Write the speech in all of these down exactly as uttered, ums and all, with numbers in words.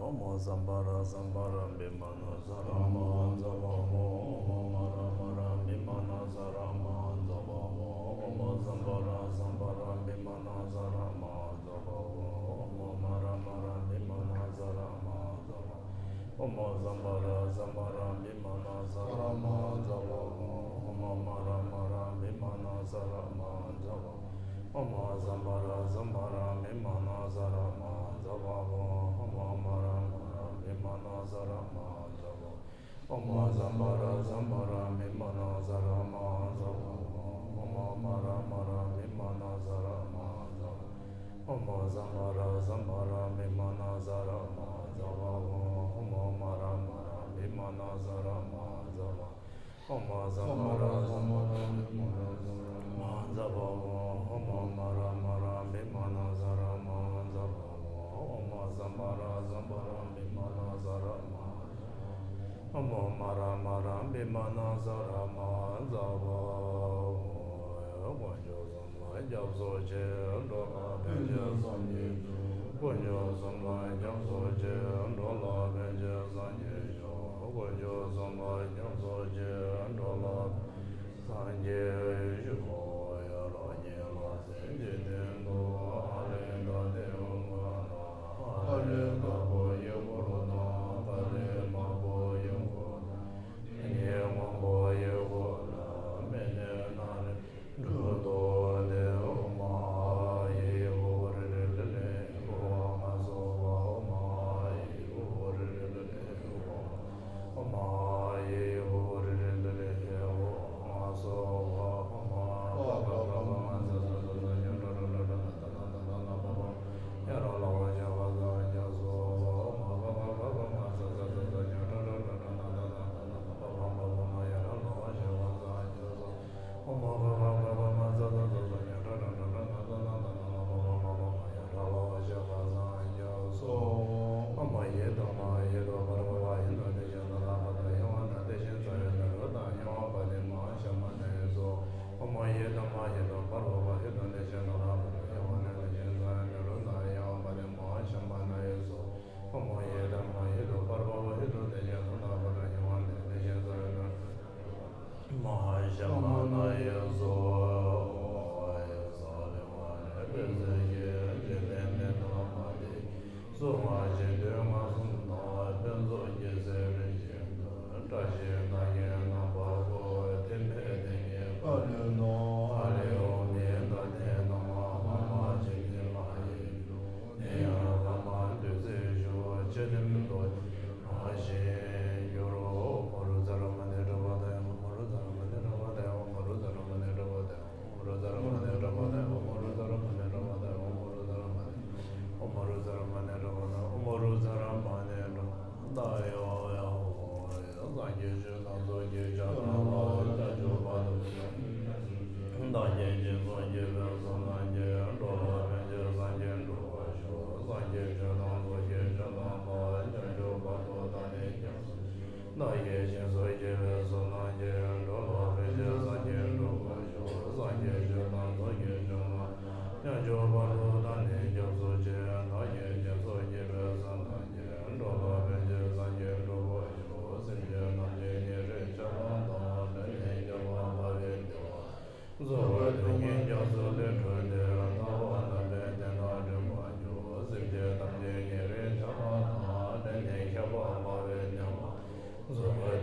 ཨོཾ་སམྦྷ་ར་སམྦྷ་ར་བི་མ་ན་ས་ར་མ་ཛ་བ་ཧོ། ཨོཾ་མ་ར་མ་ར་བི་མ་ན་ས་ར་མ་ཛ་བ་ཧོ། ཨོཾ་སམྦྷ་ར་སམྦྷ་ར་བི་མ་ན་ས་ར་མ་ཛ་བ་ཧོ། ཨོཾ་མ་ར་མ་ར་བི་མ་ན་ས་ར་མ་ཛ་བ། ཨོཾ་སམྦྷ་ར་སམྦྷ་ར་བི་མ་ན་ས་ར་མ་ཛ་བ་ཧོ། ཨོཾ་མ་ར་མ་ར་བི་མ་ན་ས་ར་མ་ཛ་བ། ཨོཾ་སམྦྷ་ར་སམྦྷ་ར་བི་མ་ན་ས་ར་མ་ཛ་བ་ཧོ། ཨོཾ་མ་ར་མ་ར་བི་མ་ན་ས་ར་མ་ཛ་བ། ཨོཾ་སམྦྷ་ར་སམྦྷ་ར་བི་མ་ན་ས་ར་མ་ཛ་བ་ཧོ། ཨོཾ་མ་ར་མ་ར་བི་མ་ན་ས་ར་མ་ཛ་བ། ཨོཾ་སམྦྷ་ར་སམྦྷ་ར་བི་མ་ན་ས་ར་མ་ཛ་བ་ཧོ། ཨོཾ་མ་ར་མ་ར་བི་མ་ན་ས་ར་མ་ཛ་བ། ཨོཾ་སམྦྷ་ར་སམྦྷ་ར་བི་མ་ན་ས་ར་མ་ཛ་བ་ཧོ། ཨོཾ་མ་ར་མ་ར་བི་མ་ན་ས་ར་མ་ཛ་བ་ཧོ། ཨོཾ་སམྦྷ་ར་སམྦྷ་ར་བི་མ་ན་ས་ར་མ་ཛ་བ། ཨོཾ་མ་ར་མ་ར་བི་མ་ན་ས་ར་མ་ཛ་བ་ཧོ། དཀོན་མཆོག་གསུམ་ལ་སྐྱབས་སུ་མཆི། འགྲོ་ལ་ཕན་ཕྱིར་སངས་རྒྱས་སོ། དཀོན་མཆོག་གསུམ་ལ་སྐྱབས་སུ་མཆི། འགྲོ་ལ་ཕན་ཕྱིར་སངས་རྒྱས་ཤོག། དཀོན་མཆོག་གསུམ་ལ་སྐྱབས་སུ་མཆི། འགྲོ་ལ་ཕན་ཕྱིར་སངས་རྒྱས་ཤོག། ཡ་ར་ཉེ་ལ་སེམས་ཀྱི་སྟེང་དུ་ཨ་ལས་ད་དེ་འོང་ག་ན། ཨ་ལས་ད་པོ་ཡི་གུ་རུ་དང་། ཀ་ལས་མ་པོ་ཡི་གུ་རུ་དང་། ཉེ་མ་པོ་ཡི་གུ་རུ་མེ་ནེ་ན་རེ། འགྲོ་དོ་ནེ་ཨོ་མ་ཡེ་ཨོ་རེ་རེ་ལེ་ལེ་ཨོ་མ་སོ་བ་ཨོ་མ་ཡེ་ཨོ་རེ་རེ་ལེ་ལེ་ཨོ་མ་ཡེ་ཨོ་རེ་རེ་ལེ་ལེ་ཨོ་མ་སོ་བ་ཨོ་མ་པ་པ་པ་པ་མ་ས་ས་ས་ས་ཉ་ཏ་ཏ་ཏ་ཏ་ན་ན་ན་ན་པ་པ་ཡ་ར་ལ་བ་ཞ་བ་ས་ཉ་སོ་བ་ཨོ་མ་པ་པ་པ་པ་མ་ས་ས་ས་ས་ཉ་ཏ་ཏ་ཏ་ཏ་ན་ན་ན་ན་ན་པ་པ་པ་པ་མ་ཡ་ར་ལ་བ་ཞ་བ་ས་ཉ་སོ། མ་ཧཱ་ཤམ་བྷ་ན་ཡེ་སྭཱ་ཧཱ། ཡེ་སྭཱ་ཧ་ལེ་ཧ་ལེ་ཕན་ཚུན་གྱི་འཇིག་རྟེན་མི་དང་མ་དེ་གསུང་བ་གཞན་དོན་ལྔ་གསུམ་དང་། ཕན་ཚུན་གྱི་སེམས་རིམ་བཞིན་དུ་བཀྲ་ཤིས་རྟགས་བརྒྱད་རྣམ་པ་དགུ། ཐིམ་པས་དེ་ཉིད་བཀའ་ལུང་དང་། ཨ་ལས་འོག་མིན་ད་ལྟའི་ནང་མ། ཕ་མ་ཇི་སྙེད་མ་ཡིན་འགྲོ། དེ་ཡང་བླ་མ་འདུས་ཚོད་ཞུགས། ཕྱི་རིམ་རྡོ་རྗེ་འགྲོ་བཞིན་འགྱུར་རོ། མ་རུ་ཛ་ར་མ་ཎི་གྲུབ་པ་དང་། མ་རུ་ཛ་ར་མ་ཎི་གྲུབ་པ་དང་། མ་རུ་ཛ་ར་མ་ཎི་གྲུབ་པ་དང་། མ་རུ་ཛ་ར་མ་ཎི་གྲུབ་པ་དང་། མ་རུ་ཛ་ར་མ་ཎི་གྲུབ་པ་དང་། མ་རུ་ཛ་ར་མ་ཎི་གྲུབ་པ་དང་། མ་རུ་ཛ་ར་མ་ཎི་གྲུབ་པ་དང་། ཡ་ཡ་ཧོ། སངས་རྒྱས་ཆོས་དང་ཚོགས་ཀྱི་ཕྱག་རྣམས་ལ་བྱང་ཆུབ་བར་དུ་བདག་བསྐྱེད་ཅིང་སངས་རྒྱས་པའི་བསོད་ནམས་ཀྱིས། འགྲོ་ལ་ཕན་ཕྱིར་སངས་རྒྱས་འགྲུབ་པར་ཤོག། སངས་རྒྱས་ཆོས་དང་ཚོགས་ཀྱི་ཕྱག་རྣམས་ལ་བྱང་ཆུབ་བར་དུ་བདག་ནི་སྐྱབས་སུ་མཆི། བདག་བསྐྱེད་ཅིང་སངས་རྒྱས་པའི་བསོད་ནམས་ཀྱིས། འགྲོ་ལ་ཕན་ཕྱིར་སངས་རྒྱས་འགྲུབ་པར་ཤོག། སངས་རྒྱས་ཆོས་དང་ཚོགས་ཀྱི་ཕྱག་རྣམས་ལ་བྱང་ཆུབ་བར་དུ་བདག་ནི་སྐྱབས་སུ་མཆི། བདག་བསྐྱེད་ཅིང་སངས་རྒྱས་པའི་བསོད་ནམས་ཀྱིས། འགྲོ་ལ་ཕན་ཕྱིར་སངས་རྒྱས་འགྲུབ་པར་ཤོག། སེམས་ཅན་ཐམས་ཅད་ཉེ་རིང་ཆགས་པ་དང་། བྲལ་ནས་ཁྱབ་པ་འཕགས་པའི་བདེ་བ། རྫོགས་པའི་གདུལ་དཀའི་རྒྱ་མཚོ་ལས་སྒྲོལ་ཏེ། ཐར་པ་དམ་པའི་བདེ་བ་འདྲེན་པར་ཤོག། སེམས་ཅན་ཐམས་ཅད་ཉེ་རིང་ཆགས་པ་དང་། བྲལ་ནས་ཁྱབ་པ་འཕགས་པའི་བདེ་བ། རྫོགས་པའི་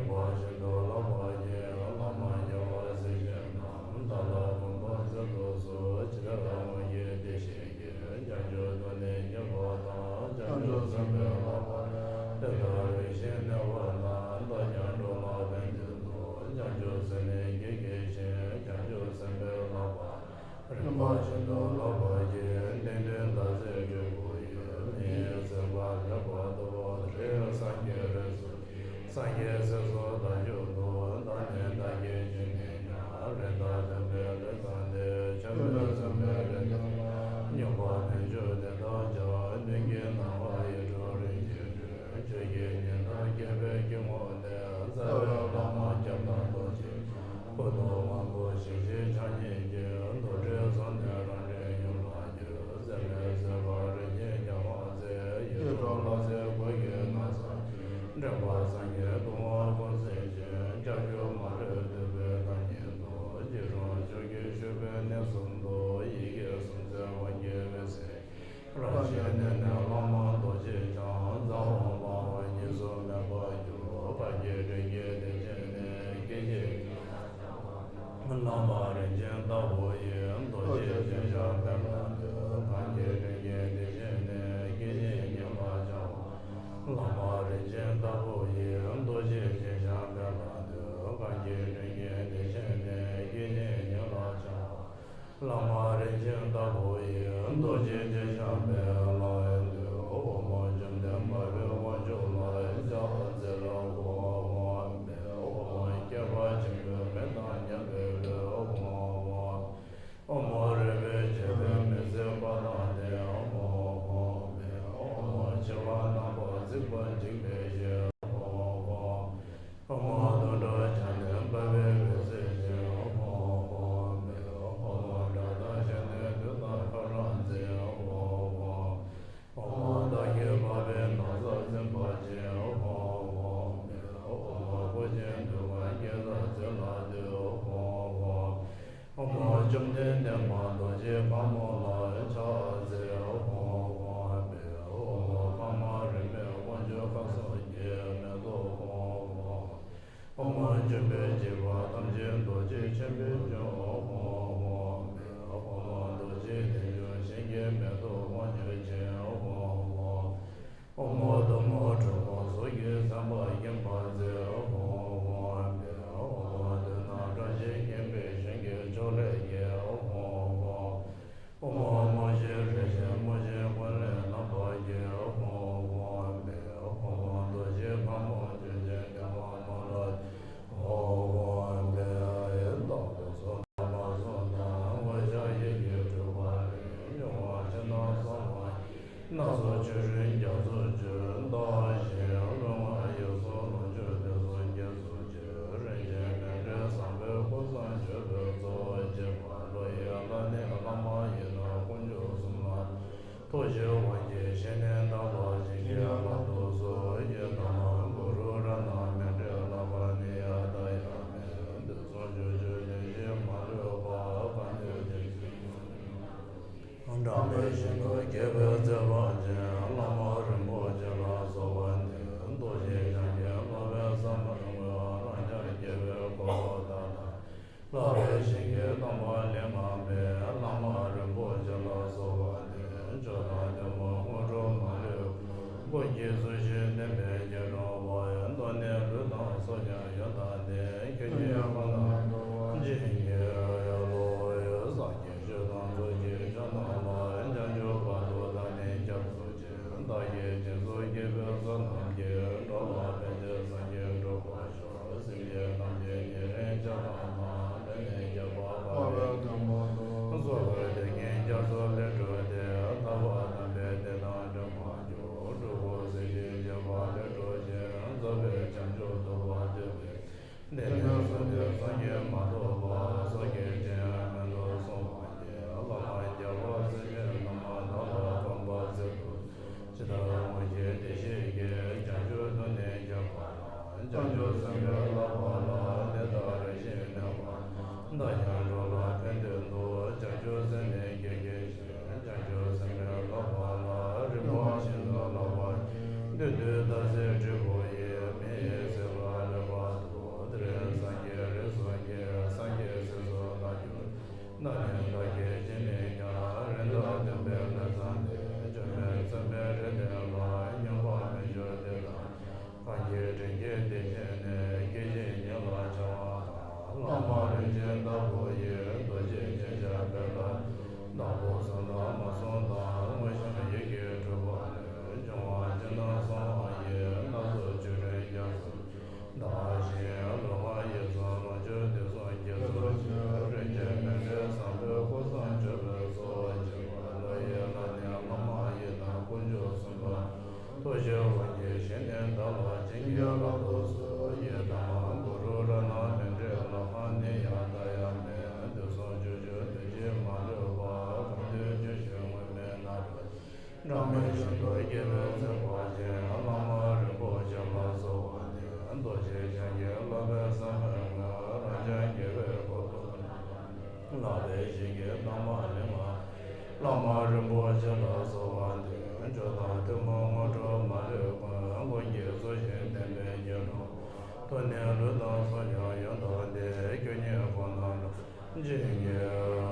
པ་ཤིན་ཏུ་ལྷག་པར་ཡིན། བླ་མ་རྒྱལ་བ་སྲས་བཅས་རྣམས། བདག་ལ་གུས་པ་མཛད་དུ་གསོལ། ཇི་ལྟར་དངོས་ཀྱི་བདེ་གཤེགས་ཀྱིས། བྱང་ཆུབ་ཏུ་ནི་མཉེས་པ་དང་། བྱང་ཆུབ་སེམས་དཔའི་ལྷག་པར་ཡོད། དེ་ལྟར་རིགས་བཞིའི་གནས་པ་རྣམས། བདག་ཀྱང་འགྲོ་ལ་ཕན་དོན་དུ། བྱང་ཆུབ་སེམས་ནི་བསྐྱེད་བགྱི་ཞིང་། བྱང་ཆུབ་སེམས་དཔའི་ལྷག་པར་རིམ་པ་བཞིན་དུ་ལྷག་པར་བགྱི། ཏིང་ཏིང་བདག་སྲས་སྤྲུལ་སྐུ་ཡི། མིང་ཡི་མཛད་པ་ལེགས་པར་ཐོབ། རིགས་སངས་རྒྱས་རིགས་སུ། སངས་རྒྱས་སྲས་སུ་བདག་མཆོད་དོ། བདག་ནི་བདག་གིས་བྱིན་གྱིས་བརླབས། རིགས་དང་མཐུན་པའི་རིགས་བཟང་སྟེ། ཆོས་མེད་མཚུངས་མེད་རིགས་དང་འདྲ། སྙོམས་པར་ཕན་ཕྱིར་དེ་དག་ཀྱང་། མདུན་གྱི་སྣང་བ་ཡིད་འཕྲོག་རིན་ཆེན་སྤྲུལ། ཆོས་ཀྱི་ཉི་ཟླ་རྒྱས་པའི་དཀྱིལ་འཁོར་ནས། རྩ་བའི་བླ་མ་སྐྱབས་དང་རྡོ་རྗེ་འཆང་། སྐུ་གདུང་དབང་པོ་ཞལ་གཅིག་ཕྱག་གཉིས་ཀྱིས། རྡོར་དྲིལ་གསུམ་ནི་རང་འདྲའི་ཡུམ་ལ་བསྐྱེད། བཟེ་མའི་ཟེ་ཀ་རིན་ཆེན་རྒྱ་མཚོ་རྩེ། ཡིད་འཕྲོག་ལྷ་སྲིན་འགུགས་ཀྱི་ན་བཟའ་གྱོན། འདྲེན་པ་སངས་རྒྱས་གདུང་བ་ཀུན་སེལ་ཞིང་། ལྕགས་ཀྱུ་མ་ལུས་བསྡུས་པའི་བདག་ཉིད་དོ། སྐྱིལ་ཀྲུང་ཕྱོགས་ཀྱི་བཞུགས་པའི་གནས་གསུམ་དུ། ཡི་གེ་སུམ་བརྩེགས་དབང་གི་འོད་ཟེར། རང་གཞན་གནས་ནས་བླ་མ་རྡོ་རྗེ་འཆང་། རྩ་བ་སྤང་བ་གཉིས་སུ་མེད་པར་གྱུར། གང་གི་དྲིན་གྱིས་དེ་བྱས་ནས། སྐད་ཅིག་བླ་མ་རིན་ཆེན་ལྟ་བུ་ཡི། རྡོ་རྗེ་སྤྱན་ཤར་དཔལ་ལ་འདུད། གང་གི་དྲིན་གྱིས་དེ་བྱས་ནས། སྐད་ཅིག་ཉིད་ལ་འཆང་བ། བླ་མ་རིན་ཆེན་ལྟ་བུ་ཡི། རྡོ་རྗེ་སྤྱན་ཤར་དཔལ་ལ་འདུད། གང་གི་དྲིན་གྱིས་དེ་བྱས་ནས། སྐད་ཅིག་ཉིད་ལ་འཆང་བ། བླ་མ་རིན་ཆེན་ལྟ་བུ་ཡི། རྡོ་རྗེ་སྤྱན་ཤར་དཔལ་ལ་འདུད། ཨོཾ་བཅོམ་ལྡན་འདས་དཔའ་བོའི་དབང་ཕྱུག་ལ་ཕྱག་འཚལ་ལོ། ཨོཾ་བསྐལ་པ་ཆེན་པོའི་མི་དང་མཉམ་པའི་ཕུད། ཨོཾ། ཨོཾ་རོལ་པའི་རྒྱལ་པོའི་མི་བཟད་པ་དང་ལྡན། ཨོཾ། ཨོཾ་མཆེ་བ་རྣམ་པར་གཙིགས་པ་འཇིགས་མེད་ཞལ། ཨོཾ། ཨོཾ་དུང་སྒྲ་བརྒྱ་ནི་འབར་བའི་འོད་ཟེར་ཅན། ཨོཾ། ཨོཾ་སྒྲ་དང་ཞལ་ནི་དུག་དང་ཁ་རག་འཛིན། ཨོཾ། ཨོཾ་བདག་གིས་འཕགས་པའི་ན་བཟའ་འཛིན་པ་ཅན། ཨོཾ། ཨོཾ་སྐུ་ཅན་འདུལ་བ་དགེ་རྩ་མཛོད་ལ་འདུད། ཨོཾ། ཨོཾ་བཅོམ་ལྡན་འདས་མ་རྡོ་རྗེ་ཕག་མོ་ལ་ཕྱག་འཚལ། ཨོཾ། ཨོཾ་པདྨ་རིས་མེད་དབང་ཕྱུག་སྐལ་བཟང་གི་མེ་ཏོག། ཨོཾ། ཨོཾ་འབྱུང་པོའི་འཇིགས་པ་ཐམས་ཅད་རྡོ་རྗེ་ཆེན་པོས་འཇོམས། ཨོཾ། ཨོཾ་རྡོ་རྗེ་ལྡན་འབྱུང་ཞིང་གི་མེ་ཏོག་དབང་ཕྱུག་ཅན། ཨོཾ། ཨོཾ། ཨོཾ་གཏུམ་མོ་གྲུ་གུམ་གཟུགས་ཀྱིས་མཚན་པ་བསྙེན་པར་མཛད། ཨོཾ། ཨོཾ་མདུན་ན་བཀྲ་ཤིས་བརྙེས་པའི་ཞིང་གི་ཕྱོགས་ལས་སྐྱེས། ཨོཾ། ཨོཾ་མོ་ཤེས་རིགས་ཅན་མོ་ཆེན་ཀུན་ལས་རྣམ་པར་རྒྱལ། ཨོཾ། ཨོཾ་རྡོ་རྗེ་ཕག་མོ་ཅན་ཅན་བདེ་བ་མ་ལུས། ཨོཾ། བདག་གི་སོ་ཐར་པ་གསུམ་དང་། འོད་ཆགས་ཡིད་ཀྱི་སྤྲུལ་པ་ལས། འབྱུང་བ་ཕྱི་ནང་གསང་བ་ཡི། སྣ་ཚོགས་ཆོ་འཕྲུལ་རྒྱ་མཚོ་བརྗོད། བདག་གཞན་ལུས་ངག་ཡིད་གསུམ་ལོངས་སྤྱོད་དུས་གསུམ་དགྱེས་སུ་བྱས། རིན་ཆེན་མཎྜལ་བཟང་པོས་སྐུ་གསུམ་མཆོད་པའི་ཚོགས། བསྐྱེད་པ་ལོ་ཡི་བླ་ནི་བླ་མ་ཡི་དམ་དཀོན་མཆོག་གསུམ་ལ། ཐུགས་རྗེའི་དབང་གིས་བཞེས་ནས་བདག་ལ་བྱིན་གྱིས་བརླབ་ཏུ་གསོལ། ཡི་དམ་གུ་རུ་རཏྣ་མཎྜལ་ལྷ་པཱ་ཎི་ཡ་ཏཱ་ཡ་མེ། དུས་གསུམ་ཕྱོགས་བཅུའི་ལས་བཞི་མ་ལུས་པ། གང་འདུལ་དེ་བཞིན་དུ། སྒྲ་མེད་བཞིན་དུ་རྒྱས་པའི་མཛད་པ་ཅན། བླ་མ་རིན་པོ་ཆེ་ལ་སོགས་པ་ནི། རྡོ་རྗེ་འཆང་གི་བསླབ་པའི་ཟབ་མོའི་དངོས། རང་རྐྱང་རྒྱལ་བའི་གོ་འཕང་དང་། བསླབ་པའི་ཞིང་གི་གདམས་པ་ལས་མ་འདས། བླ་མ་རིན་པོ་ཆེ་ལ་སོགས་པ་ནི། མཆོག་དང་ཐུན་མོང་དངོས་གྲུབ་མ་ལུས་པ། ཀུན་གྱི་གཙོ་ཆེན་བསྟན་པའི་རྒྱན་དྲུང་པ། གདོད་ནས་ལུས་དང་ཕྱོགས་ཀྱང་ཡོན་དང་ལྡན། ཁྱོད་ཉིད་ཁོ་ན་བྱིན་གྱིས་རློབ། སངས་རྒྱས་ཆོས་དང་ཚོགས་ཀྱི་མཆོག་རྣམས་ལ། བྱང་ཆུབ་བར་དུ་བདག་ནི་སྐྱབས་སུ་མཆི། བདག་གིས་སྦྱིན་སོགས་བགྱིས་པའི་བསོད་ནམས་ཀྱིས། འགྲོ་ལ་ཕན་ཕྱིར་སངས་རྒྱས་འགྲུབ་པར་ཤོག། སེམས་ཅན་ཐམས་ཅད་ཉེ་རིང་ཆགས་སྡང་དང་། འདི་ནི་ཁྱབ་པ་དཔའ་བའི་ཐུན་མོང་དུ། སོ་སོར་ཐེག་མཁན་རྒྱ་མཚོ་ལས་སྤྲོས་ཏེ། ཐར་པ་དམ་པའི་བདེན་པ་འདྲེན་པར་འགྱུར། སྤྲུལ་སྐུ་སེང་ཁྲི་འགྱེད་པ་ལས་སྤྲོས་ཤིང་། རྫོགས་པའི་བྱང་ཆུབ་ཐོབ་པར་འདོད་པས། འདི་ནི་བསོད་ནམས་བསམ་གྱིས་མ་ཐུབ་པ། བསོད་བདེ་ཆེན་མོད་དུ་གསུངས་པ་ཡིས། བླ་མ་རྒྱལ་བ་སྲས་བཅས་རྣམས། བདག་ལ་གུས་པས་མཛད་དུ། ཇི་ལྟར་དངོས་ཀྱི་བདེ་གཤེགས་ཀྱིས། བྱང་ཆུབ་ཏུ་ནི་བསྐྱེད་པ་དང་། བྱང་ཆུབ་སེམས་དཔའི་ལྷག་པ་ལ། དེ་ལྟར་རིམ་བཞིན་གནས་པ་རྣམས། བདག་ཀྱང་འགྲོ་ལ་ཕན་དོན་དུ། བྱང་ཆུབ་སེམས་ནི་བསྐྱེད་བགྱི་ཞིང་། བྱང་ཆུབ་སེམས་དཔའི་ལྷག་པ་ལ། རིམ་པ་བཞིན་དུ་བསླབ་པར་བགྱི། བདུད་འདུལ་རྟ་སྲིན་དྲེད་ཕུང་ཡི། མི་ཡི་སྲིད་པ་ལེགས་པར་ ལྷག་པའི་ཞིང་གི་གདམས་པ་ལེན་པ། བླ་མ་རིན་པོ་ཆེ་ལ་གསོལ་བ་འདེབས། མཆོག་དང་ཐུན་མོང་དངོས་གྲུབ་མ་ལུས་ཀུན། ཀུན་གྱིས་སྩོལ་ཞིང་བསྟན་པའི་རྒྱལ་སྲུང་བ། ཐུགས་ནི་ལུས་དང་གསུང་ཀྱང་ཡོན་དང་ལྡན། སྐུ་ཉིད་ཁོ་ནར་འགྲོ་བྱིན་གྱིས་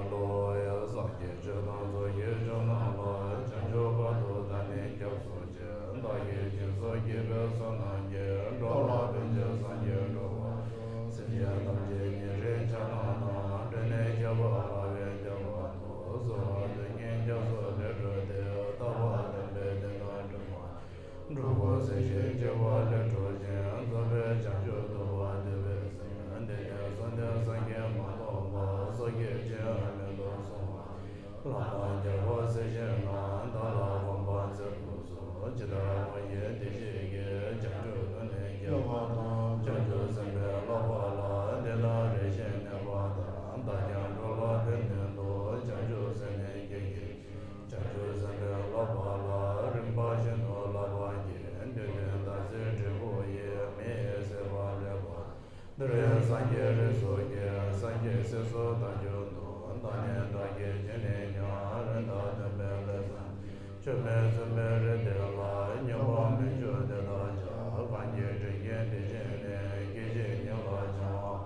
རློབས། སངས་རྒྱས་ཆོས་དང་ཚོགས་ཀྱི་མཆོག་རྣམས་ལ། བྱང་ཆུབ་བར་དུ་བདག་ནི་སྐྱབས་སུ་མཆི། བདག་གིས་སྦྱིན་སོགས་བགྱིས་པའི་བསོད་ནམས་ཀྱིས། འགྲོ་ལ་ཕན་ཕྱིར་སངས་རྒྱས་འགྲུབ་པར་ཤོག་སེམས་ཅན་ཐམས་ཅད་ཉེ་རིང་ཆགས་སྡང་དང་། འབྲལ་ནས་ཁྱབ་པ་དགའ་བའི་བདེ་བ་དང་། གསོལ་བ་འདེབས་ཀྱིན་སྐྱབས་སུ་ལེགས་འགྲོ་སྟེ། རྟག་པ་དམ་པའི་བདེན་མཐའ་སྒྲོན་པ། འགྲོ་ཀུན་སེམས་ཤིང་གཅིག་པ་ལས་གྲོལ་ཞིང་། རྫོགས་པའི་བྱང་ཆུབ་ཐོབ་པར་འདོད་པའི་སེམས། འདི་ནི་གསོལ་འདེབས་སངས་རྒྱས་མ་ཐོབ་བར། སོ་སྐྱེ་ཅི་ཡང་མེད་དོ་གསུངས་པ། བླ་མ་རྒྱལ་པོ་སྲས་བཞི་རྣམས། བདག་ལ་དགོངས་པ་མཛད་དུ་གསོལ། ཇི་ལྟར་དགོངས་ཡོད་དེ་བཞིན་བགྱི། བྱང་ཆུབ་ཏུ་ནི་སྐྱེ་བ་དང་། བྱང་ཆུབ་སེམས་དཔའི་ལག་པ་ལ། འདི་དག་རེ་ཞིག་གནས་པ་དང་། བདག་ཀྱང་འགྲོ་ལ་ཕན་དོན་དུ། བྱང་ཆུབ་སེམས་ནི་བསྐྱེད་བགྱི། བྱང་ཆུབ་སེམས་དཔའི་ལག་པ་ལ། རིམ་པ་བཞིན་དུ་བསླབ་པར་བགྱི། བདུད་འདུལ་ཟླ་ཟེར་དྲིལ་བུ་ཡིས། མི་ཡི་སྲིད་པ་བསླད་པ། འདི་རུ་སངས་རྒྱས་རིགས་སུ་སྐྱེས། སངས་རྒྱས་སྲས་སུ་བདག་གྱུར་ཏོ། བདག་ནི་བདག་གི་རྒྱུད་ནས་ཀྱང་། རིམ་བདག་སྟོན་པའི་ལས་བསགས་ནས། ཆོས་མིན་བཙུན་པའི་རིགས་དེ་ལ། སྙོམས་པར་མི་འཇུག་དེ་དག་ཀྱང་། གང་གིས་དྲིན་གྱིས་དེ་བཞིན་གནས། སྐད་ཅིག་ཉིད་ལ་བྱང་བ།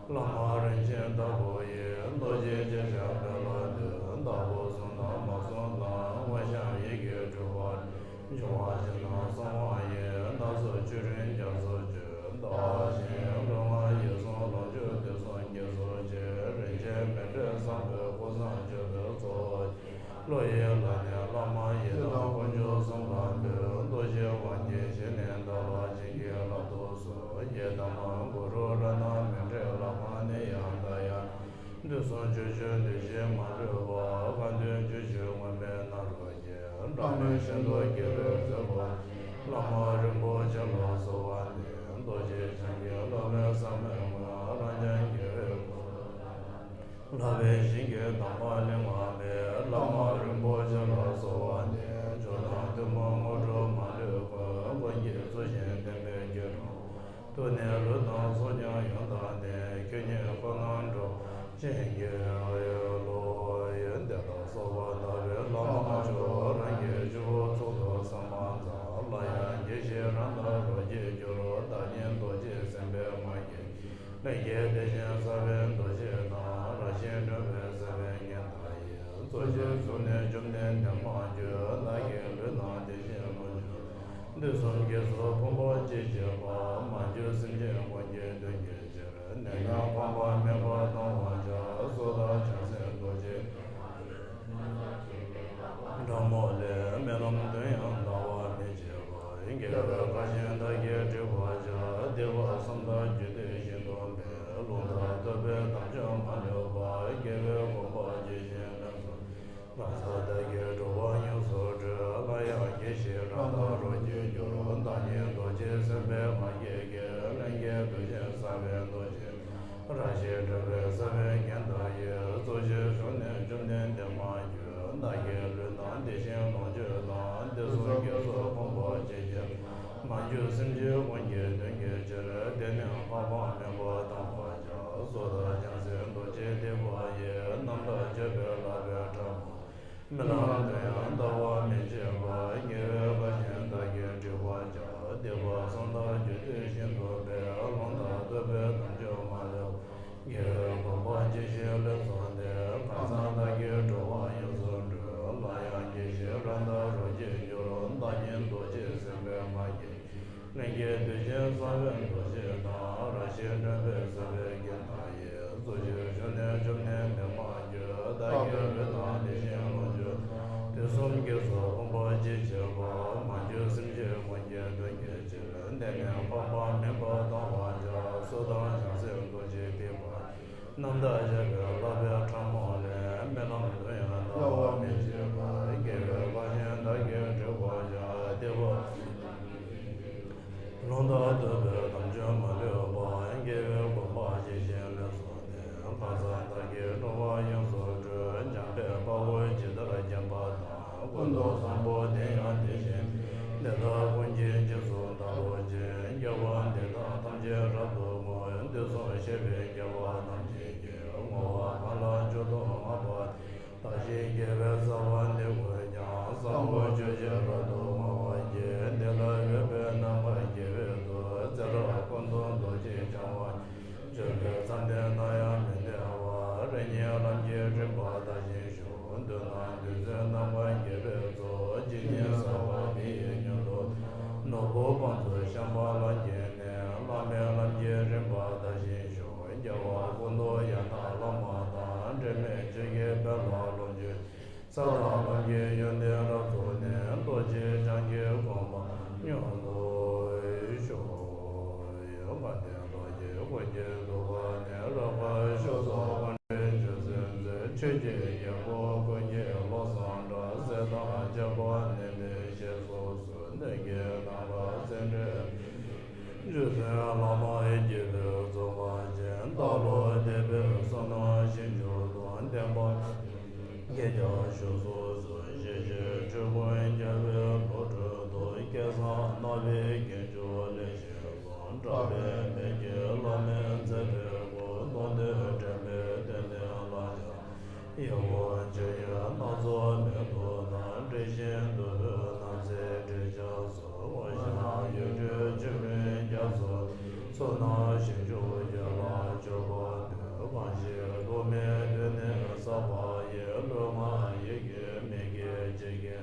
བླ་མ་རིན་ཆེན་ལྟ་བུ་ཡིས། རྡོ་རྗེ་ཅན་ཞབས་པད་ལ་འདུད། ལྟ་བུ་གསུང་དང་མ་གསུང་དང་། མངོན་ཤེས་ཡིད་ཀྱིས་སྒྲུབ་པ། འབྱུང་བ་བཞི་དང་གསང་བ་ཡི། རྣམ་གསུམ་ཆོས་རིམ་རྒྱ་མཚོ་བརྗོད། ལྟ་བ་བཞིན་ལུས་ངག་ཡིད་གསུམ་ལོངས་སྤྱོད་དུས་གསུམ་དགེ་ཚུལ་གྱི། རིན་ཆེན་མཎྜལ་བཟང་པོའི་སྐུ་བཟང་མཆོད་པའི་ཚོགས། བློ་ཡི་ལྷ་ནི་བླ་མ་ཡི་དམ་དཀོན་མཆོག་གསུམ་ལ་འབུལ། རྡོ་རྗེ་དབང་གིས་བཞེས་ནས་བདག་ལ་བྱིན་གྱིས་བརླབ་ཏུ་གསོལ། ཡི་དམ་གུ་རུ་རཏྣ་མཎྜལ་ལྷ་ཁང་ནས་ཡང་དང་ཡང་། དུས་གསུམ་སྤྱོད་བཅུ་འདུ་ཤེས་མ་ལུས་པ། གང་འདུལ་སྤྱོད་བཅུ་མངོན་མེད་སྣང་རོ་ཀྱི། བླ་མེད་ཤིན་ཏུ་དགྱེས་པའི་མཛོད་པ། བླ་མ་རིན་པོ་ཆེ་ལ་གསོལ་བ་འདེབས། རྡོ་རྗེ་འཆང་གི་སློབ་དཔོན་ཟབ་མོའི་དངོས། རང་རྐྱང་རྒྱལ་བའི་སྐུ། ལྷག་པའི་ཞིང་གི་གདམས་པ་ལེན་པ་མེད། བླ་མ་རིན་པོ་ཆེ་ལ་གསོལ་བ་འདེབས། མཆོག་དང་ཐུན་མོང་དངོས་གྲུབ་མ་ལུས་ཀུན། ཀུན་གྱིས་སྩོལ་ཞིང་བསྟན་པའི་རྒྱལ་སྲུང་། ཐུགས་ནི་ལུས་དང་གསུང་ཀྱང་ཡོན་དང་ལྡན། ཁྱོད་ཉིད་ཁོ་ནར་འགྲོ་བྱིན་གྱིས་རློབས། འདི་དག་གསོལ་བ་དག་པའི་བླ་མ་མཆོག་རང་གི་སྤྱི་བོའི་ཚོགས་དུ་བསམ་པ་མཛད། སླར་ཡང་དགྱེས་ཤིང་རབ་བཏགས་རོ་གཅིག་གྱུར། བདག་ཉིད་རྡོ་རྗེ་སེམས་དཔའི་དབང་གིས། ལྷན་སྐྱེས་བདེ་ཆེན་གསལ་བའི་རྡོ་རྗེ་དང་། རང་བཞིན་སྒྲོན་མེ་གསལ་བའི་ཉི་ཟླ་ཡིས། རྫོགས་ཆེན་གཟུགས་ནི་བཅོམ་ལྡན་འདས་མ་གྱུར། བདག་གི་ལུས་དང་དེ་བཞིན་ལོངས་སྤྱོད་དང་། དུས་གསུམ་དགེ་ཚོགས་ཕུང་པོ་ཅི་མཆིས་པ། མ་གྱུར་སེམས་ཅན་ཀུན་གྱི་དོན་གྱི་ཕྱིར། ནད་ཀྱང་ཕངས་པ་མེད་པར་གཏོང་བར་བྱ། སྲོག་དང་བྱང་སེམས་རྡོ་རྗེ། དྲག་མོ་ལས། རྨི་ལམ་དུ་ཡང་ཟླ་བ་མི་ཕྱེད་པ། དགེ་བའི་བཀའ་བཞིན་བདག་གིས་སྒྲིག་པར་བྱ། སྡིག་པ་གསུམ་དག་རྒྱུད་སྡེ་བཞིན་དུ་འབད། ལུང་དང་རྟོགས་པའི་དམ་ཆོས་མ་ལུས་པ། དགེ་བའི་གོ་འཕང་ཇི་བཞིན་ལེགས་སུ། གང་ཟག་བདག་གིས་འགྲོ་བ་ཡོངས་སུ་སྒྲོལ། སླར་ཡང་དགྱེས་ཤིང་རབ་བཏགས་རོ་གཅིག་གྱུར། བདག་ཉིད་རྡོ་རྗེ་སེམས་དཔའི་དབང་གིས། ལྷན་སྐྱེས་དུས་གཅིག་གསལ་བའི་རྡོ་རྗེ། རང་བཞིན་སྒྲོན་མེ་གསལ་བའི་ཉི་ཟླ་ཡིས། རྫོགས་ཆེན་གཟུགས་ནི་བཅོམ་ལྡན་འདས་མ་གྱུར། བདག་གི་ལུས་དང་དེ་བཞིན་ལོངས་སྤྱོད་དང་། དུས་གསུམ་དགེ་ཚོགས་ཕུང་པོ་ཅི་མཆིས། མ་གྱུར་སེམས་ཅན་ཀུན་གྱི་དོན་གྱི་ཕྱིར། དེ་ནས་འཕགས་པ་མེད་པར་གཏང་བར་བྱ། སྲོག་དང་བྱང་སེམས་རྡོ་རྗེ་ཐེག་པ་ཡི། རྣམ་དག་སྤྱོད་པས་བསླབ་པའི་ཕྲ་མོ། རྨི་ལམ་དུ་ཡང་ཟླ་བ་མི་ཕྱེད་པ། དགེ་བའི་བཀའ་བཞིན་བདག་གིས་སྒྲིག་པར་བྱ། སྡིག་པ་གསུམ་དག་རྒྱུད་སྡེ་བཞིན་དུ་འབད། ལུང་དང་རྟོགས་པའི་དམ་ཆོས་མ་ལུས། དགེ་བའི་གོ་འཕང་ཇི་བཞིན་ལེགས་སོ་སྟེ། གང་ཟག་བདག་གིས་འགྲོ་བ་ཡོངས་སུ་སྒྲོལ། སླར་ཡང་དགྱེས་ཤིང་རབ་བཏགས་རོ་གཅིག་གྱུར། བདག་ཉིད་རྡོ་རྗེ་སེམས་དཔའི་དབང་གིས། ལྷན་སྐྱེས་དུས་གཅིག་གསལ་བའི་རྡོ་རྗེ་དང་། རང་བཞིན་སྒྲོན་མེ་གསལ་བའི་ཉི་ཟླ་ཡིས། རྫོགས་ཆེན་གཟུགས་ནི་བཅོམ་ལྡན་འདས་མ་གྱུར། བདག་གི་ལུས་དང་དེ་བཞིན་ལོངས་སྤྱོད་དང་། དུས་གསུམ་དགེ་ཚོགས་ཕུང་པོ་ཅི་མཆིས་པ། མ་གྱུར་སེམས་ཅན་ཀུན་གྱི་དོན་གྱི་ཕྱིར། དེ་ནས་འཕགས་པ་མིན་པར་གཏང་བར་བྱ། སྲོག་དང་བྱང་སེམས་རྡོ་རྗེ་ཐེག་པ། རྣམ་དག་སྤྱོད་པས་བསླབ་པའི་ཕྲ་མོ་ལས། རྨི་ལམ་དུ་ཡང་ཟླ་བ་མི་ཕྱེད་པ། དགེ་བའི་བཀའ་བཞིན་བདག་གིས་སྒྲིག་པར་བྱ། སྡིག་པ། ལུང་དང་རྟོགས་པའི་དམ་ཆོས་མ་ལུས་པ། དགེ་བའི་གོ་འཕང་ཇི་བཞིན་ལེགས་སོ་སྟེ། གང་ཟག་བདག་གིས་འགྲོ་བ་ཡོངས་སུ་སྒྲོལ། འཇམ་དཔལ་དཔའ་བོས་ཇི་ལྟར་མཁྱེན་པ་དང་། ཀུན་ཏུ་བཟང་པོ་དེ་ཡང་དེ་བཞིན་ཏེ། དེ་དག་ཀུན་གྱི་རྗེས་སུ་བདག་སློབ་ཅིང་། དགེ་བ་འདི་དག་ཐམས་ཅད་རབ་ཏུ་བསྔོ། དུས་གསུམ་གཤེགས་པའི་རྒྱལ་བ་ཐམས་ཅད་ཀྱིས། བསྔོ་བ་གང་ལ་མཆོག་ཏུ། ཡིད་མྱུར་དུ་ནོར་བུ་དཔལ་མཛོད་ཤམ་བྷ་ལ་གྱི་ནི། བླ་མའི་ལམ་གྱི་རིམ་པ་དར་ཞིང་ཞུ། རྒྱལ་བ་ཀུན་ཏུ་ཡང་དག་བླ་མ་དང་། འབྲལ་མེད་ཆོས་ཀྱི་དཔལ་ལ་ལོངས་སྤྱོད་ཅིང་། ས་དང་ལམ་གྱི་ཡོན་ཏན་རབ་རྫོགས་ནས། རྡོ་རྗེ་འཆང་གི་གོ་འཕང་མྱུར་དུ་ཞུ། ཡང་དགའ་ལྡན་ལྷོ་ཀྱི་ཀུན་མཁྱེན་ཐུབ་པ་ནི། རབ་དཀར་གཞོན་ནུ་ཀུན་འདྲེན་རྗེ་བཙུན་མཛད། ཆོས་ཀྱི་རྒྱལ་པོ་ཀུན་མཁྱེན་བློ་བཟང་གྲགས། སྲས་དང་བཅས་པ་ནི་དེ་བཞིན་གསུངས་སོ། སྣོད་ཀྱི་ནམ་མཁར་སེ་འབྲས་མི་འགྱུར། རྗེ་བཙུན་བླ་མ་དགྱེས་པའི་གཙུག་ལག་ཅན། རྟ་ལོ་བདེ་བའི་བསོད་ནམས་ཞིང་མཆོག་ཏུ། བསྟན་པ་རྒྱས་ཀྱང་བཞུགས་སུ་གསོལ། ཞེས་བྱས་ཆོས་ཀུན་རྒྱལ་བའི་བློ་གྲོས་བདག། བསྐལ་བཟང་སྣང་བའི་གྱེན་རྒྱུ་ལེགས་བཤད་གསུང་། གྲགས་པའི་མེ་ལྕེ་བླ་མའི་མཛད་པའི་སྐུ། མདོ་འདི་དྲན་པས་བསྟན་ཏེ་བླ་ཆེན། ཡིད་འོང་ཆོས་ཉིད་སྣ་ཚོགས་མིག་ཏུ་སྣང་། དྲི་ཞིམ་བདུག་སྤོས་རྣམ་བསིལ་དྲི་ཆབ་གསོལ། འོད་ཞིང་ཡུལ་གྲུའི་ཆུ་མིག་རྒྱ་མཚོ། བསོད་ནམས་ཞིང་མཆོག་ཡུལ་ལ་སྤྱོད་པ་འདོད། གང་ཞིག་ཐོགས་མེད་དུས་ནི་བསགས་པ་ཡི། ལུས་ངག་ཡིད་ཀྱི་མི་དགེ་བྱེད་ཀྱི།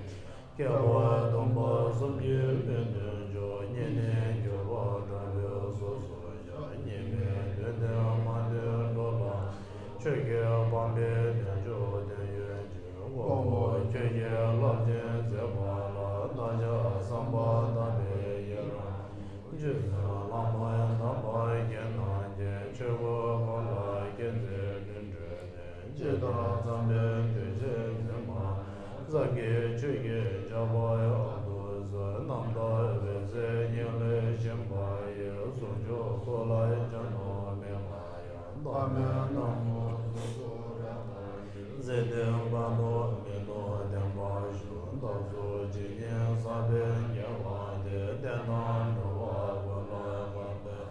བསྐལ་པ་སྟོང་པ་གསུམ་གྱི་མི་མཐུན་ཕྱོགས། ཉེ་གནས་གྱུར་པ་དགྲ་བོས་སོ་སོར་བཤགས། ཉེས་པའི་དུས་འདིར་མ་འདུས་འགྲོ་ལ། ཆོས་ཀྱི་ཕམ་པའི་དོན་མཆོག་སྟོན་ཡོད་ཅིང་། མགོན་པོ་ཁྱོད་ཀྱི་རླབས་ཆེན་མཛད་པ་ལ། བདག་ཅག་བསམ་པ་དག་པའི་ཡི་རང་། རྗེ་བཙུན་བླ་མ་དམ་པ་དགྱེས་གནང་མཁྱེན། ཆོས་སྐུ་གོང་ལ་མཁྱེན་བརྩེ་ཀུན་སྤྲོད་ནས། ཇི་ལྟར་བརྩམས་པའི་གདུལ་བྱའི་འདུན་མ། ཟབ་རྒྱས་ཆོས་ཀྱི་ཆར་པ་ཡག་ཏུ་གསོལ། རྣམ་དག་འོད་གསལ་ཉི་ལས་བཞེངས་པ་ཡི། ཟུང་འཇུག་སྐུ་ལ་སྐྱོན་དང་མེད་པ་ཡང་། བདག་མེད་སྣང་ངོར་གཟུགས་སུ་རེག་པ་ཡི། ཟེར་ཏེ་བར་དོ་མི་སླུ་བརྟན་པར་བཞུགས། བདག་སོགས་ཇི་སྙེད་བསགས་པའི་དགེ་བ་འདིས། བསྟན་དང་འགྲོ་བ་ཀུན་ལ་གོ་འཕེལ།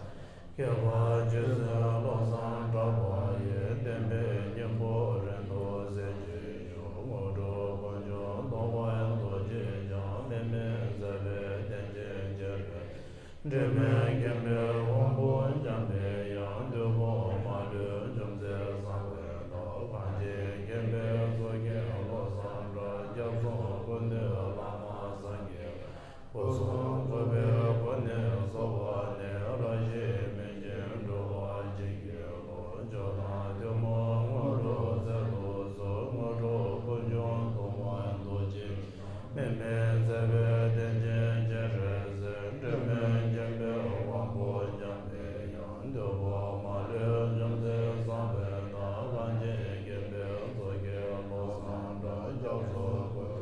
མཁས་པ་རྗེ་བཙུན་བློ་བཟང་གྲགས་པ་ཡི། བསྟན་པའི་སྙིང་པོ་རིང་དུ་གསལ་བྱེད་ཤོག། དངོས་གྲུབ་ཀུན་འབྱུང་ཐོབ་པར་རྡོ་རྗེ་འཆང་། དམིགས་མེད་མཛད་པའི་བསྟན་ཆེན་རྒྱས་པའི། འབྲལ་མེད་མཁྱེན་པའི་དབང་པོ་འཇམ་པའི་དབྱངས། བདུད་དཔུང་མ་ལུས་འཇོམས་མཛད་གསང་བའི་བདག། གངས་ཅན་མཁྱེན་པའི་གཙུག་རྒྱན་བློ་བཟང་གྲགས། སྐྱབས་གསུམ་ཀུན་འདུས་བླ་མ་སངས་རྒྱས། སྐུ་གསུང་གུས་པས་སྐུ་ནི་གསོལ་བ་འདེབས། རང་བཞིན་མེད་ཅིང་གྲུབ་པ་ཅན་གྱི་བློ། མཆོག་དང་ཐུན་མོང་དངོས་གྲུབ་སྩལ་དུ་གསོལ། དངོས་གྲུབ་ཀུན་འབྱུང་ཐོག་མར་རྡོ་རྗེ། དམིགས་མེད་མཛད་པའི་བསྟན་ཆེན་སྤྱན་རས་གཟིགས། འབྲལ་མེད་མཁྱེན་པའི་དབང་པོ་འཇམ་པའི་དབྱངས། བདུད་དཔུང་མ་ལུས་འཇོམས་མཛད་གསང་བའི་བདག། གངས་ཅན་མཁྱེན་པའི་གཙུག་རྒྱན་བློ་བཟང་གྲགས། སྐྱབས་སུ་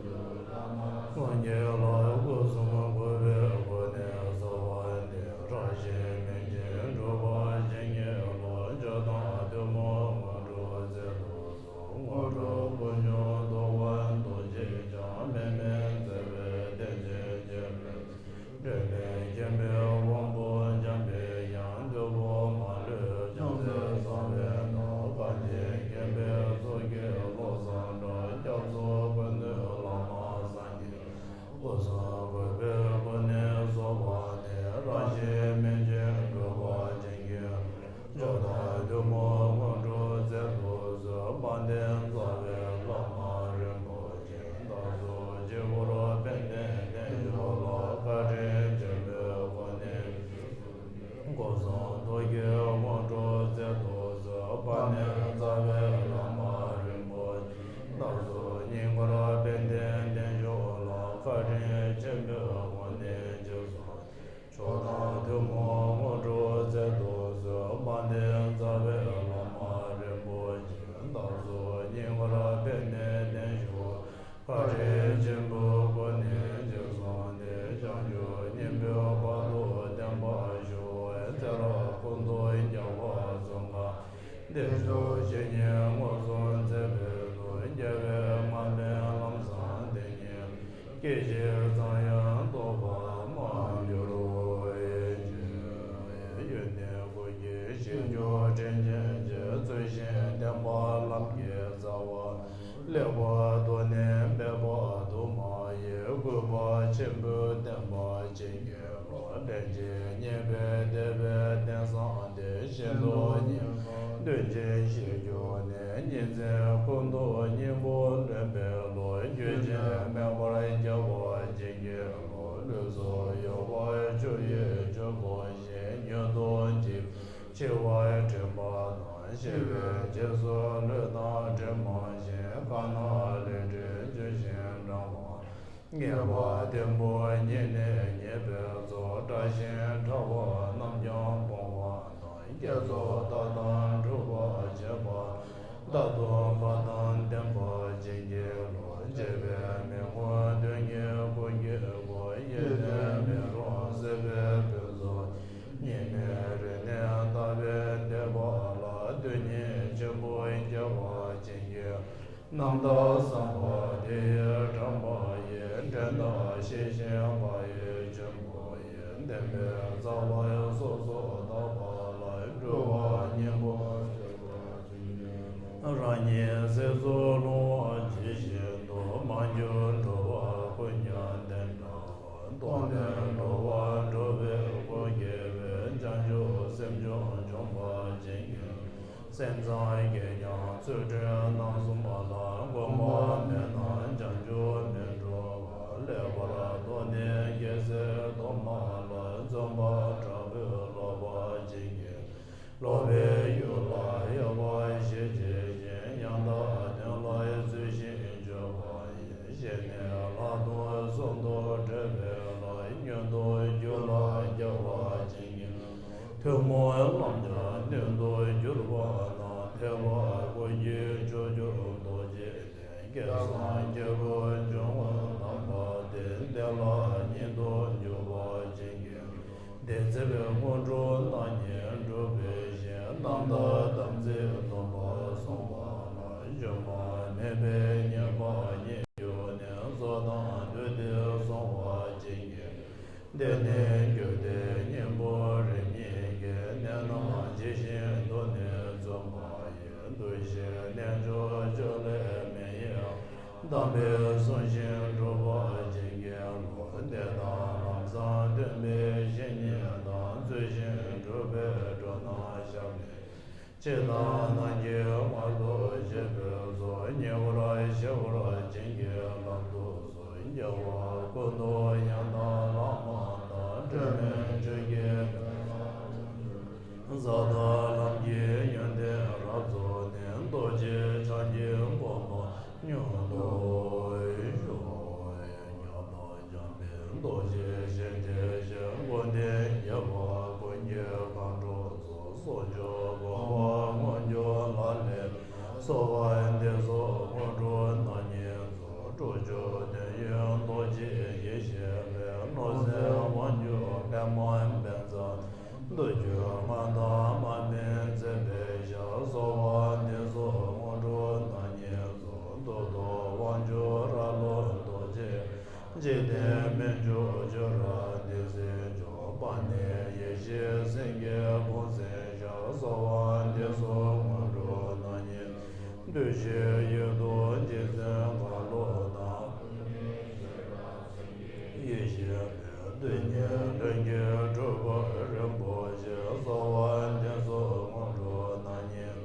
འགྲོ་དང་། སངས་རྒྱས་ལ་སྐུ་གསུང་གུས་པས་སྐུ་ནི་གསོལ་བ་འདེབས། རང་བཞིན་མེད་ཅིང་གྲུབ་པ་ཅན་གྱི་བློ། མཆོག་དང་ཐུན་མོང་དངོས་གྲུབ་སྩལ་དུ་གསོལ། དངོས་གྲུབ་ཀུན་འབྱུང་ཐོག་མར་རྡོ་རྗེ་འཆང་། དམིགས་མེད་མཛད་པའི་བསྟན་ཆེན་སྤྱན་རས། འབྲལ་མེད་མཁྱེན་པའི་དབང་པོ་འཇམ་པའི་དབྱངས། བདུད་དཔུང་མ་ལུས་འཇོམས་མཛད་གསང་བའི་བདག། གངས་ཅན་མཁྱེན་པའི་གཙུག་རྒྱན་བློ་བཟང་གྲགས། སྐྱབས་སུ་འགྲོ་དང་། བླ་མ་སངས་རྒྱས། སྐུ་གསུང་གུས་པས་སྐུ་ནི་གསོལ་བ་འདེབས། རང་བཞིན་མེད་ཅིང་གྲུབ་པ་ཅན་གྱི། མཆོག་དང་ཐུན་མོང་དངོས་གྲུབ་སྩལ་དུ་གསོལ། དཔལ་ལྡན་རྩ་བའི་བླ་མ་རིན་པོ་ཆེ། བདག་སོགས་སྤྱི་བོར་དཔལ་ལྡན་བརྟན་བཞུགས་ལ། བཀའ་དྲིན་ཆེན་པོས་སྐུ་ནི། སྐུ་གསུང་ཐུགས་ཀྱི་དངོས་གྲུབ་སྩལ་དུ་གསོལ། དཔལ་ལྡན་རྩ་བའི་བླ་མ་རིན་པོ་ཆེ། བདག་སོགས་སྙིང་ཁར་དཔལ་ལྡན་བརྟན་བཞུགས་ལ། བཀའ་དྲིན་ཆེན་པོས་སྐུ་ནི་རྗེས་སུ། མཆོག་དང་ཐུན་མོང་དངོས་གྲུབ་སྩལ་དུ་གསོལ། དཔལ་ལྡན་རྩ་བའི་བླ་མ་རིན་པོ་ཆེ། བདག་སོགས་སྙིང་ཁར་དཔལ་ལྡན་བརྟན་བཞུགས། བཀའ་དྲིན་ཆེན་པོས་སྐུ་ནི་རྗེས་སུ་བདེ། བྱང་ཆུབ་སྙིང་པོའི་བར་དུ་བརྟན་པར་ཤོག། ཚེ་རབས་ཀུན་ཏུ་རྒྱལ་བ་ཙོང་ཁ་བདེ་མཆོག་བཤེས་གཉེན་མངོན་སུམ་མཛད་པའི་མཐུས། རྒྱལ་བའི་མངའ་མེད་ལམ་བཟང་དེ་ཉིད་ལ། སྐད་ཅིག་ཙམ་ཡང་ཐོགས་པར་མ་གྱུར་ཅིག། ཡོན་ཏན་ཀུན་གྱི་གཞིར་གྱུར་དྲིན་ཅན་གྱི། བརྩོན་ཤིང་བརྟན་པ་ལམ་གྱི་རྩ་བ། ལེགས་པར་མཐོང་ནས་འབད་པ་དུ་མ་ཡིས། གུས་པ་ཆེན་པོས་བསྟེན་པར་བྱིན་གྱིས་རློབས། ལན་གཅིག་བརྙས་པས་དེ་བས་བརྟན་བཟང་སྟེ། ཤིན་ཏུ་སྙན་པ་དོན་ཆེན་ཞིག་གྱུར་ནས། གཉིས་འཛིན་ཀུན་ཏུ་སྙིང་པོ་ལོན་པའི་བློ། རྒྱུན་ཆད་མེད་པར་རྒྱས་པར་བྱིན་གྱིས་རློབས། ལུས་སུ་ཡོད་པ་ཆུ་ཡི་ཆུ་བུར་བཞིན། མྱུར་དུ་འཇིག་འཆི་བ་དྲན་པ་དང་། ཤི་བའི་རྗེས་སུ་ལུས་དང་དྲན་པ་བཞིན། དཀར་ནག་ལས་འབྲས་ལྗོན་ཤིང་འབྲང་བ། ངེས་པ་བརྟན་པོ་ཉིད་ནི་ཉེས་པའི་ཚོགས། སྐྲག་ཤིང་ཕྲ་བ་རྣམས་ཀྱང་སྤོང་བ་དང་། བསྐྱེད་རྫོགས་རྟགས་དང་སྒྲུབ་པ་བྱེད་པ། རྟག་ཏུ་བཀའ་དང་ལྡན་པ་བྱིན་གྱིས་རློབས། འབྱེད་པའི་མི་མངོན་དོན་གཉིས་ཀུན་གྱི་སྒོ། ཡེ་ནས་མི་རུང་སྲིད་པའི་ཕུན་ཚོགས། གཉིས་མེད་རིག་གནས་དག་པའི་བདེ་བ་ལ། དོན་གཉིས་ཆེན་པོ་སྐྱེ་བ་བྱིན་གྱིས་རློབས། རྣམ་དག་བསམ་པ་དེ་ཡི་དྲན་པ་ཡིས། འགྲན་ཟླ་ཞི་ཞིང་བག་ཡོད་ཆེན་པོ་ཡིས། བདེན་པའི་རྩ་བ་སོ་སོར་བརྟགས་པ་ལ། སྤྲོས་པ་གཉེན་པོ་སྤྲོས་པ་རང་ཉིད་སྲིད་གཙུག་ལུང་པ་ཇི་བཞིན་དུ། མར་གྱུར་འགྲོ་བ་ཀུན་ཀྱང་བདེ་འདྲ་བ། རྟོག་མེད་འགྲོ་བ་འགྲོ་བའི་སྒོ་འབྱེད་པའི། བྱང་ཆུབ་སེམས་མཆོག་འབྱོངས་པ་བྱིན་གྱིས་རློབས། སེམས་ཙམ་གྱིས་ཀྱང་ཚུལ་ཁྲིམས་རྣམ་གསུམ་ལ། གོམས་པ་མེད་ན་བྱང་ཆུབ་མི་འགྲུབ་པ། ལེགས་པར་རྟོགས་ནས་རྒྱལ་སྲས་ཐོག་མ་ལ། བརྩོན་པ་དྲག་པོས་ལོག་པར་བྱིན་གྱིས་རློབས། ལོག་པའི་ཡུལ་ལ་གཡོ་བ་ཞི་བྱེད་ཅིང་། ཡང་དག་དོན་ལ་ཚུལ་བཞིན་འཇུག་པ་ཡིས། གཞན་ནི་ལྷག་ཏུ་གསོན་དུ་བྲེལ་བའི་ལྷ། མྱུར་དུ་རྒྱུད་ལ་སྐྱེ་བ་བྱིན་གྱིས་རློབས། ཐུན་མོང་ལམ་གྱི་སྣོད་དུ་གྱུར་པ་དང་། ཐེག་པ་ཀུན་གྱི་མཆོག་གྱུར་རྡོ་རྗེ་གདན། སྐལ་བཟང་སྐྱེ་དགུའི་འབྱུང་པོ་དམ་པ་སྟེ། བདེ་བླག་ཉིད་དུ་འཇུག་པ་བྱིན་གྱིས་རློབས། བདེན་ཚིག་དངོས་གྲུབ་རྣམ་གཉིས་འགྲུབ་པའི་ཞིང་། རྣམ་དག་དམ་ཚིག་སྡོམ་པ་བསྲུང་བ་ལ། སྐྱོན་མ་མེད་པའི་ཉེས་པ་ཉིད་གྱུར་ནས། ཚོགས་དང་ལྡན་ཏེ་བསྲུང་བ་བྱིན་གྱིས་རློབས། དེ་ནས་རྒྱུད་སྡེ་གཉེན་པོ་རིམ་གཉིས་ཀྱི། གནད་རྣམས་ཇི་བཞིན་དུ་ནི་བརྩོན་པ་ཡིས། འདུ་ཤེས་རྣལ་འབྱོར་སྤྱོད་ལས་མི་གཡེལ་བ། དམ་པའི་བསུང་ཞིམ་སྒྲུབ་པ་བྱིན་གྱིས་རློབས། དེ་དག་ལམ་བཟང་སྟོན་པའི་བཤེས་གཉེན་དང་། ཚུལ་བཞིན་སྒྲུབ་པས་འགྲོ་རྣམས་ཞབས་ལ། སྤྱིར་བཏང་ནང་གི་སྔགས་སུ་བཤད་པའི་ཚོགས། ཉེ་བར་ཞི་བར་བྱིན་གྱིས་བརླབ་ཏུ་གསོལ། རྒྱལ་བ་ཀུན་ཏུ་ཡང་དག་བླ་མ་དང་། སྤྲོས་མེད་ཆོས་ཀྱི་ཟབ་དག་ལམ་གྱི་ཡོན་ཏན་རབ་རྫོགས་ནས། རྡོ་རྗེ་འཆང་གི་གོ་འཕང་མྱུར་དུ་ཤོག། ཉམས་དང་། འཇམ་དཔལ་རྡོ་རྗེ་ཞེས་བྱའི་ཞིང་། ཀུན་ལྡན་རྒྱལ་བ་ཀུན་གྱི་མཁའ་འགྲོ་ཚོགས། གསོག་འཇོག་གོ་འཕང་མངོན་གྱུར་ལག་ལེན་ན། གསོལ་བ་འདེབས་སོ་དངོས་གྲུབ་རྣམ་གཉིས་སྩོལ། སྤྲུལ་སྐུ་དོན་ཡོད་རྡོ་རྗེ་ཡེ་ཤེས་པའི། བློ་གསལ་དབང་ཕྱུག་པདྨ་བཛྲ། བདུད་ཀྱི་མངའ་བདག་དམག་མི་འཚེ་བའི་ཞབས། གསོལ་བ་འདེབས་སོ་དངོས་གྲུབ་རྣམ་གཉིས་སྩོལ། གདུགས་ཏོག་དབང་ཕྱུག་རྭ་ལོ་རྡོ་རྗེ། འཇིག་རྟེན་མི་འཇུག་ཁྱོད་རང་བདེ་གསལ་མཆོག། པཱ་ཎི་ཡེ་ཤེས་སེང་གེ་ཕུང་སེང་ཞབས། གསོལ་བ་འདེབས་སོ་དངོས་གྲུབ་རྣམ་གཉིས། བདུད་བཞིའི་ཡུལ་དུ་རྗེ་བཙུན་གང་ལོ་དང་། ཡེ་ཤེས་པའི་བདུད་བཞིའི་ལྷུན་གྱིས་གྲུབ་པ་རིན་པོ་ཆེ། གསོལ་བ་འདེབས་སོ་དངོས་གྲུབ་རྣམ་གཉིས།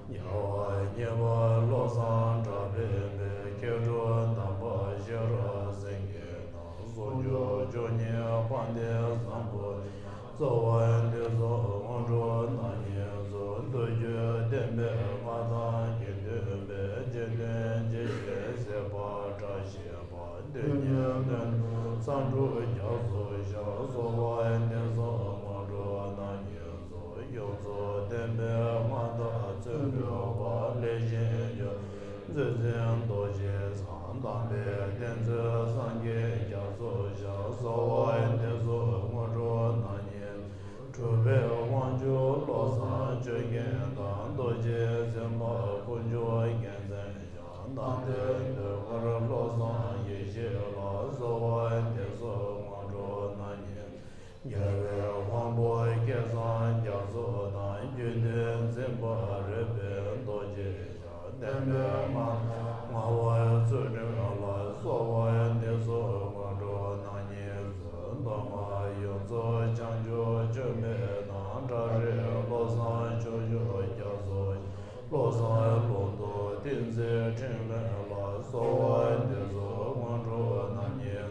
རྒྱལ་བ་གཉིས་པ་བློ་བཟང་གྲགས་པའི་དཔལ། མཁས་གྲུབ་དམ་པ་ཤེས་རབ་སེང་གེ་དང་། ཟུང་འཇུག་བཅུ་གཉིས་དཔལ་ལྡན་བཟང་པོ། གསོལ་བ་འདེབས་སོ་དངོས་གྲུབ་རྣམ་གཉིས་སྩོལ། མདོ་རྒྱུད་བསྟན་པའི་མངའ་བདག་དགེ་འདུན་པའི། རྗེ་བཙུན་འཇིགས་བྱེད་ཟིལ་པ་བཀྲ་ཤིས་པ། དོན་གཉིས་ལྷུན་གྲུབ་གསང་སྒྲུབ་རྒྱ་མཚོ་ཞབས། གསོལ་བ་འདེབས་སོ་དངོས་གྲུབ་རྣམ་གཉིས། ཡོངས་སུ་ལྡན་པའི་མངའ་བདག་བརྩོན་འགྲུས་པ། ལེགས་བཞེངས་ཆོས་མཛོད་འཛིན་རྡོ་རྗེ་འཆང་། དམ་པའི་གདེང་མཛོད་སངས་རྒྱས་རྒྱ་མཚོ་ཞབས། གསོལ་བ་འདེབས་སོ་དངོས་གྲུབ་རྣམ་གཉིས། གྲུབ་པའི་དབང་ཕྱུག་བློ་བཟང་ཆོས་རྒྱན་དང་། རྡོ་རྗེ་འཛིན་པ་དཀོན་མཆོག་རྒྱལ་མཚན་ཞབས། མདའ་མདུང་ཟློས་གར་བློ་བཟང་ཡེ་ཤེས་ལ། གསོལ་བ་འདེབས་སོ་དངོས་གྲུབ་རྣམ་གཉིས། རྒྱལ་བའི་དབང་པོ་སྐལ་བཟང་རྒྱ་མཚོ་དང་། རྒྱུད་སྡེ་འཛིན་པ་རོལ་པའི་རྡོ་རྗེ་ཞབས། བསྟན་པའི་མངའ་བདག་ངག་དབང་ཚུལ་ཁྲིམས་ལ། གསོལ་བ་འདེབས་སོ་དངོས་གྲུབ་རྣམ་གཉིས་སྩོལ། མདོ་སྔགས་ཡོངས་རྫོགས་བྱང་ཆུབ་སྤྱོད་མེད་དང་། ཊཱིཀ་ར་བློ་བཟང་ཕྱོགས་བཅུའི་རྒྱ་མཚོ། བློ་བཟང་ཀླུ་མདོ་ཏིང་འཛིན་ཕྲིན་ལས་ལ། གསོལ་བ་འདེབས་སོ་དངོས་གྲུབ་རྣམ་གཉིས།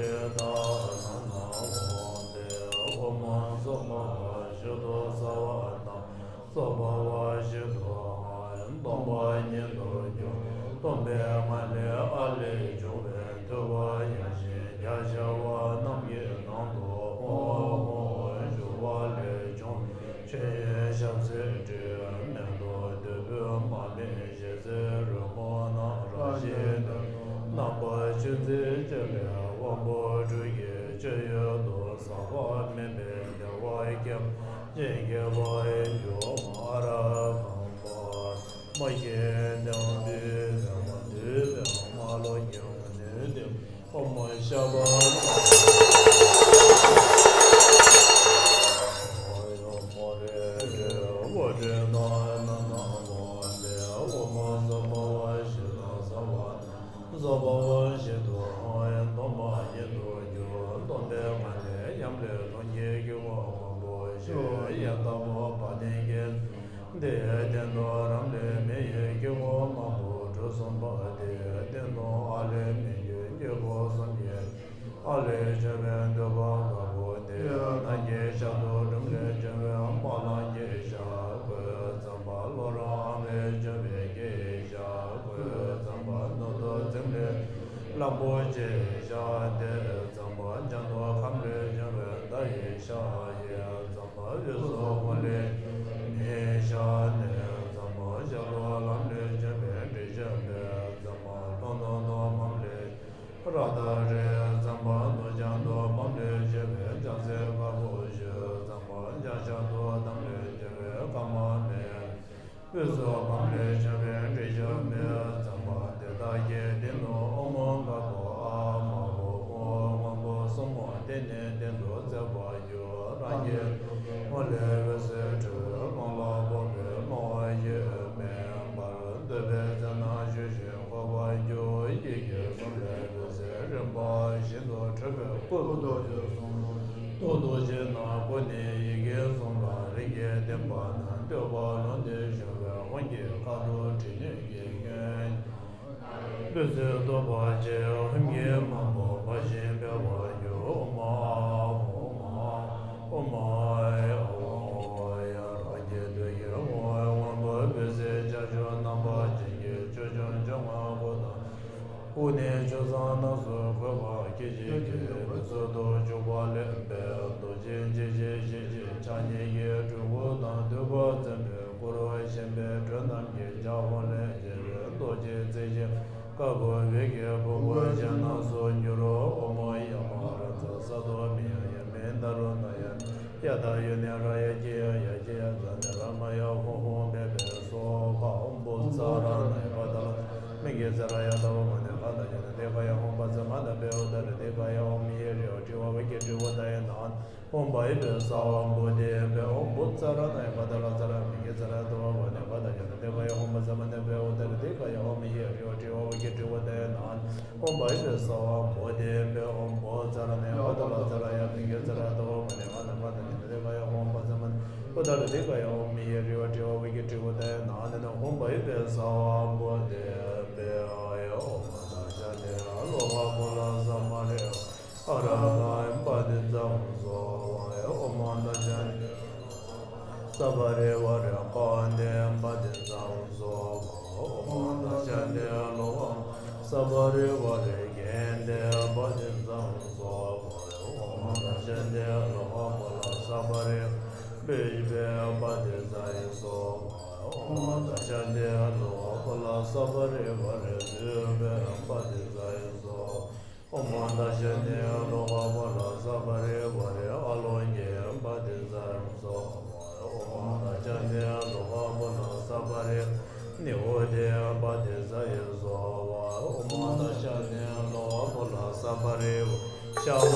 ཏྲི་ཏཱ་ན་ན་ཧོ་ཏེ། ཨོཾ་སྭ་བྷཱ་ཝ་ཤུདྡྷ་སརྦ་ནཱ་མ་སྭ་བྷཱ་ཝ་ཤུདྡྷ་ཨཱ་ཡ། སྟོང་པ་ཉིད་དུ་གྱུར། སྟོང་པའི་ངང་ལས་ཨ་ལས་བྱུང་བའི་ཐུབ་པ་ཡེ་ཤེས་རྒྱ་ཆེ་བ་རྣམས་ཀྱི་ནང་དུ་ཧཱུྃ་ཧཱུྃ་ཞུ་བ་ལས་བྱུང་བའི་ཆོས་དབྱིངས་ཞལ་ཟས་སྤྲིན་མེ་ཏོག་བདུག་སྤོས་མར་མེ་ཞལ་ཟས་རོལ་མོ་རྣམས་རང་བཞིན་དུ་རྣམ་པར་ཆོས་འཛིན་ཅན་ལས་དབང་པོ་དྲུག་གི་སྤྱོད་ཡུལ་དུ་ཟག་པ་མེད་པའི་བདེ་བ་ཁྱབ་ཅིང་ཁྱད་པར་འཇོམས་ཨ་ར་ཧམ་པ། མ་སྐྱེས་དང་བུའི་དང་དུས་དང་མ་ལོག་ཀྱང་ནུས་ལྡན་ཨོཾ་ཤ་བ་ཨོཾ་རེ་ཏྲེ་ཨོ་ཏྲེ་ན་ན་ན་ཨོཾ་ཏེ་ཨོཾ་སྭ་བྷཱ་ཝ་ཤུདྡྷ་སརྦ་ནཱ་མ་སྭ་བྷཱ་ཝ་ཤུདྡྷ་ཨཱ་ཡ། སྟོང་པ་ཉིད་དུ་གྱུར། སྟོང་པའི་ངང་ལས་ཡབ་ལས་ལྷུན་གྱིས་གྱུར་པ་དབང་པོ་ཞི་བ་ཡེ་ལྟ་བུ་བ་དན་གྱི་ཚོགས། དེའི་སྟེང་དུ་རབ་བསིལ་མེ་ཡི་དཀྱིལ་འཁོར་མང་པོ་གྲུ་གསུམ་པ། དེའི་སྟེང་དུ་ཨ་ལས་མི་འགྱུར་དཀྱིལ་འཁོར་གསུམ་གྱི། ཨ་ལས་བྱུང་བའི་འདོད་པ་དཀར་པོ་དེ། ནམ་མཁའི་ཤར་དུ་འབྲུམ་ལས་བྱུང་བའི་དམར་ལམ་གྱི་ཞལ་བཀོད་ཙམ་པ། གློ་རུང་འམ་ལས་བྱུང་བའི་སྐྱེ་བོའི་ཞལ་བཀོད་ཙམ་པ། ནུབ་ཏུ་འཛིན་ལས་གླང་པོ་ཆེའི་ཞལ་བཀོད་ཙམ་པ། བྱང་དུ་ཁམས་ལས་བྱུང་བའི་ཟླ་ཡི་ཞལ་བཀོད་ཙམ་པ། དབུས་སུ་ཧཱུྃ་ལས་མིའི་ཞལ་བཀོད་ཙམ་པ། ཤར་ལུ་ལམ་ལས་བྱུང་བའི་དྲི་ཞིམ་བཀོད་ཙམ་པ། ལྷོ་ནུབ་ཏུ་འམ་ལས་རཀྟ་རེག་ཙམ་པ། ནུབ་བྱང་དུ་འམ་ལས་བྱུང་བའི་ལྕགས་སྲེག་དཀར་པོ་བཞུ་ཙམ་པ། བྱང་ཤར་དུ་འམ་ལས་བྱུང་བའི་ཀ་མ་མེ། དབུས་སུ་འམ་ལས་བྱུང་བའི་དྲི་ཞིམ་མེ་ཙམ་པ། དེ་དག་གི་སྟེང་དུ་ཨོཾ་དཀར་པོ་ཨཱཿདམར་པོ་ཨོཾ་སྔོན་པོ་གསུམ་མོ། དེ་ནི་སྟེང་དུ་བརྩེགས་པར་གྱུར། རང་གི་ཧཱུྃ་ལས་འོད་ཟེར་འཕྲོས། གང་ལ་ཕོག་པའི་རླུང་གཡོས་མེད་པར། འདོད་པའི་ཚེ་ན་ཞི་ཞིང་འཁོར་བར་འགྱུར། ཡི་གེ་གསུམ་ལས་འོད་ཟེར་རིམ་པ་བཞིན་དུ་འཕྲོས་པས་སྐུ་མདོག་ཅན་གསུང་དུ་ཞིང་། ཏོག་ཏོག་ཅན་ནི་སྐུ་ནི་ཡི་གེ་གསུམ་ལ། རིགས་ཀྱི་བསྟན་པ་ན་འདོད་པ་ལོངས་ཏེ་བཞུགས་པའི་དབང་གི་མཁའ་འགྲོ་དྲི་བསྣོན་གྱི་མགོན། བདུད་རྩི་བཏོག་པ་ཆེ་ཧཱུྃ་གིས་མང་པོ་འབར་ཞིང་འཕེལ་བར་འགྱུར། ཨོཾ་ཨཱཿཧཱུྃ་ཧཱུྃ་ཧཱུྃ་ཧཱུྃ་ཧཱུྃ་ཧཱུྃ། ཡ་རབས་ཀྱི་དུས་ཀྱི་ཧཱུྃ་སྔོན་པོ་འབིགས་བྱེད་ལྕགས་ཀྱུ་རྣམ་པ་ཅན་གྱི་ཆོས་འབྱུང་བཅོ་ལྔ་སྐུ་དང་། སྐུ་ནི་ཆོས་བཟང་རྣམས་སུ་བཀོད་པ། སྐད་ཅིག་གིས་མི་ཚོགས་རྟོག་བཅུག་པ་ལེགས་པའི་མདོག་ཅན། འཇིགས་བྱེད་ཞི་བྱེད་ཕྱག་གཉིས་ཀྱི་སྤྲུལ་སྐུ་དང་། འདུས་པ་འཛིན་པའི་སྐུ་རུ་ཞེན་པའི་དྲི་རྣམས་ཀྱིས་ཕྱག་ཧཱུྃ་ལས་བྱེད་པའི་མདོག་ཅན། བརྩེགས་ཤིང་དཀར་པོ་འོད་ཀྱི་ཕུང་པོ་ཅན་རྣམས་སུ་འགྱུར་རོ། ཨོཾ་ཡ་མ་ར་ཛཿསྭ་ཏྭ་མི་ཡ་ཡ་མི་དྷ་རུ་ཎཱ་ཡ་མི་ཡ་དྷ་ཡུ་ནི་ར་ཡ་ཀྱི་ཡ་ཡ་ཀྱི་ཡ་ཛ་ནི་ར་མ་ཡ་ཧཱུྃ་ཧཱུྃ་མེ་བྷེ་སྭཱ་ཧཱ། ཨོཾ་བྷུ་ཙ་ར་ཎཱ་ཡ་བ་དྷ་ལ་ཙ་ར་མི་གྷི་ཙ་ར་ཡ་དྷ་བ་མ་ནི་གྷ་དྷ་ཡ་ན་དྷི་གྷ་ཡ། ཨོཾ་བཛྲ་མ་ནུ་བྷེ་ཨུ་དྷ་ར་དྷི་གྷ་ཡ། ཨོཾ་མི་ཡེ་རི་ཡ་ཏྲི་ཝ་བ་གྷི་ཏྲི་ཝ་དྷ་ཡ་ན། ཨོཾ་བྷཱུ་བྷེ་སྭཱ་ཧཱ་བོ་དྷི་བྷེ། ཨོཾ་བྷུ་ཙ་ར་ཎཱ་ཡ་བ་དྷ་ལ་ཙ་ར་མི་གྷི་ཙ་ར་ཡ་དྷ་བ་མ་ནི་གྷ་དྷ་ཡ་ན་དྷི་གྷ་ཡ། ཨོཾ་བཛྲ་མ་ནུ་བྷེ་ཨུ་དྷ་ར་དྷི་གྷ་ཡ། ཨོཾ་མི་ཡེ་རི་ཡ་ཏྲི་ཝ་བ་གྷི་ཏྲི་ཝ་དྷ་ཡ་ན། ཨོཾ་བྷཱུ་བྷེ་སྭཱ་ཧཱ་བོ་དྷི་བྷེ། ཨོཾ་བྷུ་ཙ་ར་ཎཱ་ཡ་བ་དྷ་ལ་ཙ་ར་ཡ་མི་གྷི་ཙ་ར་ཡ་དྷ་བ་མ་ནི་གྷ་དྷ་ཡ་ན་དྷི་གྷ་ཡ། ཨོཾ་བཛྲ་མ་ནུ་ཨུ་དྷ་ར་དྷི་གྷ་ཡ། ཨོཾ་མི་ཡེ་རི་ཡ་ཏྲི་ཝ་བ་གྷི་ཏྲི་ཝ་དྷ་ཡ་ན། ཨོཾ་བྷཱུ་བྷེ་སྭཱ་ཧཱ་བོ་དྷི་བྷེ། ཨོཾ་དྷ་ཤཱ་ནི་ལོ་ཧ་པོ་ལ་ས་མ་རི། ཨ་ར་ཧ་པ་ཏི་ཙ་ཧཱུྃ་སྭཱ་ཧཱ། ཨོཾ་དྷ་ཤཱ་ནི་ས་པ་རི་ཝ་རེ་པ་ཏི་པ་ཏི་ཙ་ཧཱུྃ་སྭཱ་ཧཱ། ཨོཾ་དྷ་ཤཱ་ནི་ལོ་ཧ་ས་པ་རི་ཝ་རེ་གྷན་ཏི་པ་ཏི་ཙ་ཧཱུྃ་སྭཱ་ཧཱ། ཨོཾ་དྷ་ཤཱ་ནི་ལོ་ཧ་པོ་ལ་ས་པ་རི་བི་ཤི་པ་ཏི་ཙ་ཧཱུྃ་སྭཱ་ཧཱ། ཨོཾ་དྷ་ཤཱ་ནི་ལོ་ཧ་པོ་ལ་ས་པ་རི་ཝ་རེ་ཏི་པ་ཏི་ཙ་ཧཱུྃ་སྭཱ་ཧཱ། ཨོཾ་དྷ་ཤཱ་ནི་ལོ་ཧ་པོ་ལ་ས་པ་རི་ཝ་རེ་ཨ་ལོ་ཀེ་པ་ཏི་ཙ་ཧཱུྃ་སྭཱ་ཧཱ། ཨོཾ་དྷ་ཤཱ་ནི་ལོ་ཧ་པོ་ལ་ས་པ་རི་ནི་ཧོ་ཏི་པ་ཏི་ཙ་ཧཱུྃ་སྭཱ་ཧཱ། ཨོཾ་དྷ་ཤཱ་ནི་ལོ་ཧ་པོ་ལ་ས་པ་རི་ཤ་བ་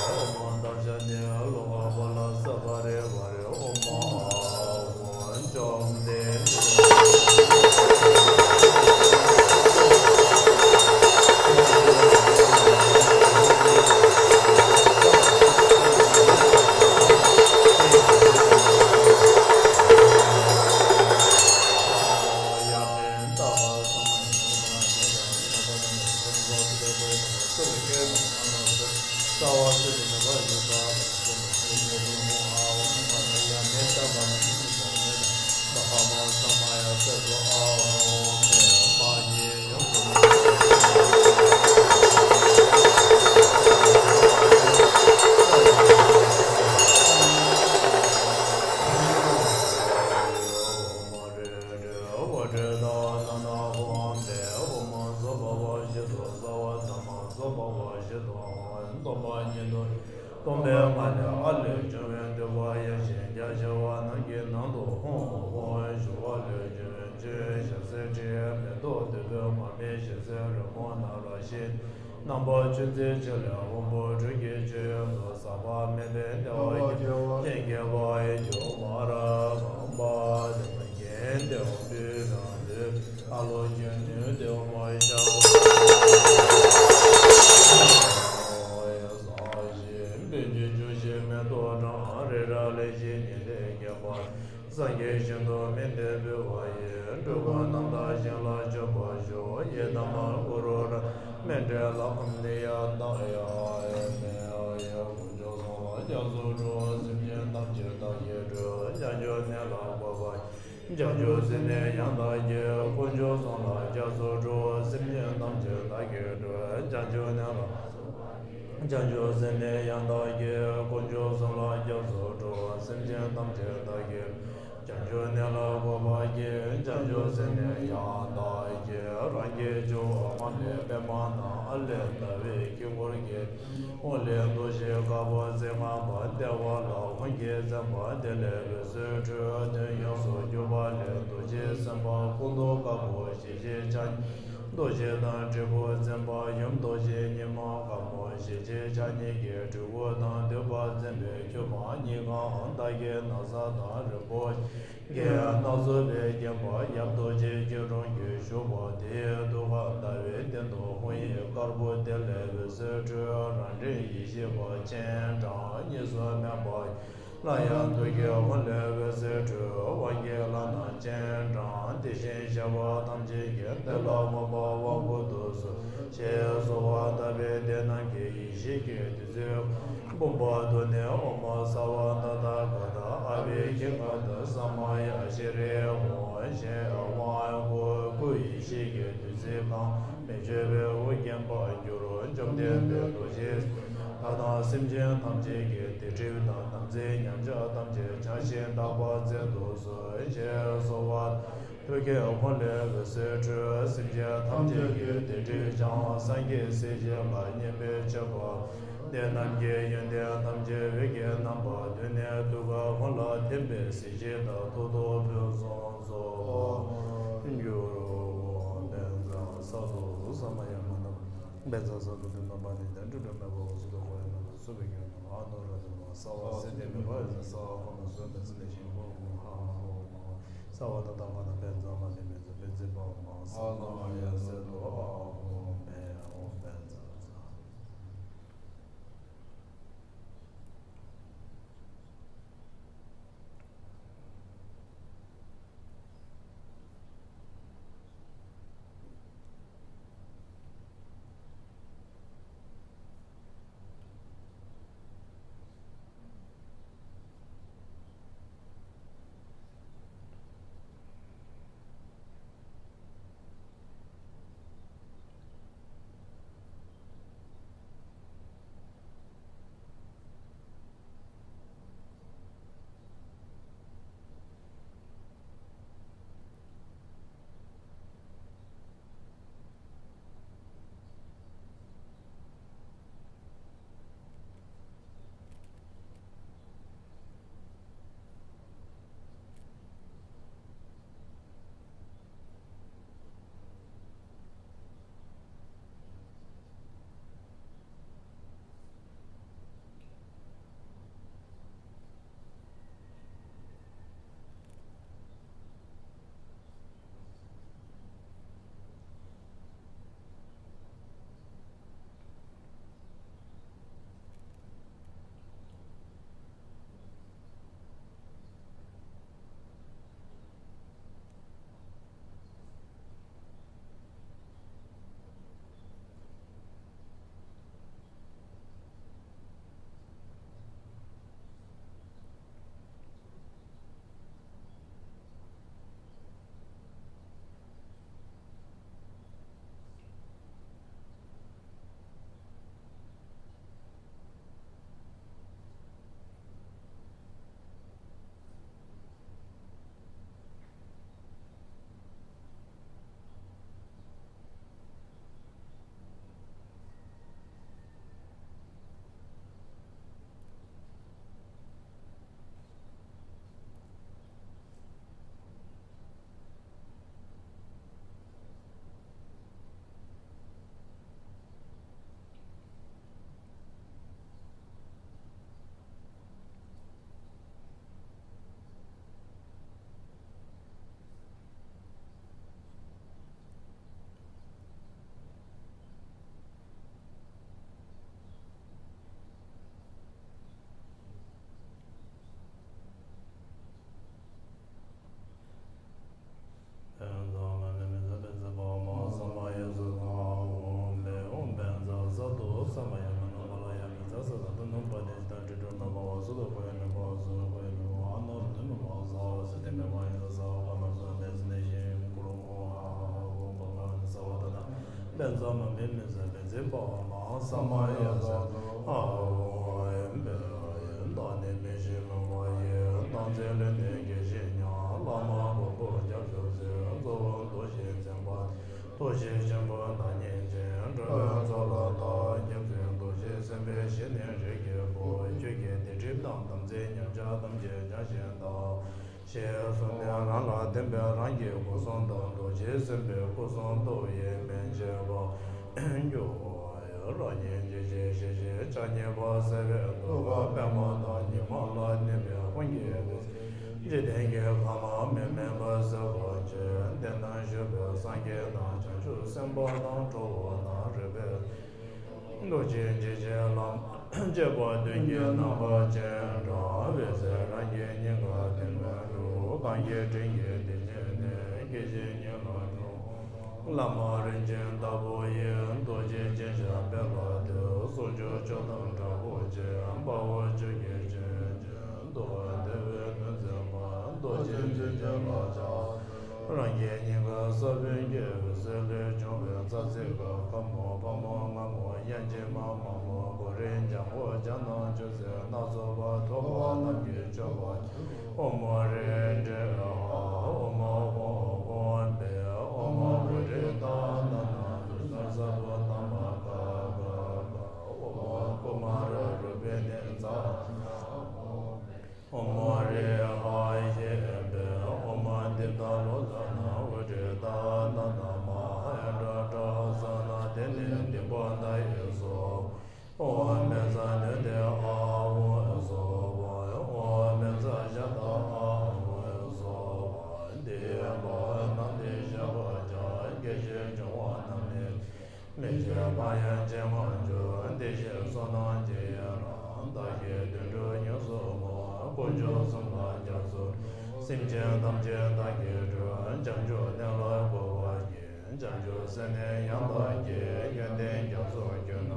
ཨོཾ་དྷ་ཤཱ་ནི་ལོ་ཧ་པོ་ལ་ས་པ་རི་ཝ་རེ་ཨོཾ་ཨཱཿཧཱུྃ་བཅོམ་ལྡན་འདས། སྟོང་པ་ཉིད་དུ་སྟོང་པའི་ངང་ལས་ཨ་ལས་བྱུང་བའི་འདོད་པ་ཡེ་ཤེས་རྒྱ་ཆེ་བ་རྣམས་ཀྱི་ནང་དུ་ཧཱུྃ་ཧཱུྃ་ཞུ་བ་ལས་བྱུང་བའི་ཆུའི་ཞལ་ཟས་དྲི་མེ་ཏོག་བདུག་སྤོས་མར་མེ་ཞལ་ཟས་རོལ་མོ་ནཱ་རོ་ཞེས་རྣམ་པ་ཆུ་འཛིན་ཆུ་ལས་དབང་པོ་དྲུག་གི་ཆུ་ཡོངས་སུ་ཟག་པ་མེད་པའི་བདེ་བ་རྒྱས་པར་གྱུར་པ་ཡི་རྒྱུ་མ་རབ་འབྱམས་པ་དེ་ཉིད་ཀྱི་བདེ་བ་སྤུས་དག་ལུས། ཨ་ལོ་རྒྱུ་ནི་བདེ་བ་མ་ཡི་ཤ་བ་ཡི་ཟ་ཞིང་སྤུན་གྱི་རྒྱུ་ཞིང་མེ་ཏོག་གྲང་རེག་ སངས་རྒྱས་ཞིང་དུ་སྨིན་འདི་འབུལ་བ་ཡིས། འགྲོ་ཀུན་རྣམ་དག་ཞིང་ལ་སྤྱོད་པར་ཤོག་ཡི་དམ་གུ་རུ་རཱ་མཎྜལ་ལྷ་ཨོཾ་ནི་ཡ་ཏཱ་ཡ་ཨ་ནི་ཨཱ་ཡ། དཀོན་མཆོག་གསུམ་ལ་སྐྱབས་སུ་འགྲོ། སེམས་ཅན་ཐམས་ཅད་བདག་གིས་སྒྲོལ། བྱང་ཆུབ་གནས་ལ་འགོད་པ་ཡིས། བྱང་ཆུབ་སེམས་ནི་ཡང་དག་བསྐྱེད། དཀོན་མཆོག་གསུམ་ལ་སྐྱབས་སུ་འགྲོ། སེམས་ཅན་ཐམས་ཅད་བདག་གིས་སྒྲོལ། བྱང་ཆུབ་གནས་ལ་བྱང་ཆུབ་སེམས་ནི་ཡང་དག་བསྐྱེད། དཀོན་མཆོག་གསུམ་ལ་སྐྱབས་སུ་འགྲོ། སེམས་ཅན་ཐམས་ཅད་བདག་གིས་སྒྲོལ། བྱང་ཆུབ་གནས་ལ་འགོད་པ་བསྐྱེད། བྱང་ཆུབ་སེམས་ནི་ཡང་དག་བསྐྱེད། རང་གི་སྤྱི་བོ་སྔོན་ལས་པདྨ་དང་། ཨ་ལས་ཟླ་བའི་དཀྱིལ་འཁོར་གྱི། འོག་ལས་རྡོ་རྗེ་དཀར་པོ་རྩེ་ལྔ་པ། ལྟེ་བ་ལ་ཧཱུྃ་གིས་མཚན་པ། དེ་ལས་འོད་ཟེར་འཕྲོས་ཏེ་ཡོངས་སུ་གྱུར་པ་ལས་རྡོ་རྗེ་སེམས་དཔའ་སྐུ་མདོག་དཀར་པོ་ཞལ་གཅིག་ཕྱག་གཉིས། རྡོ་རྗེ་དང་དྲིལ་བུ་འཛིན་པ་ཡུམ་རྡོ་རྗེ་ཉི་མ་དཀར་མོ་ཞལ་གཅིག་ཕྱག་གཉིས་ཀྱིས་སྤྲུལ་སྐུ་དང་འདུས་པ་འཛིན་པའི་མཆོད་པ་གཉིས་ཀའང་བདག་གི་ན་བཟའ་དང་རིང་པོ་གྱི་སྣ་ཚོགས་པས་བརྒྱན་པ། ཡབ་རྡོ་རྗེ་སྐྱིལ་ཀྲུང་གིས་བཞུགས་པ་དེའི་ཐུགས་ཀར་ཟླ་བའི་སྟེང་དུ་ཧཱུྃ་ཡིག་དཀར་པོ། དེ་ལས་འོད་ཟེར་འཕྲོས། རང་འདྲའི་ཡེ་ཤེས་པ་སྤྱན་དྲངས། གཉིས་སུ་མེད་པ་སླར་ཡང་ཐུགས་ཀྱི་ཧཱུྃ་ལས་འོད་ཟེར་འཕྲོས། དབང་གི་ལྷ་རྣམས་སྤྱན་དྲངས། དེ་བཞིན་གཤེགས་པ་ཐམས་ཅད་ཀྱིས་དེ་ལ་མངོན་པར་དབང་བསྐུར་དུ་གསོལ། ཞེས་གསོལ་བ་བཏབ་པས། དེ་རྣམས་ཀྱིས་ཡེ་ཤེས་ཀྱི་བདུད་རྩི་བུམ་པ་དུ་ནི་ཨོཾ་སརྦ་ཏ་ཐཱ་ག་ཏ་ཨ་བྷི་ཥིག་ཁ་ཏ་ས་མ་ཡ་ཤྲཱི་ཧཱུྃ་ཞེས་དབང་བསྐུར། སྐུ་ཡེ་ཤེས་ཀྱི་བདུད་རྩིས་གང་མི་ཆོད་པའི་དབུགས་འབྱིན་པར་འགྱུར། བཅོམ་ལྡན་འདས་རྡོ་རྗེ་ལྷ་དང་སེམས་ཅན་ཐམས་ཅད་ཀྱི་སྡིག་སྒྲིབ་དང་དམ་ཚིག་ཉམས་ཆག་ཐམས་ཅད་བྱང་ཞིང་དག་པར་མཛད་དུ་གསོལ། ཞེས་གསོལ་བ། ཐུགས་ཀྱི་ཧཱུྃ་ལས་འོད་ཟེར་འཕྲོས། སེམས་ཅན་ཐམས་ཅད་ཀྱི་སྡིག་སྒྲིབ་བྱང་། སངས་རྒྱས་སྲས་བཅས་ལ་བརྙས་པའི་ཆད་པ། དེ་རྣམས་ཀྱི་ཡོན་ཏན་ཐམས་ཅད་འོད་ཀྱི་རྣམ་པ་བསྡུས་ནས་ཐུགས་ཀའི་ཧཱུྃ་ལ་ཐིམ་པས་གཟི་བརྗིད་དང་ཐུགས་སྟོབས་ཕུན་སུམ་ཚོགས་པར་འགྱུར་རོ། བཛྲ་ས་ཏྭ་ས་མ་ཡ་མ་ན། བཛྲ་ས་ཏྭ་དྷཱུ་ཏ་པཱ་ཎི་ཏདྱ་ཏ་ཏྲཱ་ཏྲཱ་མེ་བྷ་ཝ་སུ་ཏོ་ཁོ་ཡ་ན་ན་སུ་བེ་ཀྱ་ན་ཨ་ནོ་ར་ཏ་མ་སརྦ་སིདྡྷི་མེ་བྷ་ཡ་ས་ཧ་ཁ་མ་སུ་མེ་ཙི་ནེ་ཤི་བྷ་ཧ་ཧ་ཧོ་མ་ཧ། སརྦ་ཏ་ཏ་ག་ན་བཛྲ་མ་ཏི་མེ་ཙི་བཛྲ་པ་མ་ས་ན་ཡ་ས་ཏོ་ཨ་ཧོ་མེ་ཧོ་བཛྲ་ས། པ་ནི་ཇི་ལྟར་དྲི་བྲོ་མེད་པ་བ་སོ་དང་ཁོ་ཡང་མེད་པ་བ་སོ་ཁོ་ཡང་མེད་པ་ཨ་ནོར་ནི་མེད་པ་ཟ་བ་ཟེར་དེ་མེད་པ་ཡིན་ལ་ཟ་བ་ཁ་ན་ཟ་མེད་ཟེར་ནས་ཞིང་ཀུ་རུ་ཧ་ཧ་ཧ་ཧོ་ཀ་ཀ་ནི་ཟ་བ་ད་ན་པན་ཙ་མ་མི་མི་ཟ་མི་འཛིན་པ་མ་ས་མ་ཡ་ཟ་ཨ་ཧོ་ཨ་ཡ་མེ་ཨ་ཡ་ད་ནི་མི་ཤེས་མི་བ་ཡེ་ཏང་ཙེ་ལེ་ནི་དགེ་བཤེས་ཉང་བླ་མ་མགོན་པོ་སྐྱབས་སུ་མཆི། གཙོ་བོ་འདུ་ཤེས་འཛིན་པ། འདུ་ཤེས་ཆེན་པོ་བདག་ཉིད་ཅན། འགྲོ་བའི་མཚོ་ལ་བདག་སྐྱབས་མཆི། འདུ་ཤེས་སེམས་དཔའི་གཞི་ནི་རིགས་ཀྱི་བུ། ཆོས་ཀྱི་སྡིག་སྒྲིབ་དང་དམ་ཚིག་ཉམས་ཆག་ཐམས་ཅད་སྦྱང་ཞིང་དག་ཞེས་གསུངས་ནས་རང་ལ་བསྟན་པའི་རང་གི་སྐུ་གསུང་དང་འདུ་བྱེད་སེམས་དཔའི་སྐུ་གསུང་ཐུགས་ཡིད་མི་ཆེས་པར་གྱུར། རང་ཉིད་འཇིགས་བྱེད་ཞི་བྱེད་ཕྱག་གཉིས་པ་སྲིད་པའི་དུག་ལྔ་པདྨོ་དང་ཉི་མ་ལ་གནས་པའི་དབང་གིས་འཇིག་རྟེན་གྱི་ཁམས་མི་མེད་པར་གསལ་བར་བྱེད། དེ་ན་བཞུགས་པའི་སངས་རྒྱས་དང་བྱང་ཆུབ་སེམས་དཔའ་དང་ཁྲོ་བོ་དང་རིག་པའི་རྡོ་རྗེ་འཇིགས་བྱེད་ལམ་བཅས་པ་བདུན་གྱི་རྣམ་པ་ཅན། འོད་ཟེར་རང་གི་སྙིང་ག་ཏིང་ངེ་འབར། གང་གི་དྲིན་གྱིས་དེ་ཉིད་ནས། སྐྱེ་ཤི་གཉིས་ལ་གྲོལ། བླ་མ་རིན་ཆེན་ལྟ་བུ་ཡི། རྡོ་རྗེ་སྤྱན་ཞལ་དཔལ་ལ་བསྟོད། གསུང་མཆོག་སྤྱོད་དང་འདྲ་བོ་ཆེ། དཔའ་བོ་ཆོས་ཀྱི་སྤྱོད་ཕྱིར། འདུལ་བ་འདི་བས་མི་འཛིན་པ། རྡོ་རྗེ་འཇིགས་བྱེད་ལ་ཕྱག་འཚལ་ལོ། རང་གི་སྙིང་ག་ས་བོན་སྐྱེས་པའི་གསེར་ལས་བྱུང་བའི་རྩ་ཚིག་ག་ཁ་མོ་ཕག་མོ་རྔ་མོ་གཡང་ཆེན་མ་མ་མོ་གོ་རེ་ལྗང་གོ་ལྗང་ནག་ཅུང་ཟད་སྣ་ཚོགས་པ་ཐུབ་པ་རྣམས་ཀྱིས་མཆོད་པ། ཨོཾ་རེ་ཏྲེ་ཧ། ཨོཾ་ཧོ་ཧོ་བེ། ཨོཾ་བྷུ་ཏྲེ་ཏ་ན་ན་དུ་ས་ས་བུ་ཏ་མ་ག་ག་ག། ཨོཾ་ཀུ་མ་ར་རུ་པེ་ནི་ཙ་ན་ཨོཾ་རེ་ཧ་ཡེ་བེ། ཨོཾ་དི་ཏ་ལོ་ཙ་ན་བུ་ཏྲེ་ཏ་ན་ན་མ་ཧ་ཡ་ཏྲ་ཏྲ་ཧ་ས་ན་དེ་ནི་དི་པ་ད་ཡེ་སོ། ཨོཾ་མེ་ཙ་ནུ་ཏེ་ཨ་ཧུ་སྭ་བྷཱ། ཨོཾ་མེ་ཙ་ཞ་ཏ་ཨ་ཧུ་སྭ་བྷཱ། འདི་ཡི་བར་ན་འདི་བཤད་པར་བྱ། སྐྱེ་ཤི་འབྱུང་བ་རྣམས་ནི། མི་ཤི་མ་ཡིན་ཕྱིར་མ་གྱུར། འདི་ཞེས་བསོད་ནམས་ཀྱི་ཡན་ལག་བདག་གིས་དུད་འགྲོ་ཉེར་གསུམ་མོ། དཀོན་མཆོག་གསུམ་ལ་སྐྱབས་སུ། སེམས་ཅན་ཐམས་ཅད་བདག་གིས་སྒྲོལ། བྱང་ཆུབ་གནས་ལ་འགོད་པར་བགྱི། བྱང་ཆུབ་སེམས་ནི་ཡང་དག་བསྐྱེད། ཡོན་ཏན་རྒྱ་མཚོར་གྱུར་ན།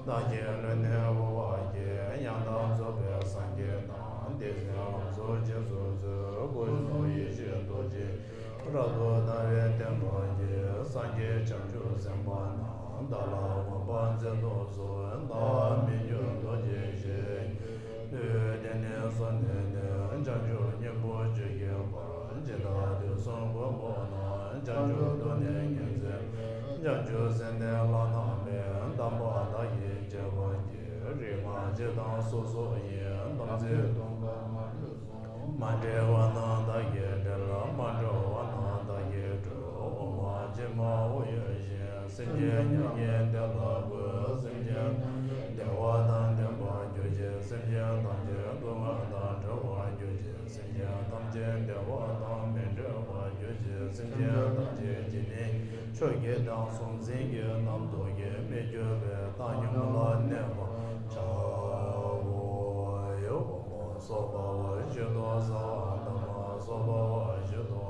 བདག་གི་ལུས་ནི་དབུལ་བར་བགྱི། ཡང་དག་རྫོགས་པའི་སངས་རྒྱས་དང་། དེ་བཞིན་ལམ་སྲོལ་རྗེས་སུ་མཛད། སྐུ་གསུང་ཡེ་ཤེས་རྡོ་རྗེ། རབ་ཏུ་དག་པའི་བསྟན་པ་གྱིས། སངས་རྒྱས་བྱང་ཆུབ་སེམས་དཔའ་རྣམས། བདག་ལ་དགོངས་པ་མཛད་དུ་གསོལ། བདག་མི་འགྱུར་རྡོ་རྗེ་འཆང་། དུས་འདི་ནས་བཟུང་ནས་ནི། བྱང་ཆུབ་སྙིང་པོ་ཆོས་ཀྱི་དཔལ། ཇི་ལྟར་དུས་གསུམ་མགོན་པོ་རྣམས། བྱང་ཆུབ་ཏུ་ནི་ཉིན་མཚན། བྱང་ཆུབ་སེམས་ནི་བླ་ན་མེད། དམ་པ་བདག་གིས་བསྐྱེད་པར་བགྱི། རིག་སྔགས་སྤྱི་དང་སོ་སོ་ཡི། དམ་ཚིག་དུམ་བུར་མ་འདྲེས་པ་རྣམས་བདག་གིས་འབྲེལ། མ་གྲོལ་བ་རྣམས་བདག་གིས་གྲོལ། དབུ་མ་ཕྱི་མ་དབུགས་ཡུལ་བཞིན། སེམས་ཅན་མྱ་ངན་འདས་ལ་འགོད། སེམས་ཅན་ཐམས་ཅད་བདེ་བ་དང་ལྡན་པར་གྱུར་ཅིག་སེམས་ཅན་ཐམས་ཅད་སྡུག་བསྔལ་དང་བྲལ་བར་གྱུར་ཅིག་སེམས་ཅན་ཐམས་ཅད་བདེ་བ་དང་མི་འབྲལ་བར་གྱུར་ཅིག་སེམས་ཅན་ཐམས་ཅད་ཇི་སྙེད་ཆོས་ཀྱི་དང་གཟུང་འཛིན་གྱི་རྣམ་རྟོག་གིས་མི་སྐྱོ་བའི་བཏང་སྙོམས་ལ་གནས་པར་བྱའོ། ཡ་ཝ་མོ་སྭ་བྷཱ་ཝ་ཤུདྡྷོ་སྭ་བ་དྷརྨ་སྭ་བྷཱ་ཝ་ཤུདྡྷོ།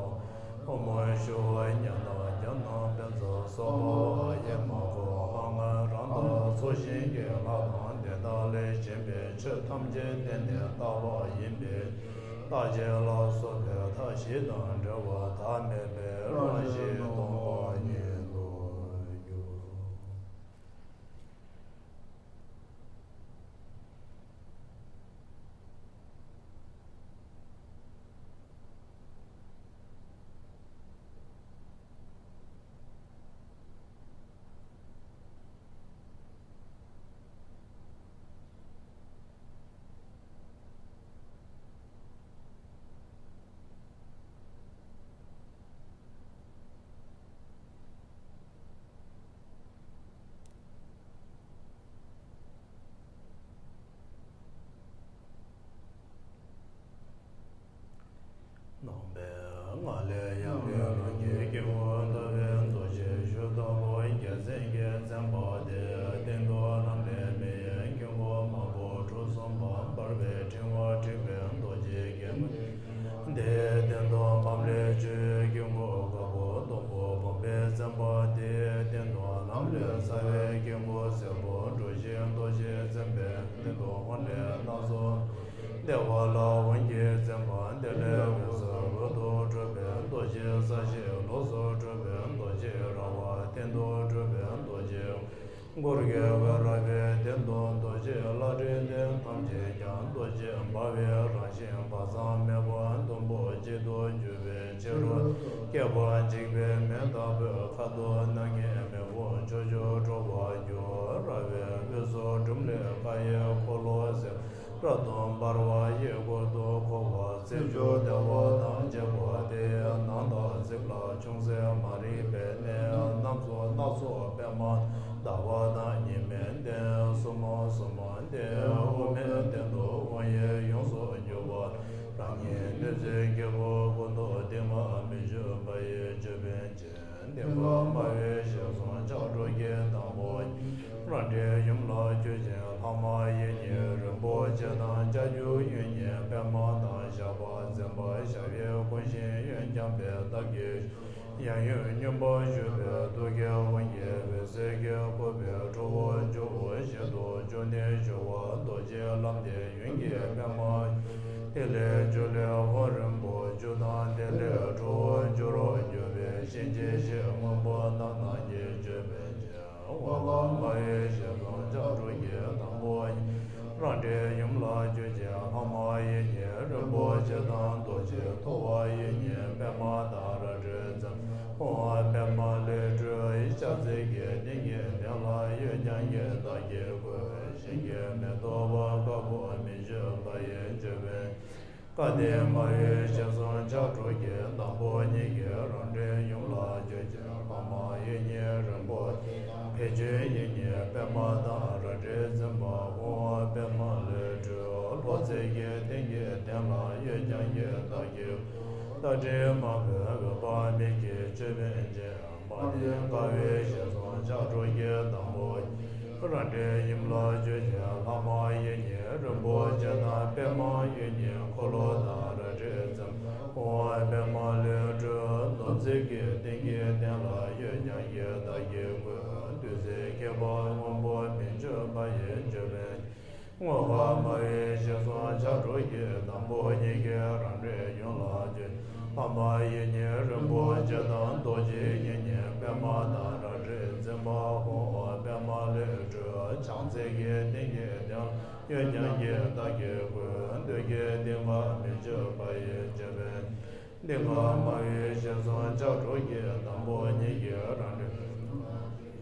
ཝ་མོ་ཤུ་བ་ཉ་ན་རྒྱ་ན་བཛྲ་སྭ་བྷཱ་ཝ་ཡེ་མ་ཁོ་ཧ་ང་རང་དང་ཚོགས་ཞིང་གི་ལྷ་དང་དེ་དག་ལས་གཞན་པའི་ཆོས་ཐམས་ཅད་བརྟེན་ནས་རྟག་པ་ཡིན་པས། རྟག་ཆད་ལ་སོགས་པའི་མཐའ་བཞི་དང་བྲལ་བ་བདག་མེད་པའི་རང་བཞིན་སྟོང་པ་ཉིད་དུ་འགྱུར། པའི་སྣ་ཚོགས། བདེ་བ་ལ་འོད་ཀྱིས་འཛིན་པ་འདི་ལས་འོད་ཟེར་འོད་དུ་གྲུབ་པའི་རྡོ་རྗེ་ས་གཞི་ལོགས་སུ་གྲུབ་པའི་རྡོ་རྗེ་ར་བ་སྟེང་དུ་གྲུབ་པའི་རྡོ་རྗེ། གུར་གྱི་འོད་ར་བའི་སྟེང་དུ་རྡོ་རྗེ་ལྷ་འདྲེ་འདི་ཐམས་ཅད་ཀྱང་རྡོ་རྗེ་འབར་བའི་རང་བཞིན་བག་ཚ་མེད་པ་ཟླུམ་པོ་གཅིག་ཏུ་གྱུར་པའི་ཕྱི་རོལ་སྐྱེས་པ་འཇིགས་པའི་མེ་ལྟ་བུའི་ཁ་དོག་སྣ་ལྔའི་མེ་དཔུང་ཆུ་སྐྱོར་འགྲོ་བར་འགྱུར། ར་བའི་དབུས་སུ་འབྲུམ་རིམ་ཀ་ཡེ་འཁོར་ལོ་ཟེར། རབ་ཏུ་འབར་བ་ཡི་གུར་དུ་འཁོར་བ་རྩིབས་བཅུ་བདེ་བ་དང་བཅས་པ་དེའི་ནང་དང་རྩིབས་ལ་ཅུང་ཟད་མ་རིག་པའི་གནས་རྣམས་སུ་སྣ་ཚོགས་པདྨ་ཟླ་བ་དང་ཉི་མའི་གདན་སྲུང་མ་སྲུང་མ་སྟེ་དབུ་མའི་སྟེང་དུ་དབང་ཡིག་ཡོངས་སུ་གྱུར་པ། རང་ཉིད་གནོད་འཚེ་སྐྱེ་བོ་ཀུན་ཏུ་སྡིག་པ་མི་བྱེད་པ་ཡི་ཅོད་པན་ཅན། སྡིག་པ་སྨྲ་བའི་ཞལ་གསུང་ཕྱག་དྲུག་གི་དང་པོ། རང་འདྲའི་ཡུམ་ལ་སྤྱོད་ཅིང་ལྷག་མ་ཡིད་གཉིས་རིན་པོ་ཆེ་དང་། ལྕགས་ཀྱུ་གཡུ་བརྙན་པདྨ་དང་། ཞགས་པ་འཛིན་པ་ཞབས་གཡས་བསྐུམ་ཞིང་གཡོན་བརྐྱང་བའི་སྟབས་ཀྱིས། ཡང་གཡོན་སྙོམས་པར་ཞུགས་པའི་ཐུགས་ཀའི་དབང་གིས་འོད་ཟེར་གྱིས་བསྐུལ་བའི་ཁྲོ་བོ་བཅུ་པོ་ཞལ་དུ་བཅུག་ནས་ཞུ་བ་རྡོ་རྗེ་ལྷ་མོ་སྟེ། གཡོན་གྱི་པདྨ་ཏི་ལའི་མཇུག་ལས་འོད་རིང་པོ་བཅུ་དང་། དེ་ལས་ཁྲོ་བོ་བཅུ་རུ་གྱུར་པའི་གཤིན་རྗེ་བཞི་སྔོན་པོ་རྣམ་སྣང་གི་ཅོད་པན་ཅན། འོད་དཔག་སྨྲ་བའི་ཞལ་གསུང་ཕྱག་དྲུག་གི་དང་པོ། རང་འདྲའི་ཡུམ་ལ་སྤྱོད་ཅིང་ལྷག་མ་ཡིད་གཉིས་རིན་པོ་ཆེ་དང་། རྡོ་རྗེ་ཐུབ་པ་ཡིད་གཉིས་པདྨ་དང་རལ་གྲིས་འཛིན། ཧཱུྃ་པདྨ་ལས་སྤྲུལ་ཕྱག་འཚལ་གྱི་ཏིང་ངེ་འཛིན་ལ་གཡོན་བརྐྱང་གི་སྟབས་ཀྱིས་བསྐུལ། ཞིང་གི་མེ་ཏོག་པ་དཀར་པོ་མི་བསྐྱོད་པ་ཡི་ཅོད་པན། ཀ་ཏི་སྨྲ་བའི་ཞལ་གསུང་ཕྱག་དྲུག་གི་དང་པོ་ཉིད་ཀྱིས་རང་འདྲའི་ཡུམ་ལ་སྤྱོད་ཅིང་ལྷག་མ་ཡིད་གཉིས་རིན་པོ་ཆེ། བེ་ཅོན་ཡིད་གཉིས་པདྨ་དང་རལ་གྲིས་འཛིན་པ། ཧཱུྃ་པདྨ་ལས་སྤྲུལ་ལྷུ་ཚིགས་ཀྱི་ཏིང་ངེ་འཛིན་ལ་གཡོན་བརྐྱང་གི་སྟབས་ཀྱིས། རྟ་མགྲིན་དམར་པོའི་འོད་དཔག་མེད་ཀྱི་ཅོད་པན་ཅན། མ་ཎི་དཀར་པོའི་ཞལ་གསུང་ཕྱག་དྲུག་གི་དང་པོ། རང་འདྲའི་ཡུམ་ལ་སྤྱོད་ཅིང་ལྷག་མ་ཡིད་གཉིས་རིན་པོ་ཆེ་དང་། པདྨ་ཡིད་གཉིས་འཁོར་ལོ་དང་རལ་གྲིས་འཛིན། ཧཱུྃ་པདྨ་ལས་སྤྲུལ་ལྷུ་ཚིགས་ཀྱི་ཏིང་ངེ་འཛིན་ལ་གཡོན་བརྐྱང་གི་སྟབས་ཀྱིས་བསྐུལ། བདུད་རྩི་འཁྱིལ་པ་སྔོན་པོ་མི་བསྐྱོད་པ་ཡི་ཅོད་པན། སྔོ་དཀར་སྨྲ་བའི་ཞལ་གསུང་ཕྱག་དྲུག་གི་དང་པོ་ཉིད་ཀྱིས་རང་འདྲའི་ཡུམ་ལ་སྤྱོད། ལྷག་མ་ཡིད་གཉིས་རིན་པོ་ཆེ་དང་། རྡོ་རྗེ་ཡིད་གཉིས་པདྨ་དང་རལ་གྲིས་འཛིན་པ། ཧཱུྃ་པདྨ་ལས་སྤྲུལ་བྱང་རྩེ་གི་ཏིང་ངེ་འཛིན་ལ་གཡོན་བརྐྱང་གི་སྟབས་ཀྱིས་བསྐུལ། བདུད་ཀྱི་སྡིག་པ་མི་བྱེད་པ་ཡི་ཅོད་པན། སྡིག་པ་སྨྲ་བའི་ཞལ་གསུང་ཕྱག་དྲུག་གི་དང་པོ་ཉིད་ཀྱིས་རང་འདྲའི་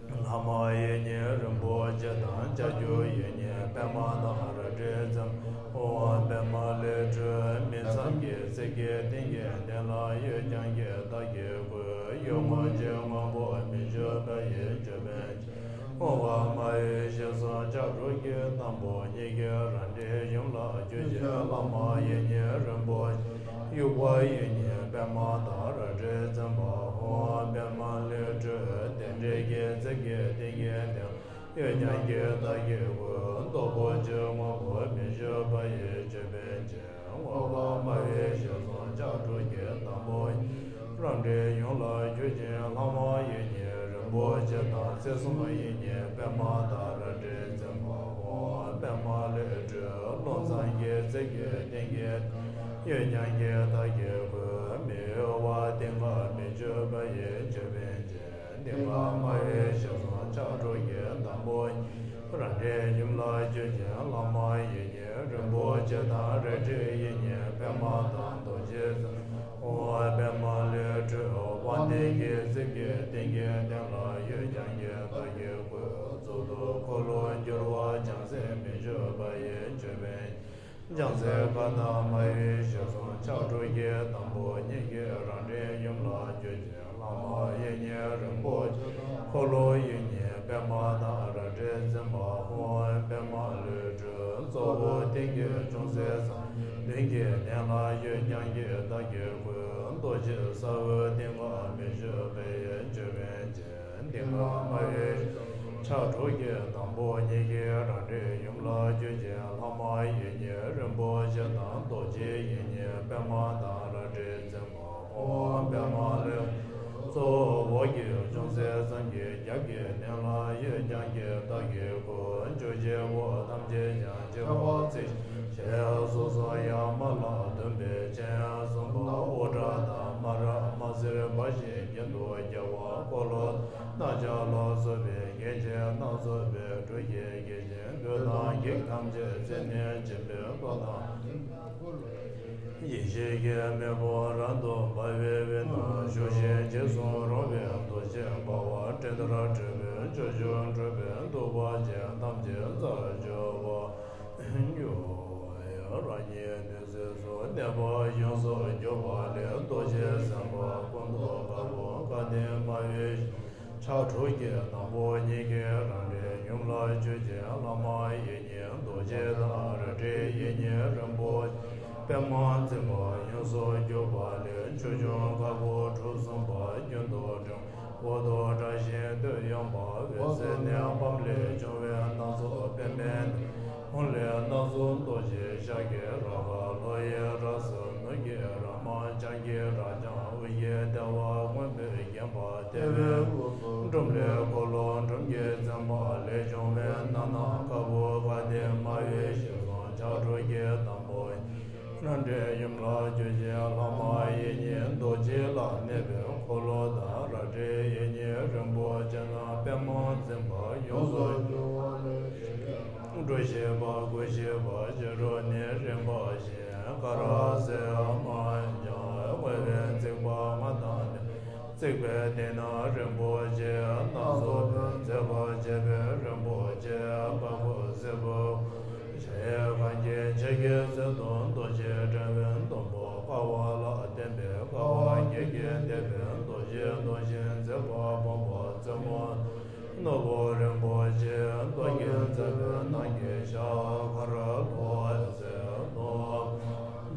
ལྷག་མ་ཡིད་གཉིས་རིན་པོ་ཆེ་དང་། ལྕགས་ཀྱུ་གཡུ་བརྙན་པདྨ་དང་རལ་གྲིས་འཛིན། ཧཱུྃ་པདྨ་ལས་སྤྲུལ་མི་ཚངས་པའི་རྩིབས་ཀྱི་ཏིང་ངེ་འཛིན་ལ་གཡོན་བརྐྱང་གི་སྟབས་ཀྱིས་བསྐུལ། གཡོན་ངོས་ཀྱི་སྔོན་པོ་མི་བསྐྱོད་པ་ཡི་ཅོད་པན། ཧཱུྃ་པདྨ་ཡི་ཞལ་གསུང་ཕྱག་དྲུག་གི་དང་པོ་ཉིད་ཀྱིས་རང་འདྲའི་ཡུམ་ལ་སྤྱོད་ཅིང་ལྷག་མ་ཡིད་གཉིས་རིན་པོ་ཆེ། དབྱུག་པ་གཡུ་བརྙན་པདྨ་དང་རལ་གྲིས་འཛིན་པ། ཧཱུྃ་པདྨ་ལས་སྤྲུལ་རྟེན་འབྲེལ་གྱི་རྩིབས་ཀྱི་ཏིང་ངེ་འཛིན་ལ་གཡོན་བརྐྱང་གི་སྟབས་ཀྱིས་བསྐུལ། ཏོག་པོ་ཆུ་སྔོན་པོ་མི་བསྐྱོད་པ་ཡི་ཅོད་པན་ཅན། འོད་དཔག་སྨྲ་བའི་ཞལ་གསུང་ཕྱག་དྲུག་གི་དང་པོ། རང་འདྲའི་ཡུམ་ལ་སྤྱོད་ཅིང་ལྷག་མ་ཡིད་གཉིས་རིན་པོ་ཆེ་དང་། རྩེ་གསུམ་ཡིད་གཉིས་པདྨ་དང་རལ་གྲིས་འཛིན་པ། ཧཱུྃ་པདྨ་ལས་སྤྲུལ་རླུང་རྩམ་གྱི་རྩིབས་ཀྱི་ཏིང་ངེ་འཛིན་ལ་གཡོན་བརྐྱང་གི་སྟབས་ཀྱིས་བསྐུལ། མི་གཡོ་བ་གཏིང་མཐའ་མི་ཆོད་པ་ཡི་ཅོད་པན་ཅན། སྡིག་པ་སྨྲ་བའི་ཞལ་གསུང་ཕྱག་དྲུག་གི་དང་པོ། རང་འདྲའི་ཡུམ་ལ་སྤྱོད་ཅིང་ལྷག་མ་ཡིད་གཉིས་རིན་པོ་ཆེ་དང་། རལ་གྲི་ཡིད་གཉིས་པདྨ་དང་རྡོ་རྗེ་རྩེ། ཧཱུྃ་པདྨ་ལས་སྤྲུལ་དབང་ལྡན་གྱི་རྩིབས་ཀྱི་ཏིང་ངེ་འཛིན་ལ་གཡོན་བརྐྱང་གི་སྟབས་ཀྱིས་བསྐུལ། གཙུག་ཏོར་འཁོར་ལོ་སྒྱུར་བ་བྱང་སེམས་མི་ཆོད་པ་ཡི་ཅོད་པན། བྱང་སེམས་ཀ་ཏ་སྨྲ་བའི་ཞལ་གསུང་ཕྱག་དྲུག་གི་དང་པོ་ཉིད་ཀྱིས་རང་འདྲའི་ཡུམ་ལ་སྤྱོད་ཅིང་ལྷག་མ་ཡིད་གཉིས་རིན་པོ་ཆེ། འཁོར་ལོ་ཡིད་གཉིས་པདྨ་དང་རལ་གྲིས་འཛིན་པ། ཧཱུྃ་པདྨ་ལས་སྤྲུལ་གཙོ་བོ་ཏིང་ངེ་འབྱུང་ལྡན་ས་བདུན་གྱི་གདན་ལ་གཡོན་བརྐྱང་གི་སྟབས་ཀྱིས་བསྐུལ། རྡོ་རྗེ་ས་བོན་ཏིང་མཐའ་མི་ཆོད་པ་ཡི་ཅོད་པན་ཅན། སྡིག་པ་སྨྲ་བའི་ཕྱག་དྲུག་གི་དང་པོ་ཉིད་ཀྱིས་རང་འདྲའི་ཡུམ་ལ་སྤྱོད་ཅིང་ལྷག་མ་ཡིད་གཉིས་རིན་པོ་ཆེ་དང་། རྡོ་རྗེ་ཡིད་གཉིས་པདྨ་དང་རལ་གྲིས་འཛིན་པ། ཧཱུྃ་པདྨ་ལས་གཙོ་བོ་འོག་གི་འབྱུང་ལྡན་ས་བརྒྱད་ཀྱི་རྒྱབ་ཀྱི་གདན་ལ་གཡོན་བརྐྱང་གི་སྟབས་ཀྱིས་བསྐུལ། བཅུ་གཅིག་ ཆེན་པོ་ཐམས་ཅད་ཀྱང་ཆེ་བར་བརྩིགས་ཤིང་། སོ་སོ་ཡང་མ་ལ་སྟོན་པའི་སྤྱན་གསུམ་པ་དབུ་སྐྲ་དང་མ་ར་མ་སེར་འབར་ཞིང་གྱེན་དུ་བརྒྱལ་བ་འཁོར་ལོ་རྣམ་ཐར་ལ་སོགས་པའི་རྒྱན་ཆེན་སྣ་ཚོགས་པའི་འབྲུ་གིས་དགྱེས་ཤིང་། འདོད་དང་བགེགས་ཐམས་ཅད་རྩད་ནས་འབྱིན་པའི་བློ་དང་ཡེ་ཤེས་ཀྱི་མེ་ཕོང་རབ་ཏུ་འབར་བའི་དབུས་ན་བཞུགས་ཤིང་། འཇིགས་སུ་རུང་བའི་རྡོ་རྗེ་འབར་བ་སྤྲིན་ལྟར་འཁྲིགས་པའི་སྤྱོད་འཇུག་གྲུབ་པའི་ཐུབ་པ་ཅན་ཐམས་ཅད་རྩད་གཅོད་པ། རང་ཉིད་བདུད་རྩི་གསུམ་གནས་པ་ཡོངས་སུ་གྱུར་པ་ལས། རྡོ་རྗེ་སེམས་དཔའ་སྐུ་མདོག་དཀར་པོ་དགའ་ལྡན་སྨྲ་བའི་ཞབས། ཕྱག་དྲུག་གི་སྣམ་བུ་གཉིས་ཀྱིས་རང་རིགས་ཡུམ་ལ་བསྐྱོད་ཅིང་། ལྷ་མ་ཡིན་གཉིས་རྡོ་རྗེ་དང་། རལ་གྲི་ཡིན་གཉིས་རིང་པོ་ཆེ། པདྨ་འཛིན་པ་ཡོངས་སུ་གྱུར་པ་ལས། ཆོས་འབྱུང་དཀར་པོ་གྲུ་གསུམ་པ་རྒྱུན་དུ་འབྲིང་། འོག་ཏུ་བཀྲ་ཤིས་སྟོད་གཡོན་པ། འོད་ཟེར་ནི་བམ་ལས་བྱུང་བའི་སྣ་ཚོགས་པདྨའི་གུང་ལས་སྣ་ཚོགས་རྡོ་རྗེ་ཤཱཀྱའི་རཀྵ། ལྷོ་ཡི་རཀྵ་ནུབ་ཀྱི་རཀྵ། བྱང་གི་རཀྵ། དབུས་ཀྱི་ལྟེ་བ་མངོན་པར་མཁྱེན་པ་ལྟེ་བའི་དབུས་སུ། འབྲུམ་ལས་འཁོར་ལོ་འབྲུམ་གྱིས་མཚན་པ་ལས་བྱུང་བའི་སྣ་ནམ་མཁའ་པོ་དགའ་ལྡན་སྨྲ་བའི་ཞལ་གསུམ་ཕྱག་དྲུག་གི་སྣམ་བུ། རང་རིགས་ཡུམ་ལ་བསྐྱོད་ཅིང་། ལྷ་མ་ཡིན་གཉིས་རྡོ་རྗེ་ལ་གནས་པའི་འཁོར་ལོ་དང་། རལ་གྲི་ཡིན་གཉིས་རིང་པོ་ཆེ་དང་། པདྨ་འཛིན་པ་ཡོངས་སུ་གྱུར་པ་ལས། བསྒྲུབ་བྱེད་པ་བསྒོམ་བྱེད་པ་བྱེད་སྒྲུབ་ནི་རིམ་པ་བཞིན། ཀ་ར་སེ་མ་ཡང་བསྔོ་བས་བརྩིགས་པ་ལྔ་དང་ལྡན། བརྩིགས་པའི་སྟེང་ན་རིན་པོ་ཆེ་སྣ་ཚོགས་པས་མཛེས་པར་བྱས་པའི་རིན་པོ་ཆེ་བ་ཀོ་སེར་པོ། གཞལ་ཡས་ཁང་གི་ཕྱེད་ཀའི་ཚད་དུ་རྡོ་རྗེ་དཔྲལ་བའི་སྡོང་པོ་ཀ་བ་ལ་བརྟེན་པའི་ཀ་བ་བརྒྱད་ཀྱིས་བཏེགས་པའི་རྡོ་རྗེ་རྡོ་རྗེ་མཛེས་པ་སྤུངས་པ་རྩེ་མོ། ནོར་བུ་རིན་པོ་ཆེ་རྡོ་རྗེ་མཛེས་པའི་ནགས་ཀྱི་ཤར་ཁར་ལྷོ་ཡི་ཚད་དུ།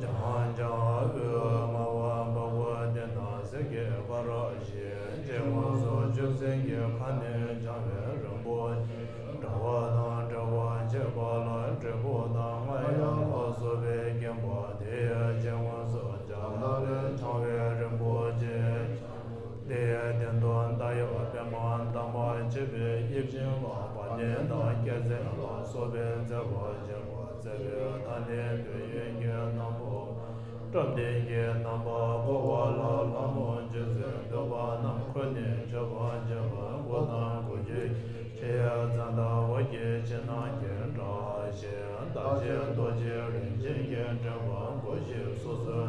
འཇམ་འཇམ་དབུས་ལྔ་པ་འཕགས་པའི་སྟེང་ན་གསེར་གྱི་ཀ་ར་བཞི། སྤྱན་དངོས་སུ་ཆུ་སྲིན་གྱི་ཁ་ནས་འཕྱང་བའི་རིན་པོ་ཆེ། དྲ་བ་དང་དྲ་བ་ཕྱེད་པ་ལ་དྲིལ་བུ་དང་རྔ་ཡབ་ལ་སོགས་པས་བརྒྱན་པ་དེ་ཡི་སྤྱན་དངོས་སུ་འཇའ་ལ་ལས་འཕྱང་བའི་རིན་པོ་ཆེ། དེའི་སྟེང་དུ་མདའ་ཡི་པདྨ་འདབ་མ་བརྒྱད་པའི་དབྱིབས་ཅན་ལ་བ་དན་དང་རྒྱལ་མཚན་ལ་སོགས་པས་མཛེས་པར་བྱས་པ། མཛེས་པའི་མདངས་ནི་འདོད་ཡོན་གྱི་སྣམ་བུ། བཀྲམ་སྟེ་གི་རྣམ་པར་བསྐོར་བ་ལ་ལྷ་མོ་རྗེ་བཙུན་འདོད་པ་རྣམས་ཁོ་ནས་ཆོད་པར་བྱེད་པ། དགུ་དང་དགུ་བཅུའི་ཕྱི་ཡི་ཙནྡ་འོད་ཀྱི་ཕྱི་ནང་གི་སྒྲ་བཞིན། བདག་བཞིན་རྡོ་རྗེ་རིན་ཆེན་གྱི་དྲེགས་པ་སྒོ་བཞི་སོ་སོའི་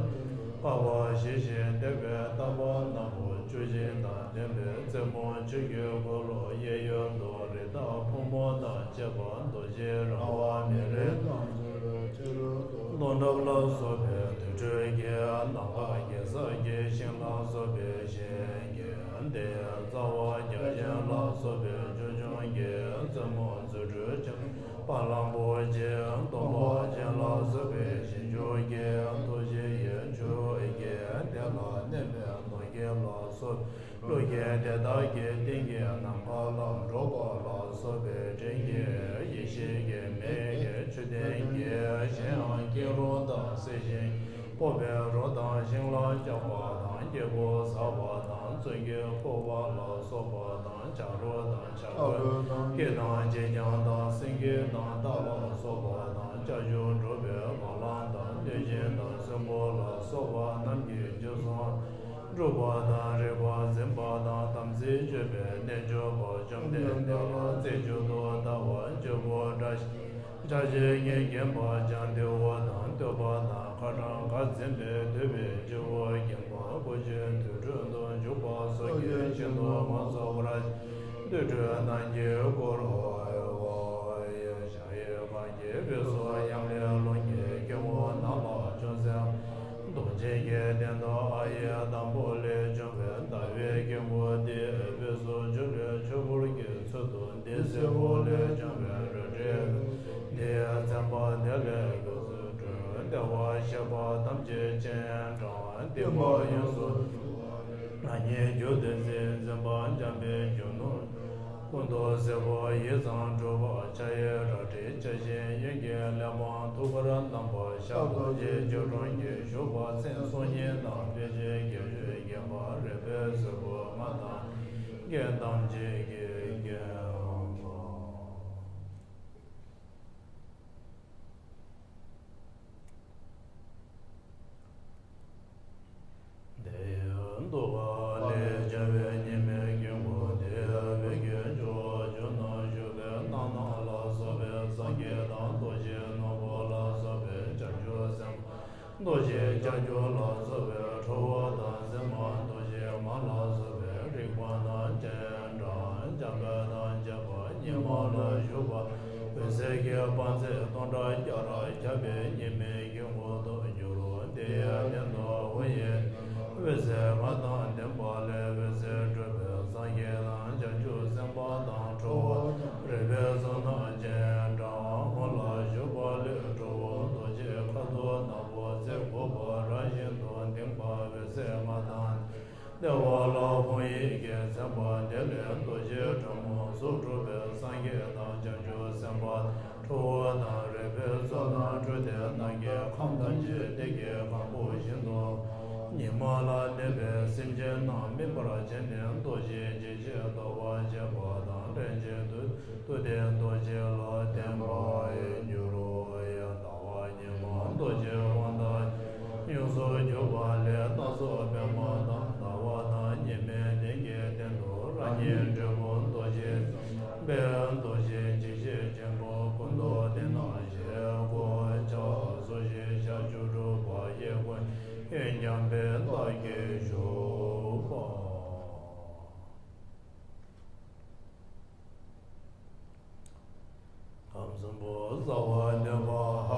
པ་ཕ་བཞི་བཞིན་བཏེགས་པའི་ལྟ་བ་སྣ་ཁོང་བཅུ་བཞི་དང་ལྡན་པའི་རྩེ་མོ་ཆུ་སྐྱེས་འཁོར་ལོ་གཡས་གཡོན་དུ་རི་དྭགས་ཕོ་མོ་དང་བཅས་པ་རྡོ་རྗེ་ར་བ་མེ་རི་དྭགས་མཚོན་རི་ཆུ་རུ་དུ། ལྷུན་གྲུབ་ལ་སོགས་པའི་དུར་ཁྲོད་ཀྱི་ནམ་མཁའ་གེ་སར་གྱི་ཤིང་ལ་སོགས་པའི་ཞིང་གི་དེའི་རྩ་བ་རྒྱ་ཆེན་ལ་སོགས་པའི་ཆོས་འབྱུང་གི་རྩེ་མོ་རྫུ་འཕྲུལ་ཆེན་པོ་དཔལ་ལྷ་མོ་ཆེ་སྟོང་པ་ཅན་ལ་སོགས་པའི་ཞིང་མཆོག་གི་རྡོ་རྗེ་ཡི་ཆུ་བོ་ཡི་དེ་ལ་གནས་པའི་ནོར་གྱི་ལ་སོགས་ཀླུ་རྒྱལ་དེ་དག་གི་སྟེང་གི་ནམ་མཁའ་ལ་འགྲོ་བ་ལ་སོགས་པའི་བྲན་གྱི་ཡེ་ཤེས་ཀྱི་མེ་ཡི་མཆོད་རྟེན་གྱི་གཞན་ཡང་སྐྱིལ་ཀྲུང་དང་གསེར་ཞུན་ཕོར་པའི་རོ་དང་ཤིང་ལ་བཅགས་པ་དང་སྐྱེ་བོ་ཟ་བ་དང་བཙོན་གྱི་ཕོར་པ་ལ་སོགས་པ་དང་བྱ་རོག་དང་བྱ་རྒོད་སྐེ་དང་རྗེས་རྐྱང་དང་སེང་གེ་དང་རྟ་ལ་སོགས་པ་དང་ལྕགས་ཀྱུ་འགྲོ་བའི་བ་ལང་དང་གནོད་སྦྱིན་དང་གསོན་པོ་ལ་སོགས་པ་རྣམས་ཀྱི་རྒྱུ་གསུམ། སྒྲུབ་པ་དང་རིག་པ་འཛིན་པ་དང་དམ་ཚིག་སྤྱོད་པའི་རྣལ་འབྱོར་པ་བཅོམ་ལྡན་འདས་ལ་རྩེ་གཅིག་ཏུ་ལྟ་བ་སྤྱི་བོ་བཀྲ་ཤིས་ཕྱག་རྒྱའི་གཉེར་བརྒྱན་པ་ལྕགས་མདེའུ་དང་བསྟོད་པ་དང་ཁ་བྲང་ཁ་འཛིན་པའི་བསྟོད་པའི་སྤྱི་བོ་བརྒྱན་པ་སྐུ་མཆེད་དུར་ཁྲོད་དུ་འཇུག་པ་སོགས་ཀྱི་ཤིན་ཏུ་མང་སུ་བཀྲ་ཤིས་དུར་ཁྲོད་རྣམས་ཀྱིས་བསྐོར་རོ། ཡ་ཡི་ཁ་གི་དབུས་སུ་ཡབ་ལྷའི་ཀླུང་གི་སྐྱེ་བོ་རྣམས་ལ་ཅུང་ཟད་མཐོང་། གདོང་ཅན་གྱི་སྟེང་དུ་ཨ་ཡི་དང་པོ་ལས་བྱུང་བའི་ཟླ་བའི་སྐྱེ་བོ་དེའི་དབུས་སུ་ཆུ་ལྷའི་ཆུ་བུར་གྱི་ཚུལ་དུ་འདི་སེར་པོ་ལས་བྱུང་བའི་རལ་གྲིའི་དབུས་སུ་འདི་མཚན་པ་དེ་ལས་དགོས་སུ་སྤྲུལ། ལྟེ་བ་བཞི་པ་ཐམས་ཅད་སྤྱན་དྲངས། སྟེང་པ་ཡོངས་སུ་རང་ཉིད་རྒྱུ་དེ་སྲིད་འཛིན་པ་འཇམ་དཔལ་གྱི་ནོར། སྐུ་མདོག་སེར་པོ་ཡིད་བཟང་དྲུག་པ་ཕྱག་གཡས་རལ་གྲི་བཅའ་ཞིང་གཡོན་གྱི་གླེགས་བམ་ཐུགས་ཀར་བསྣམས་པ་ཞབས་རྡོ་རྗེ་སྐྱིལ་ཀྲུང་གིས་བཞུགས་པ་མཚན་སྲོག་སྙིང་དང་དཔེ་བྱད་བརྒྱད་ཅུས་བརྒྱན་པ་རལ་པའི་སེར་པོ་ལྔ་དང་རྒྱན་ཐམས་ཅད་ཀྱིས་བརྒྱན་པ། ལྕགས་ཀྱུ་ལ་སོགས་པའི་ཁྲོ་བོ་དང་མཚན་མ་རྡོ་རྗེ་མ་ལ་སོགས་པའི་རིག་པ་དང་སྤྱན་དྲངས། འཇམ་དཔལ་དང་བཅས་པ་ཉི་མ་ལ་བཞུགས་པ། འོད་ཟེར་གྱི་དཔག་ཚད་སྟོང་ཕྲག་བརྒྱ་ཕྲག་ཁྱབ་པའི་ཉི་མའི་དཀྱིལ་འཁོར་དུ་འགྱུར་རོ། དེའི་སྟེང་དུ་ཧཱུྃ་ཡིག་དང་འོད་ཟེར་ལྔ་དང་ལྡན་པ་ལས། འོད་ཟེར་སྤྲོས་པས་སངས་རྒྱས་དང་བྱང་ཆུབ་སེམས་དཔའ་དང་ཁྲོ་བོ་དང་རིག་པའི་ཚོགས་རྣམས་སྤྱན་དྲངས། ཧཱུྃ་ལ་བཞུགས་པ་ལས་ཁྲོ་བོ་རྡོ་རྗེ་ཁ་དོག་ནག་པོ་རྩེ་དགུ་པ་རང་བཞིན་དུ་ལྡན་པ། འོད་ཟེར་ལྔ་དང་ལྡན་པ་ལ་ཧཱུྃ་ཡིག་གིས་མཚན་པ། དེ་ལས་རྡོ་རྗེ་གྲོ་མོ་གཟུགས་སྤྲུལ་པས་སངས་རྒྱས་དང་བྱང་ཆུབ་སེམས་དཔའ་དང་ཁྲོ་བོ་དང་རིག་པའི་ཚོགས་རྣམས་སྤྲུལ་ཏེ་ནམ་མཁའི་ཁམས་ཐམས་ཅད་བདེ་སྐྱིད་གང་པོ་བཞིན་དུ་ཉི་མ་ལ་གནས་པའི་སེམས་ཅན་རྣམས་སྨིན་པར་བྱས་ནས་རྡོ་རྗེ་འཇིགས་བྱེད་བཟློག་པར་བྱེད་པ་དང་། ལྷན་ཅིག་ཏུ་ཏུ་སྟེ་རྡོ་རྗེ་ལ་བརྟེན་པར་འགྱུར་རོ། ཡང་ཟླ་བ་ཉི་མ་རྡོ་རྗེ་དབང་ཐང་ཡོངས་སུ་གྱུར་པ་ལས། སྣ་ཚོགས་པདྨ་དང་ཟླ་བ་དང་ཉི་མའི་གདན་གྱི་སྟེང་དུ་རང་ཉིད་འབྲས་བུ་རྡོ་རྗེ་ཟེར་བའི་རྡོ་རྗེ་འཇིགས་བྱེད་ཆེན་པོ་སྐུ་མདོག་དེ་ནང་བཞིན་དཀོན་ཆ་སོ་བཞི་ཞལ་བཅུ་དྲུག་པ་ཡི་སྐུ་གཡོན་བརྐྱང་པའི་ལྟག་གིས་བཞུགས་པ། ཁམས་གསུམ་པོ་རྩ་བ་ནས་པ་ཧ་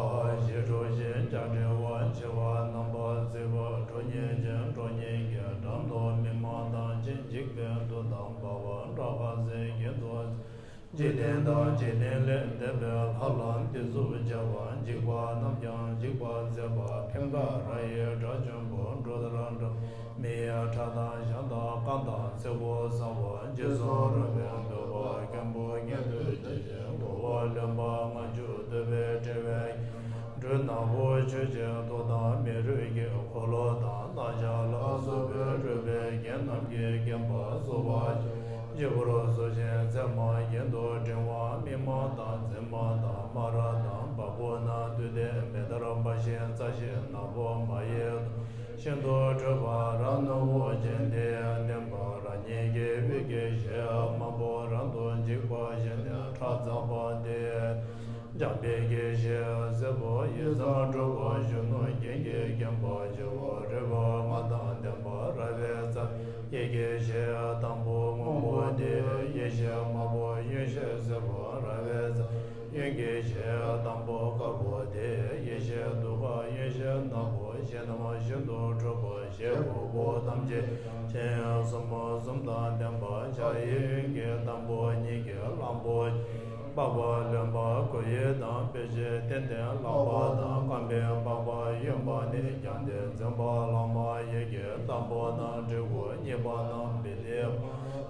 ཞེས་འགྲོ་ཞིང་། ལྕགས་སྤྲེལ་བ་མཆེ་བ་རྣམ་པར་གཙིགས་པ། ཁྲོ་གཉེར་ཅན་ཁྲོ་གཉེར་གྱི་སྒྲ་མདོ་མི་སྨྲ་དང་། ཅི་འཇིགས་པའི་མཐུ་དང་འབར་བ་སྐྲག་པ་ཟེར་གྱིས་འཚོ། འཇིག་རྟེན་དང་འཇིག་རྟེན་ལས་འདས་པའི་ལྷ་ལ་འདི་ཚུགས་བྱ་བ། འཇིགས་པ་རྣམས་ཀྱང་འཇིགས་པར་མཛད་པ། ཕིང་ཀ་ར་ཡི་སྒྲ་ཆེན་པོ་འབྲུག་ལྟར་འགྲོ། མི་ཡི་ཁྲག་དང་ཞག་དང་རྐང་དང་ཚེ་བོ་ཟ་བ། འཇིགས་སུ་རུང་བའི་འདོད་པ་སྐམ་པོ་ཉེ་དུ་བྱེད་ཅིང་། འགྲོ་བ་གླེན་པ་ལྔ་བཅུ་འདུས་པའི་དཔྲལ་བའི་སྦྲུལ་ནག་པོ་ཆོས་ཀྱི་ཐོག་དང་མེ་རུལ་གྱི་འཁོར་ལོ་དང་། རྣམ་ཤར་ལ་སོགས་པའི་རོལ་པའི་རྒྱན་རྣམས་ཀྱིས་བརྒྱན་པ་གསོལ་བ་བཞེས་པ། གཅིག་པུར་གསོལ་ཞིང་མཚན་མ་གྱེན་དུ་བསྒྲེང་བ། སྨིན་མ་དང་མཛེས་མ་དང་སྨ་ར་དང་བ་སྤུ་རྣམས་བསྡུས་ཏེ་མེ་ལྟར་འབར་ཞིང་འཛག་ཞིང་ནག་པོ་མ་ཡིན་ཤིན་ཏུ་ཁྲོས་པ་ར་ནོར་བུ་ཅན་དེ་ལྡན་པ། རང་ཉིད་ཀྱི་དབུས་ཀྱི་གཞལ་ཡས་དམར་པོ་རབ་ཏུ་འཇིགས་པ་ཞི་ནས་ཁྲག་འཛག་པ་དེ། འཇམ་དཔལ་གྱི་ཞལ་སེར་པོ་ཡི་དམ་འཁྲུགས་པ་གཞོན་ནུ་རྒྱན་གྱིས་བརྒྱན་པ་བྱེད་པ། རོལ་པ་ལྔ་དང་ལྡན་པ་ར་བའི་རྩ་ཡི་གེ་ཞལ་དང་པོ་སྔོན་པོ་དེ། ཡེ་ཤེས་དམར་པོ་གཡོན་ཞལ་སེར་པོ་ར་བའི་རྩ་གཡོན་གྱི་ཞལ་དང་པོ་དཀར་པོ་དེ། ཡེ་ཤེས་གདུགས་དཀར་གཡོན་ཞལ་ནག་པོ། ཞལ་རྣམས་ཤིན་ཏུ་ཁྲོས་པ། ཞལ་ཕུར་བུ་ཐམས་ཅད་སྤྱན་གསུམ་པོ་གསུམ་དང་ལྡན་པ། ཕྱག་གཡས་གཡོན་གྱི་དང་པོ་གཉིས་ཀྱི་གླང་པོ་ཆེ། པགས་པ་རློན་པ་གོ་ཡུ་དང་སྤོས་ཆུས་བསྟེན་ཏེ། ལག་པ་དང་རྐང་པའི་པགས་པ་གཡོན་པ་ནས་བརྐྱངས་ཏེ་འཛིན་པ་ལྷག་མ་ཡི་གེ་དང་པོ་རྣམས་གྲི་གུག་གཉིས་པ་རྣམས་བི་ཏའི་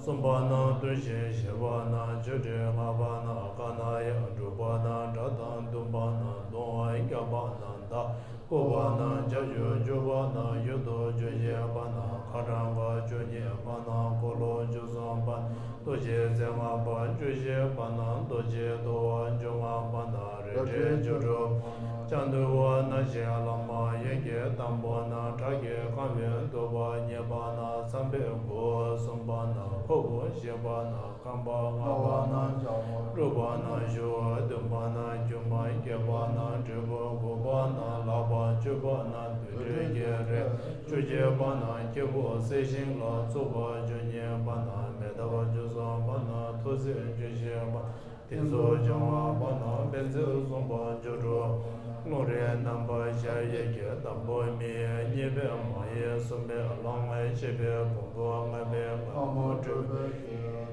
གསུམ་པ་རྣམས་བརྟུལ་ཞུགས། བཞི་པ་རྣམས་ཆོ་འཕྲུལ། ལྔ་པ་རྣམས་ཀ་ན་ཡ། དྲུག་པ་རྣམས་སྒྲ་དང་བདུན་པ་རྣམས་གདུང་བ། བརྒྱད་པ་རྣམས་ཟླ། དགུ་པ་རྣམས་ལྕགས་ཀྱུ། བཅུ་པ་རྣམས་ཡུག་ཏོ། བཅུ་གཅིག་པ་རྣམས་ཁ་ཊྭཱཾ་ག། བཅུ་གཉིས་པ་རྣམས་འཁོར་ལོ། བཅུ་གསུམ་པ་རྣམས་ཐུགས་རྗེའི་རྩེ་ལྔ་པ། བཅུ་བཞི་པ་རྣམས་རྡོ་རྗེའི་ཐུ་བ། བཅོ་ལྔ་པ་རྣམས་རལ་གྲིའི་སྦྱོར་དྲུག་པ། ལྕགས་འདུལ་བ་སྣང་བཞིའི་ལྷག་མ་ཡི་གེ་དང་པོ་རྣམས་ཁྲག་གིས་བཀང་བའི་བདུག་པ། གཉིས་པ་རྣམས་ཚངས་པའི་གོས། གསུམ་པ་རྣམས་ཁོལ་བུ། བཞི་པ་རྣམས་ཁང་པ། ལྔ་པ་རྣམས་ལྕགས་མོ། དྲུག་པ་རྣམས་ཞུ་བ། བདུན་པ་རྣམས་སྒྱུ་མ། བརྒྱད་པ་རྣམས་དྲིལ་བུ། དགུ་པ་རྣམས་ལག་པ། བཅུ་པ་རྣམས་དུད་འགྲོའི་སྐེ་རགས། བཅུ་གཅིག་པ་རྣམས་སྐྱེས་བུ་གསལ་ཤིང་ལ་བཙུགས་པ། བཅུ་གཉིས་པ་རྣམས་མེ་ཏོག། བཅུ་གསུམ་པ་རྣམས་ཐུགས་སྲས། བཅུ་བཞི་པ་རྣམས་ཏིང་འཛིན། བཅོ་ལྔ་པ་རྣམས་པད་ཚལ་གསུངས་པ། བཅུ་དྲུག་པ་རྣམས་ལུང་རིགས་རྣམ་པར་ཤར། ཡི་གེ་དང་པོ་མི་ཡི། གཉིས་པས་མ་ཡི། གསུམ་པས་ལྷག་མ་ཡི། བཞི་པས་བོང་བུ། ལྔ་པས་ལྷག་མ་སྤྲུལ་པའི་ཡི།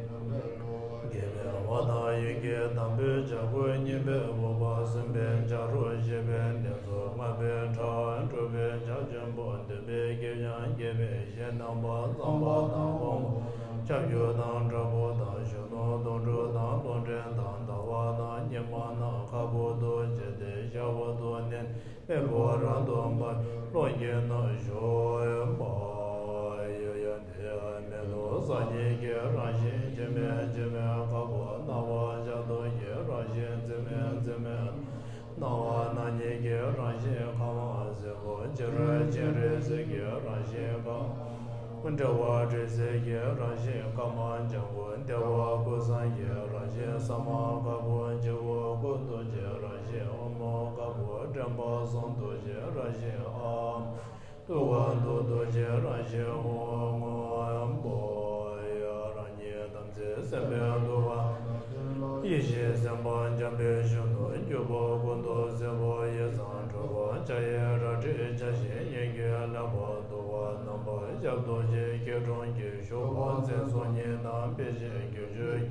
དགེ་བའི་བ་དན་ཡི་གེ་དང་པོའི་བྱ་རྒོད། གཉིས་པས་འུག་པ། གསུམ་པས་བྱ་རོག་བཞི་པས་གདན་ཚོགས། ལྔ་པས་ཁྲག། དྲུག་པས་ལྕགས་ཆེན་པོ། བདུན་པས་སྐྱེས་སྦྱངས། བརྒྱད་པས་གཞས་རྣམ་པར་གཙང་པ་དང་ཕོ་མོ། ཁྱབ་འཇུག་དང་བྲག་ཕུག་དང་། གཞོན་ནུ་དོང་སྤྲུགས་དང་། ལོག་འདྲེན་དང་། ཟླ་བ་དང་ཉི་མ་རྣམས་ཁ་སྦུབ་ཏུ་བྱས་ཏེ་ཤ་འོད་དུ་མནན། སྨད་པོ་རབ་ཏུ་འབར་བའི་ཀློང་དཀྱིལ་ན་བཞུགས་པ་ཡི། ཡང་དེ་མེ་ཏོག་གསར་རྙིང་གི་རང་བཞིན། འཆི་མེད་འཆི་མེད་དཀར་པོ། སྣང་བ་ལྕགས་སྡུག་གི་རང་བཞིན། རྩི་མེད་རྩི་མེད་སྣང་བ་སྣང་བརྙན་གྱི་རང་བཞིན། ཁ་མ་སེར་པོ། ཅི་རིལ་སྤྱན་རས་གཟིགས་ཀྱི་རང་བཞིན། དཀར་མོ། དྲི་བ་དྲི་ཟའི་རང་བཞིན། སྐར་མ་ལྗང་གུ། བདེ་བ་ཀུན་བཟང་གི་རང་བཞིན། ས་མ་དཀར་པོ། སྤྱི་བོ་སྐུ་གདུགས་ཀྱི་རང་བཞིན། དབང་མོ་དཀར་པོ། སྒྲོལ་ པ་སངས་རྡོ་རྗེ་རང་བཞིན་ཨ། ཐུགས་ཀར་ཐུགས་རྡོ་རྗེ་རང་བཞིན་ཧཱུྃ། སྔོན་པོ་ཡི་རང་ཉིད་དམ་ཚིག་སེམས་དཔའི་ཐུགས་ཀ། ཡེ་ཤེས་སེམས་དཔའ་འཇམ་དཔལ་གཞོན་ནུ་གྱུར་པ་ཀུན་ཏུ་གསལ་བ་ཡིད་བཟང་འཕྲུལ་པ་ཕྱག་གཡས་རལ་གྲི་བྱ་ཞིང་སྙན་གྱི་ལེགས་པར་གཏུགས་པ། རྣམ་པར་ཞབས་རྡོ་རྗེ་སྐྱིལ་ཀྲུང་གིས་བཞུགས་པ། མཚན་རྫོགས་གཉིས་དང་སྤེལ་ཞིང་བསྒྱུར་བཅོས་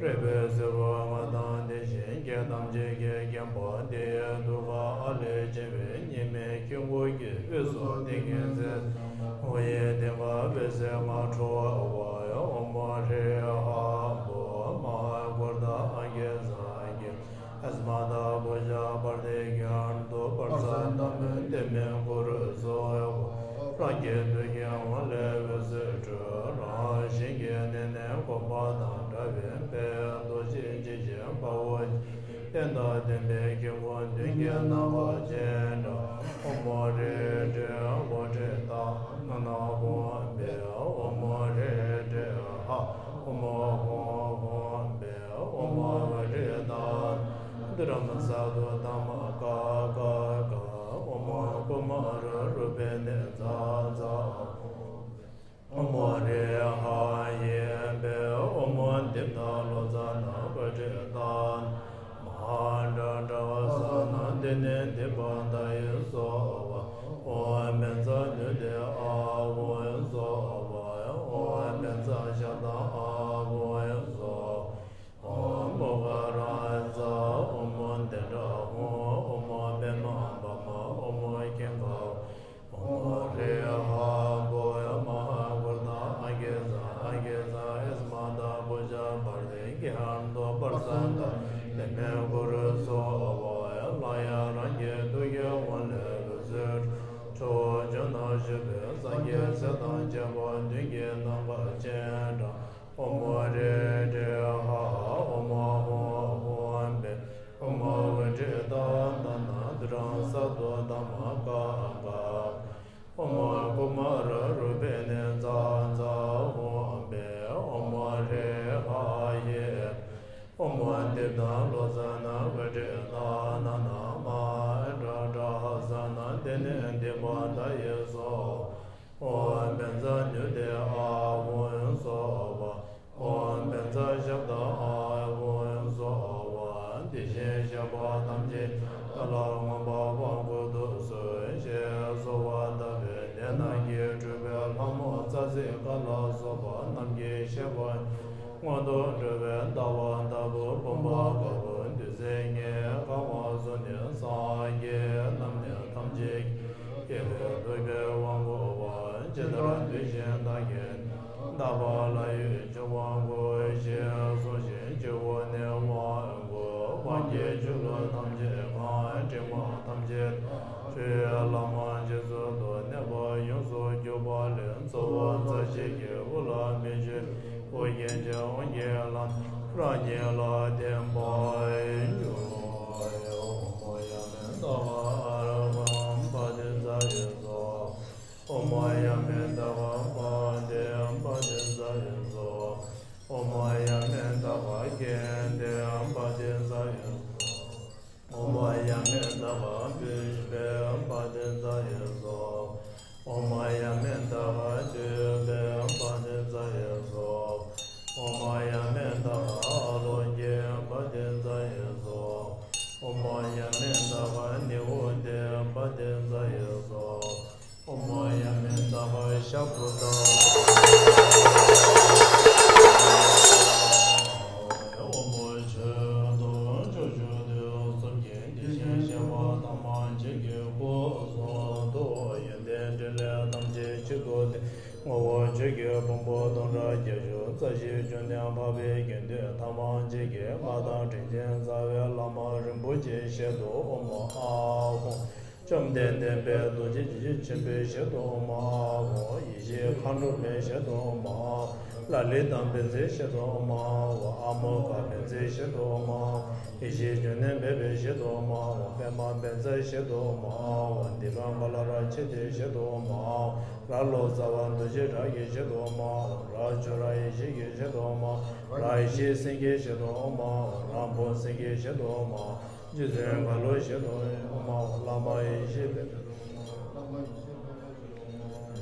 རིག་པའི་སེར་པོ་ལྔ་དང་ལྡན་ཞིང་རྒྱན་ཐམས་ཅད་ཀྱིས་བརྒྱན་པ། དེའི་ཐུགས་ཀར་ཨ་ལས་བྱུང་བའི་གཉིས་མེད་ཆོས་སྐུ་གི་དབུས་སུ་ཏིང་ངེ་འཛིན། ཧཱུྃ་ཡི་ཏིང་ངེ་འོད་ཟེར་ལྔ་འཕྲོ་བ། ཨོཾ་ཧྲཱིཿཧཱུྃ་བོ་མ་ཧཱ་གུ་རུ་ཏ་ཨ་གི་ས་ཨ་གི། ཨསྨ་ཏ་བྷུ་ཛ་པར་ཏི་གྷྱཱ་ན་ཏོ་པར་ས་ཏ་མུན་ཏི་མུན་གུ་རུ་སྭཱ་ཧཱ། རང་གི་ཐུགས་ཀྱི་ཧཱུྃ་ལས་འོད་ཟེར་འཕྲོས། རང་བཞིན་གྱིས་ནི་ནི་གོམ་པ་དང་འདྲ་བའི་དཔལ་རྡོ་རྗེ་འཇིགས་བྱེད་དཔའ་བོ། རྟེན་དང་བརྟེན་པའི་དཀྱིལ་འཁོར་མདུན་གྱི་ནམ་མཁའ་སྤྱན་དྲངས། ཨོཾ་ཧྲཱིཿཧྲཱིཿཧཱུྃ་ཧྲཱིཿཏ་ན་ན་ཧཱུྃ་ཕཊ། ཨོཾ་ཧྲཱིཿཧྲཱིཿཧཱུྃ་ཧཱུྃ་ཧཱུྃ་ཕཊ། ཨོཾ་ཧཱུྃ་ཧྲཱིཿཏ་ན་ན་དྷཱུ་ར་མ་ས་དྷཱུ་ཏ་མ་ཀ་ཀ་ཀ། ཨོཾ་ཀུ་མཱ་ར་རུ་པེ་ཎི་ཛ་ཛ། ཨོཾ་ཧྲཱིཿཧཱུྃ་ཧཱུྃ་ཕཊ། ཨོཾ་དཱིཿནཱ་ལོ་ཙ་ན་ཧཱུྃ་ཕཊ་ཏ་ན་མ་ཧཱ་ཌ་ཌ་ཧ་ས་ན་དྷཱུ་ནི་དྷཱུ་པ་དྷ་ཡེ་སྭཱ་ཧཱ། ཨོཾ་བཛྲ་ནཱུ་ཏེ་ཨཱ་ཧཱུྃ་སྭཱ་ཧཱ། ཨོཾ་བཛྲ་ཤབྡ་ཨཱ་ཧཱུྃ་སྭཱ་ཧཱ། ཨོཾ་པུཥ་ཀ་རཱ་ཛ། ཨོཾ་དནྡྲ་ཧཱུྃ། ཨོཾ་པདྨ་འབརྨ། ཨོཾ་ཀིངྒཱ། ཨོཾ་ཧྲཱིཿཧཱུྃ་བོ་མ་ཧཱ་གུ་རུ་ཏ་ཨ་གི་ས་ཨ་གི་ས་ཨསྨ་ཏ་བྷུ་ཛ་པར་ཏི་གྷྱཱ་ན་ཏོ་པར་ས་ཏ་མུན་ཏི་མུན་གུ་རུ་སྭཱ་ཧཱ། སླར་ཡང་རང་གི་ཐུགས་ཀྱི་ཧཱུྃ་ལས་འོད་ཟེར་འཕྲོས། ཕྱོགས་བཅུ་ན་བཞུགས་པའི་སངས་རྒྱས་སྲས་དང་བཅས་པ་མདུན་གྱི་ནམ་མཁའ་སྤྱན་དྲངས། ཨོཾ་ཧྲཱིཿཧྲཱིཿཧཱུྃ། ཨོཾ་ཧཱུྃ་ཧཱུྃ་ཕཊ། ཨོཾ་ཧཱུྃ་ཕཊ་ཏ་ན་ན་དྷཱུ་ར་མ་ས་དྷཱུ་ཏ་མ་ཀ་ཀ། ཨོཾ་ཀུ་མཱ་ར་རུ་པེ་ཎི་ཛ་ཛ་ཧཱུྃ་ཕཊ། ཨོཾ་ཧྲཱིཿཧཱུྃ་ཧཱུྃ་ཕཊ། ཨོཾ་དཱིཿནཱ་ལོ་ཙ་ན་ཧཱུྃ་ཕཊ་ཏ་ན་ན་མ་ཧཱ་ཌ་ཌ་ཧ་ས་ན་དྷཱུ་ནི་དྷཱུ་པ་དྷ་ཡེ་སྭཱ་ཧཱ། ཨོཾ་བཛྲ་ནཱུ་ཏེ་ཨཱ་ཧཱུྃ་སྭཱ་ཧཱ། ཨོཾ་བཛྲ་ཤབྡ་ཨཱ་ཧཱུྃ་སྭཱ་ཧཱ། དེ་བཞིན་གཤེགས་པ་ཐམས་ཅད་ཀྱང་ཏཱ་ལ་མངོན་པར་བང་བསྐུར་དུ་གསོལ་ཞེས་གསོལ་བ་བཏབ་པས། དེ་རྣམས་ཀྱིས་སྤྲུལ་པའི་ལྷ་མོ་རྩ་བརྒྱད་ཀ་ལ་སོགས་པ་རྣམས་ཀྱིས་བཤད་པ་སྔོན་དུ་འགྲོ་བའི་ཟླ་བ་ལྟ་བུ་བུམ་པ་དཀར་པོ་བདུད་རྩི་ལྔས་གང་བ་བཟུང་ནས་སངས་རྒྱས་རྣམས་ནི་ཐམས་ཅད་ཀྱི་སྐྱེ་བའི་ཐུགས་ཀྱི་དབང་བསྐུར་བ། ཇི་ལྟར་འདུལ་ཞིང་བདག་གིས་བདག་པོ་ལ་ཡོད་ཀྱི་དབང་བསྐུར་ཞེས་གསུངས་ཤིང་། སྤྱི་བོ་ནས་དབང་བསྐུར། དབང་གི་ཆུ་ལུད་ཐམས་ཅད་གང་། དྲི་མ་ཐམས་ཅད་དག། ཆུའི་ལྷ་མོ་རྗེས་སུ་བསྡུ། གནས་པ་ཡོངས་སུ་གྱུར་པ་ལས། གཙོ་བོ་རྩ་བརྒྱད་ཀྱི་དབུ་ལ་མི་བསྐྱོད་པའི་དབུ་རྒྱན་གྱི་དབང་གི་ལྷ་རྣམས་རང་ཉིད་ལ་བརྟེན་པར་འགྱུར། ཨོཾ་ཡ་མི་ཏག་ཨ་ར་ཧ་པ་ཏི་ཙ་ཡེ་སྭཱ་ཧཱ། ཨོཾ་ཡ་མི་ཏག་པ་ཏི་པ་ཏི་ཙ་ཡེ་སྭཱ་ཧཱ། ཨོཾ་ཡ་མི་ཏག་ཀ་ཀན་ཏི་པ་ཏི་ཙ་ཡེ་སྭཱ་ཧཱ། ཨོཾ་ཡ་མི་ཏག་པུཥྤེ་པ་ཏི་ཙ་ཡེ་སྭཱ་ཧཱ། ཨོཾ་ཡ་མི་ཏག་པ་ཏུཥྤེ་པ་ཏི་ཙ་ཡེ་སྭཱ་ཧཱ། ཨོཾ་ཡ་མི་ཏག་པ་ཨཱ་ལོ་ཀེ་པ་ཏི་ཙ་ཡེ་སྭཱ་ཧཱ། ཨོཾ་ཡ་མི་ཏག་པ་ནི་ཨུ་ཏེ་པ་ཏི་ཙ་ཡེ་སྭཱ་ཧཱ། ཨོཾ་ཡ་མི་ཏག་པ་ཤ་བྷཱུ་ཏ། ཨོཾ་ཆོས་དང་ཕྱོགས་བཅུ་དུས་གསུམ་གྱི་དེ་བཞིན་གཤེགས་པ་ཐམས་ཅད་ཀྱི་སྐུ་གསུང་ཐུགས་ཡོན་ཏན་ཕྲིན་ལས་ཐམས་ཅད་གཅིག་ཏུ་བསྡུས། ངོ་བོ་ཆོས་ཀྱི་ཕུང་པོ་སྟོང་ཕྲག་བརྒྱད་ཅུ་རྩ་བཞི་བཅུ་གཉིས་འཕགས་པའི་དགེ་འདུན་ཐམས་ཅད་ཀྱི་སྔགས་དང་དྲིན་ཅན་རྩ་བའི་བླ་མ་རིན་པོ་ཆེའི་ཞལ་དུ་ཨོཾ་ཨཱཿཧཱུྃ། བཅོམ་ལྡན་འདས་དཔལ་རྡོ་རྗེ་འཇིགས་བྱེད་ཆེན་པོའི་ཞལ་དུ་ཨོཾ་ཨཱཿཧཱུྃ། ཡེ་ཤེས་མཁའ་འགྲོ་མའི་ཞལ་དུ་ཨོཾ་ཨཱཿཧཱུྃ། ལ་ལས་དང་བཛྲ་ཞབས་ཏོ་ཨོ་མ་ཨ་ཧོ། ཨ་མོ་གྷ་བཛྲ་ཞབས་ཏོ་ཨོ་མ་ཨ་ཧོ། ཡེ་ཤེས་ལྗོན་ནེ་བྷེ་བྷེ་ཞབས་ཏོ་ཨོ་མ་ཨ་ཧོ། པདྨ་བཛྲ་ཞབས་ཏོ་ཨོ་མ་ཨ་ཧོ། དྷི་རཾ་ཀ་ལ་རཀྵི་ཏའི་ཞབས་ཏོ་ཨོ་མ་ཨ་ཧོ། ར་ལོ་ཙཱ་བ་རྡོ་རྗེ་བྲག་གི་ཞབས་ཏོ་ཨོ་མ་ཨ་ཧོ། ར་ཅོ་ར་ཡེ་ཤེས་ཀྱི་ཞབས་ཏོ་ཨོ་མ་ཨ་ཧོ། ར་ཡེ་ཤེས་སེང་གེའི་ཞབས་ཏོ་ཨོ་མ་ཨ་ཧོ། ར་འབོ་སེང་གེའི་ཞབས་ཏོ་ཨོ་མ་ཨ་ཧོ། རྗེ་བཙུན་འགག་ལོ་ཞབས་ཏོ་ཨོ་མ་ཨ་ཧོ། བླ་མ་ཡེ་ཤེས་བྷེ་བྷེ།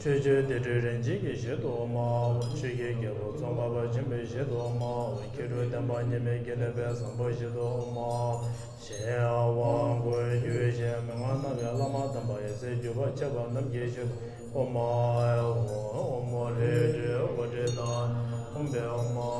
ཆོས་སྤྱོད་སྡེ་སྲིད་རིན་ཆེན་གྱི་ཞབས་ཏོ་ཨོ་མ་ཨ་ཧོ། ཆོས་ཀྱི་རྒྱལ་པོ་ཙོང་ཁ་པ་ཆེན་པོའི་ཞབས་ཏོ་ཨོ་མ་ཨ་ཧོ། མཁས་གྲུབ་བསྟན་པ་ཉི་མའི་རྒྱལ་བའི་བཟང་པོའི་ཞབས་ཏོ་ཨོ་མ་ཨ་ཧོ། ཞེས་དབང་བསྐུར་བརྒྱུད་བཞིན་མན་ངག་རྣ་བའི་བླ་མ་དམ་པ་ཡབ་སྲས་བརྒྱུད་པ་ཆགས་པ་རྣམས་ཀྱི་ཞབས་ཏོ་ཨོ་མ་ཨ་ཧོ། ཨོ་མོ་རེ་ཏྲེ་ཨོ་ཏྲེ་དང་ཧཱུྃ་ཕཊ་ཨོ་མ་ཨ་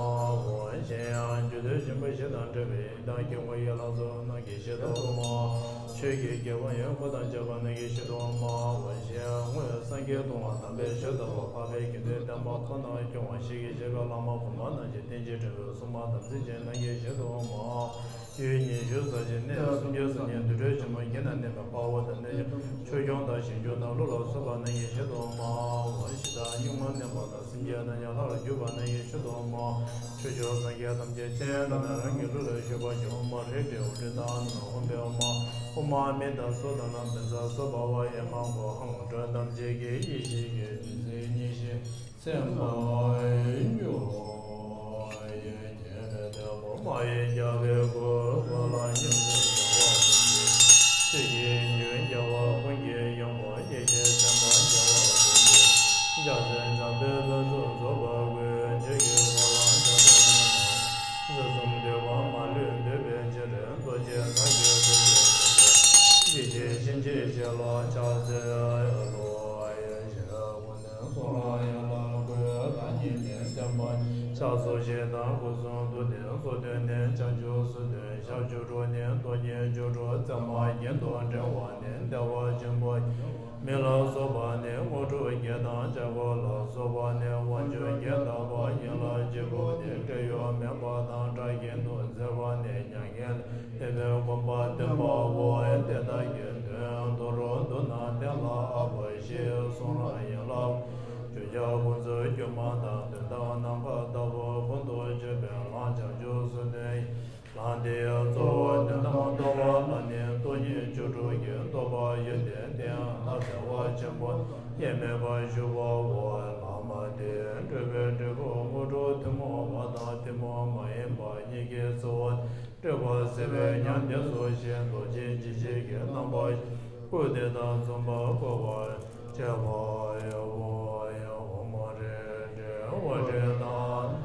ཧོ། གཞན་ཡང་རྒྱུད་སྡེ་ཆེན་པོ་བཞི་དང་འབྲེལ་བའི་ཡི་དམ་དཀྱིལ་འཁོར་ཡན་ལག་ཚོགས་རྣམས་ཀྱི་ཞབས་ཏོ་ཨོ་མ་ཨ་ཧོ། ཆོས་ཀྱི་རྒྱལ་པོ་ཡང་དག་པར་རྫོགས་པ་རྣམས་ཀྱི་ཞབས་ཏོ་ཨོ་མ་ཨ་ཧོ། གཞན་ཡང་སངས་རྒྱས་སྟོང་པ་དམ་པའི་ཆོས་ལྟ་བུ་འཕགས་པའི་དགེ་འདུན་བསྟན་པ་ཁོ་ན་སྐྱོང་བ་ཞིག་གི་ཞབས་པད་བླ་མ་གོང་མ་རྣམས་ཀྱི་རྟེན་ཅིང་འབྲེལ་བའི་སྲུང་མ་དམ་ཚིག་ཅན་རྣམས་ཀྱི་ཞབས་ཏོ་ཨོ་མ་ཨ་ཧོ། ཡུལ་ཉི་ཤུ་རྩ་གཅིག་གནས་སུམ་ཅུ་སོ་གཉིས་འདུས་གྲོགས་ཆེན་མོ་བརྒྱད་ན་གནས་པའི་དཔའ་བོ་དང་གནས་ཆུང་ཆོས་སྐྱོང་དང་ཞིང་སྐྱོང་དང་ཀླུ་ལ་སོགས་པ་རྣམས་ཀྱི་ཞབས་ཏོ་ཨོ་མ་ཨ་ཧོ། གཞི་བདག་གཉུག་མ་མནན་པ་དང་སེམས་ཅན་རྣམས་ཀྱང་ལྷར་གྱུར་པ་རྣམས་ཀྱི་ཞབས་ཏོ་ཨོ་མ་ཨ་ཧོ། ཆོས་སྐྱོང་སངས་རྒྱས་ཐམས་ཅད་སྤྱན་དྲངས་ནས་རང་གི་ལུས་ལ་བཞུགས་པར་བགྱི། ཨོ་མ་རེ་ཏྲེ་ཨོ་ཏྲེ་དྷ་ན་ཧཱུྃ་ཕཊ་ཨོ་མ་ཨ་ཧོ། ཨོ་མ་མི་དང་སུ་དྷ་ན་བཛྲ་སུ་པ་ཝ་ཨེ་མ་གྷོ་ཧཱུྃ་ཏྲ་ཐམས་ཅད་ཀྱི་ཡེ་ཤེས་ཀྱི་བདུད་རྩི་ཉི་ཤུ། སེམས་དཔའ་ཡོད་ཉེ་བའི་དེ་ལོ་མ་ཡི་རྒྱལ་བའི་སྐུ་ལ་ཉེ་བའི་རྒྱལ་བ་ཀུན་གྱི་ཆོས་ཀྱི་རྒྱལ་བ་ཀུན་གྱི་ཡུམ་ཡེ་ཤེས་སེམས་དཔའ་རྒྱལ་བ་ཀུན་གྱི་རྒྱལ་སྲས་འཇམ་དཔལ་ཕུན་སུམ་ཚོགས་པ་ཀུན་ཆོས་ཀྱི་འཁོར་ལོ་འཇོམས་པའི་ངང་། དུས་གསུམ་འདུས་པ་མ་ལུས་འདུས་པའི་ཕྱིར། རྡོ་རྗེ་ཐབས་མཁས་ཐུགས་རྗེ་ཆེན་པོས། ཡེ་ཤེས་གཤིན་རྗེའི་ཞལ་ལ་ཕྱག་འཚལ་ལོ། ཡེ་ཤེས་ཀུན་ནས་གསུང་ལ་ཡང་དག་གུས། བདག་ཉིད་ནི་བརྟན་པ་ཉིད། ཕྱག་སོགས་བཞི་དང་སྐུ་གསུང་ཐུགས་ལྡན་སོ་བདུན་ནི། བྱང་ཆུབ་སོ་བདུན་ཞབས་བཅུ་དྲུག་ནི། སྟོང་ཉིད་བཅུ་དྲུག་བརྩེགས་མ་བརྒྱད་དུ་འགྲེལ་བ་ནི། བདེ་བ་ཆེན་པོ་མི་ལ་སོགས་པ་ནི། དངོས་གྲུབ་བརྒྱད་དང་བྱ་རྒོད་ལ་སོགས་པ་ནི། དབང་ཕྱུག་བརྒྱད་དང་བག་ཡིད་ལ་གཅིག་པུ་སྟེ། བཀྲེས་ཡོལ་མེད་པ་དང་བཀྲ་ཤིས་དུ་མཛད་པ་ནི། མྱ་ངན་ལས་འདས་པའི་གོ་འཕང་བདེན་པའོ། དེ་དག་གི་དོན་མདོར་བསྡུ་ན་གཏན་ལ་དབབ་པ་བཞི། གསུང་རབ་ཡན་ལག་བཅུ་གྱ་དགུ་མཚོ་སྒྱུ་མ་དང་དོན་དམ་ནམ་མཁའ་ལྟ་བུ་ཀུན་ཏུ་སྤྱོད་པའི་ལམ་བྱང་ཆུབ་སེམས་དཔའི་ལམ་དེའི་གཙོ་བོ་དོན་དམ་རྟོགས་པ་ལ་ནི་སྟོང་ཉིད་བཅུ་དྲུག་གི་རྟོགས་པ་ཡོད་དེ། དེ་ཡང་ལྷ་བདེ་བ་ཆེན་པོ་དབྱེར་མེད་པར་བཞུགས་པའོ། ལམ་དེའི་སྤྲོས་པའི་འབྲས་བུ་དངོས་གྲུབ་ཐུན་མོང་བ་དང་ཐུན་མོང་མ་ཡིན་པ་གཉིས་ཀྱི་གཙོ་བོ་སྤྲོས་པ་སེལ་བའི་ཉམས་དེ་སོ་ཞེས་རྡོ་རྗེ་འཇིགས་བྱེད་ཀྱི་རྣམ་པ་བཞི་སྐུ་དེ་དང་མཚུངས་པར་བསྐོར་བར་བྱེད་པ་ཡང་ཨོ་མ་རེ་ཏྲེ་ཨོ་ཏྲེ་དྷ་ན་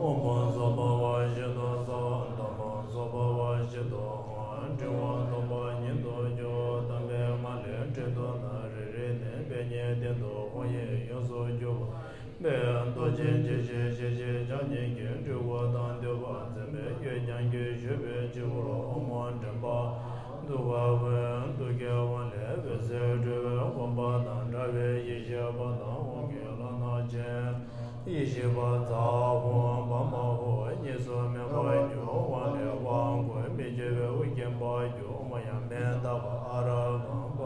ཨོ་མ་སྭ་བྷཱ་ཝ་ཤེ་ཏོ་སྭ་དྷརྨ་སྭ་བྷཱ་ཝ་ཤེ་ཏོ་ཨ་ཧཾ། དྲི་བ་སྟོང་པ་ཉིད་དུ་གྱུར། དམ་པའི་ངང་ལས་ཁྲིད་དོ་ན། རེ་རེ་ནས་པད་ཉིའི་སྟེང་དུ་ཁོང་ཡིད་ཡོངས་སུ་གྱུར་པ། པའི་རྡོ་རྗེ་འཇིགས་བྱེད་ཞི་ཞིང་བྱང་ཉིད་ཀྱི་སྤྲུལ་སྐུ་དང་འདུས་པ་འཛིན་པའི་གཡོ་སྦྱང་གིས་ཞུས་པའི་སྤྱི་བོར་ཨོ་མ་འདྲེན་པ་གདུགས་དཀར་ཀུན་གདུགས་ཀྱི་དབང་ལས་འོད་ཟེར་སྤྲོས་པས་བསྐུམས་པ་དང་འདྲ་བའི་ཡེ་ཤེས་པ་དང་དབང་གི་ལྷ་སྣ་ཆེན་ཡེ་ཤེས་པ་ཛཿཧཱུྃ་བཛྲ་མ་ཧཱུྃ། གཉིས་སུ་མེད་པར་གྱུར། དབང་ལས་དབང་བསྐུར་མི་བསྐྱོད་པའི་དབུ་སྐྱེས་པར་གྱུར། ཨོ་མ་ཡ་མེ་ཏ་ཀ་ཨ་ར་ཧཾ་པ།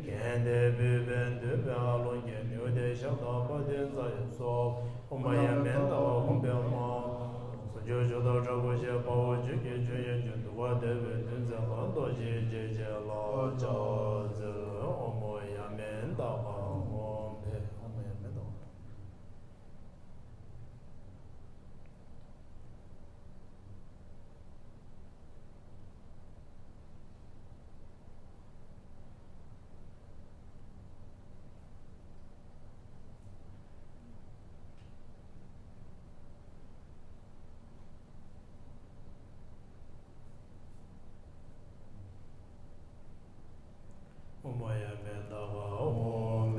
གན་དྷེ་བྷི་བྷེ་འདུས་པའི་ཨ་ལོང་གི་ནེའུ་ཏའི་ཞབས་དང་པ་ཏི་ཙ་ཡི་སོགས། ཨོ་མ་ཡ་མེ་ཏ་ཀ་ཧཱུྃ་ཕཊ་ཨོ་མ། གསུང་མཆོག་མཆོག་ཏུ་དྲག་པོ་ཞེས་དཔའ་བོ་ཆོས་ཀྱི་མཆོག་ཡིན་ཕྱིར། གདུག་པ་བདེ་བའི་འདུལ་འཛིན་པ། རྡོ་རྗེ་འཇིགས་བྱེད་ལ་ཕྱག་འཚལ་ལོ། ཨོ་མ་ཡ་མེ་ཏ་ཀ་ཧཱུྃ་ཕཊ། ཨོ་མ་ཡ་མེ་ཏ་ཀ་ཧཱུྃ་ཕཊ། ཨོ་མ་ཡ་མེ་ཏ་ཀ་ཧཱུྃ།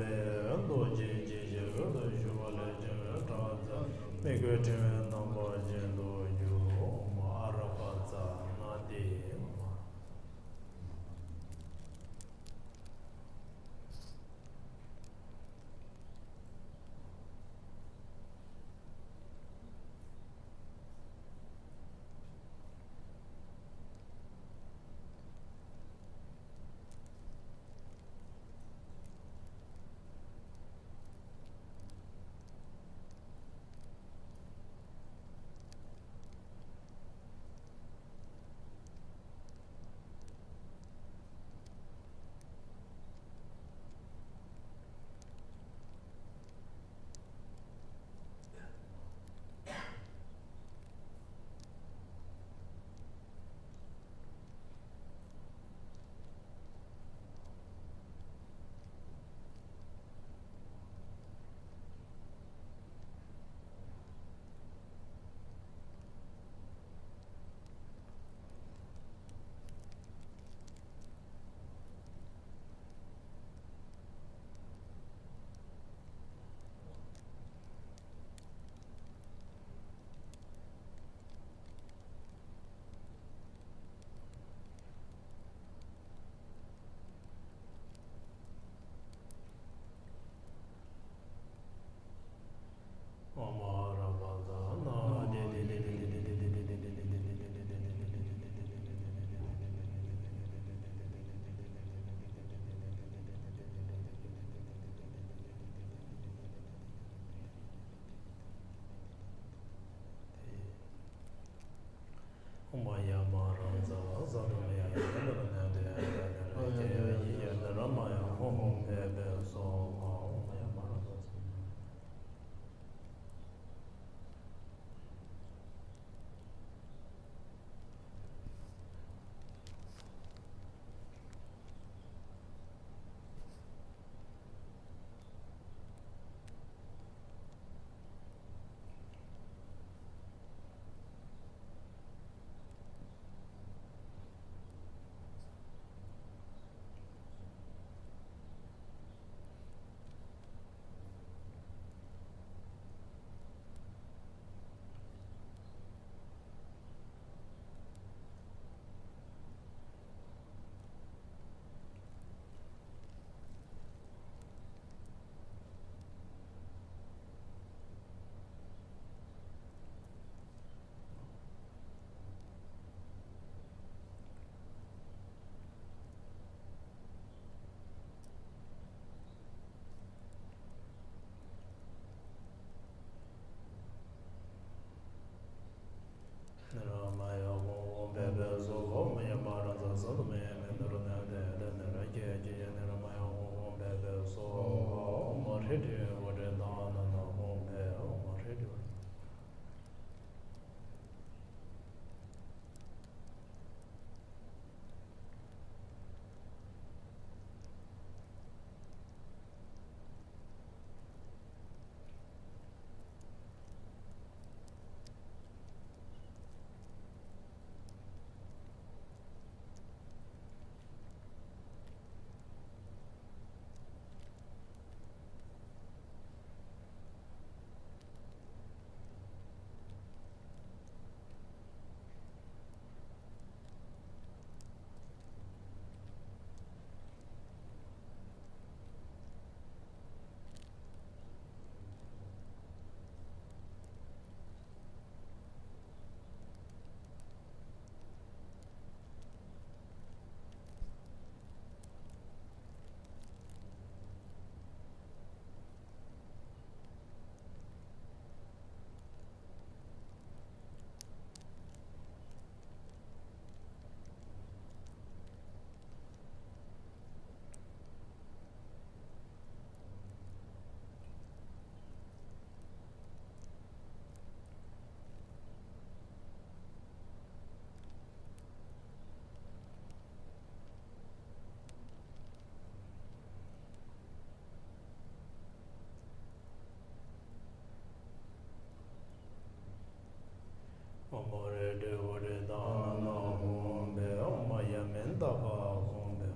ཨོཾ་རེ་ཏྲེ་ཧོ་ཏྲེ་ཏཱ་ན་ཧཱུྃ་ཕཊ། ཨོཾ་ཡ་མེ་མནྡ་ཀ་ཧཱུྃ་ཕཊ།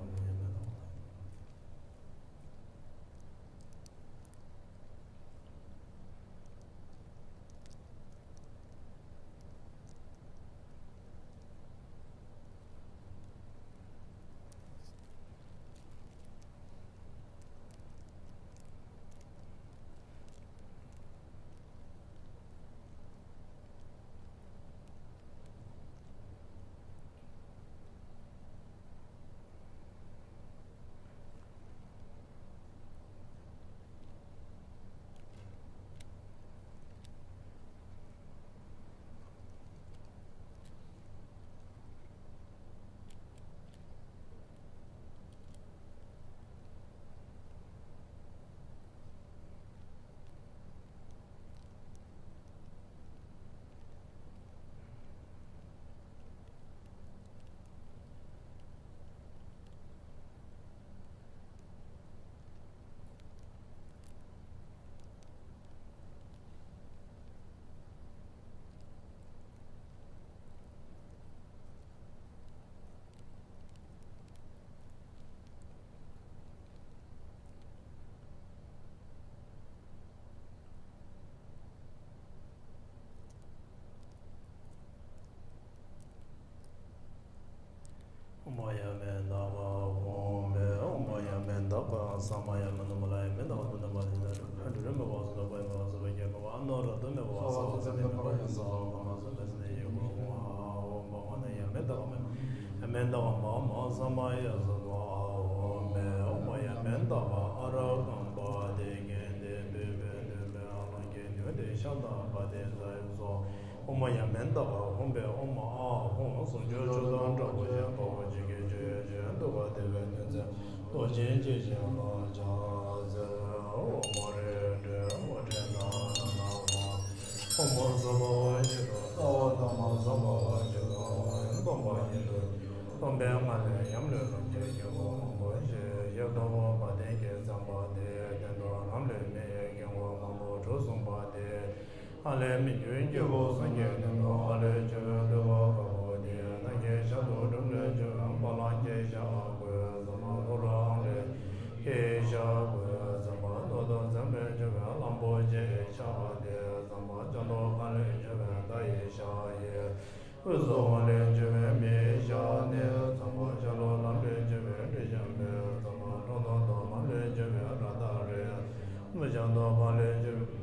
ཨོཾ་ཡ་མེ་མནྡ་ཀ། ཨོཾ་ཡ་མེ་མནྡ་ཀ་ཧཱུྃ་ཕཊ། ཨོཾ་ཡ་མེ་མནྡ་ཀ་ས་མ་ཡ་མེ་ནོ་མ་ལ་ཡ་མེ་མནྡ་ཀ་དྷཱུ་ཏ་ནཱ་པ་ཏི་ཏ་ཏྲ་ཁ་ཏྲ་རི་མེ་བ་སོ་ཏ་པ་ཡ་མེ་བ་སོ་པ་ཀྱེ་མེ་བ་ཨ་ནོ་ར་ཏོ་མེ་བ་ས་བ་ས་ཏེ་མེ་བ་ཡ་ས་བ་ག་མ་སོ་མེ་སོ་ནེ་ཡེ་གོ་ཧཱ། ཨོཾ་བྷ་ག་ཝ་ནི་ཡ་མེ་མནྡ་ཀ་མེ་ཡ་མེ་མནྡ་ཀ་མ་མ་ས་མ་ཡ་ས་བ་ཨ་ཧོ་མེ། ཨོཾ་ཡ་མེ་མནྡ་ཀ་ཨ་ར་ཀམ་པ་ཏི་གན་ཏི་བི་བེ་ཏི་བེ་ཨ་ལ་ཀེ་ནུ་ཏེ་ཤ་ཏ་པ་ཏི་ཛ་ཡུ་སོ། ཨོཾ་ཡ་མེ་མནྡ་ཀ་ཧཱུྃ་ཕཊ། ཨོཾ་ཨཱཿཧཱུྃ་གསུང་ཆོས་ཆོས་དང་འདྲ་བོ་ཞེས་དཔའ་བོ་འཇིགས་བྱེད་ཆོས་ཡོན་ཏུ་བ་དེ་བས་ནུས་མཛད་རྡོ་རྗེ་འཇིགས་བྱེད་ལ་ཕྱག་འཚལ་ལོ། ཨོཾ་རེ་ཏྲེ་ཧོ་ཏྲེ་ཏཱ་ན་ན་ཧཱུྃ་ཕཊ། ཨོཾ་ཟབ་པ་བ་ཞིག་ཏུ་རྩ་བ་དང་མ་ཟབ་པ་བ་ཞིག་ཏུ་སྟོང་པ་ཉིད་དུ་སྟོང་པའི་ངང་ལས་ཉམས་ལེན་ལམ་གྱི་སྐྱེ་བོ་མང་པོ་ཞིག་ཞབས་རྡོ་བ་དན་གྱིས་བརྩམས་པ་དེ་སྟེང་དུ་ལམ་ལས་མི་ཡི་སྐྱེ་བོ་མང་པོ་གྲུ་གསུམ་པ་དེ། ཨ་ལས་མི་འགྱུར་སྐྱེ་བོ་སངས་རྒྱས་སྟེང་དུ་ཨ་ལས་བྱུང་བའི་ཏུ་བ་དཀར་པོ་དེ་ནམ་མཁའི་ཤར་དུ་གྲུབ་ནས་བྱུང་བའི་བ་ལང་གི་ཤ་གོས་བཟང་པོ་ལྷོ་རུ་ཨ་ལས་ཀྱི་ཤ་གོས་བཟང་པོ་སྣོད་དུ་འཛིན་པས་བྱུང་བའི་གླང་པོ་ཆེའི་ཤ་དེ་བཟང་པོ་ལྕགས་མདོག་ཁ་ལས་བྱུང་བའི་བདག་ཡི་ཤ་ཡིན། དབུས་སུ་ཨ་ལས་བྱུང་བའི་མིའི་ཤ་ནི་བཟང་པོ་ཤ་ལུ་ལམ་ལས་བྱུང་བའི་དྲི་ཞིམ་པོའི་བཟང་པོ་ལྷོ་ནུབ་ཏུ་འམ་ལས་བྱུང་བའི་ར་ཏ་རི། ནུབ་བྱང་དུ་བ་ལས་བྱུང་བའི་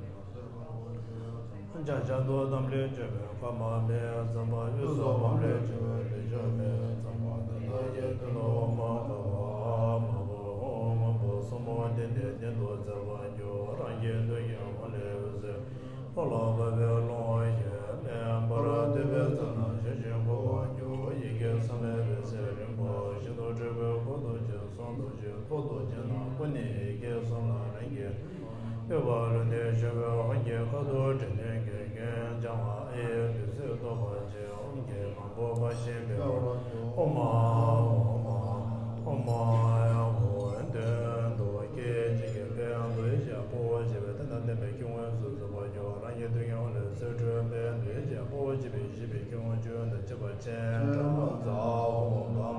བྱང་ཤར་དུ་འདམ་ལས་བྱུང་བའི་ཀ་མ་མི་བཟང་པོ། དབུས་སུ་བམ་ལས་བྱུང་བའི་དྲི་ཞིམ་པོའི་བཟང་པོ་དེ་དག་གི་སྟེང་དུ་ཨོཾ་ཨཱཿཧཱུྃ་ཨཱཿཧཱུྃ་ཧཱུྃ་ཕཊ་གསུམ་པོ་བསྟན་ཏེ་སྟེང་དུ་འཛིན་པར་འགྱུར། རང་གི་ལུས་ཀྱི་ཧོ་ལས་འོད་ཟེར་ལྷོ་ལ་བབས་པའི་ཀློང་ཡངས་པའི་འབར་བ་འདུས་པའི་རྩེ་ན་ཞལ་བཞུགས་འཁོར་བར་གྱུར། ཡི་གེ་ཟེར་མེད་པའི་ཚེ་རིང་པོ་ ཡོངས་རྫོགས་ཀྱི་ཐོག་ཏུ་བྱས་ན་ཀུན་ནས་ཡི་གེ་གསུམ་ལ་རང་གི་ཡོད་པ་ལུས་ནས་ཞུ་བའི་དབང་གིས་ཁ་དོག་དྲི་ནས་གེགས་ཀུན་སྦྱང་བ་ཨེ་ཡོད་དུས་ཚོད་རྟོགས་པར་བྱེད། ཨོཾ་གྱི་གང་པོ་འབའ་ཞིག་འབེབས། ཨོཾ་ཨཱཿཧཱུྃ་ཨོཾ་ཨཱཿཧཱུྃ། དོན་དུ་སྐད་ཅིག་གིས་དཔལ་མགོན་ཡེ་ཤེས་དཔའ་བོས་བྱས་པའི་དོན་དམ་བདེན་པའི་སྐྱེ་བོའི་གཟུགས་སུ་བ་སྦྱོར་བ་རང་གི་དོན་གྱི་ཧོ་ལས་སུ་འཕྲོས་པའི་འདུས་བྱས་དཔའ་བོ་བྱས་པའི་བཞི་པའི་སྐྱེ་བོ་བཅུ་དང་བཅས་པ་སྤྱན་དྲངས་ཛཿཧཱུྃ་བསྒོམ།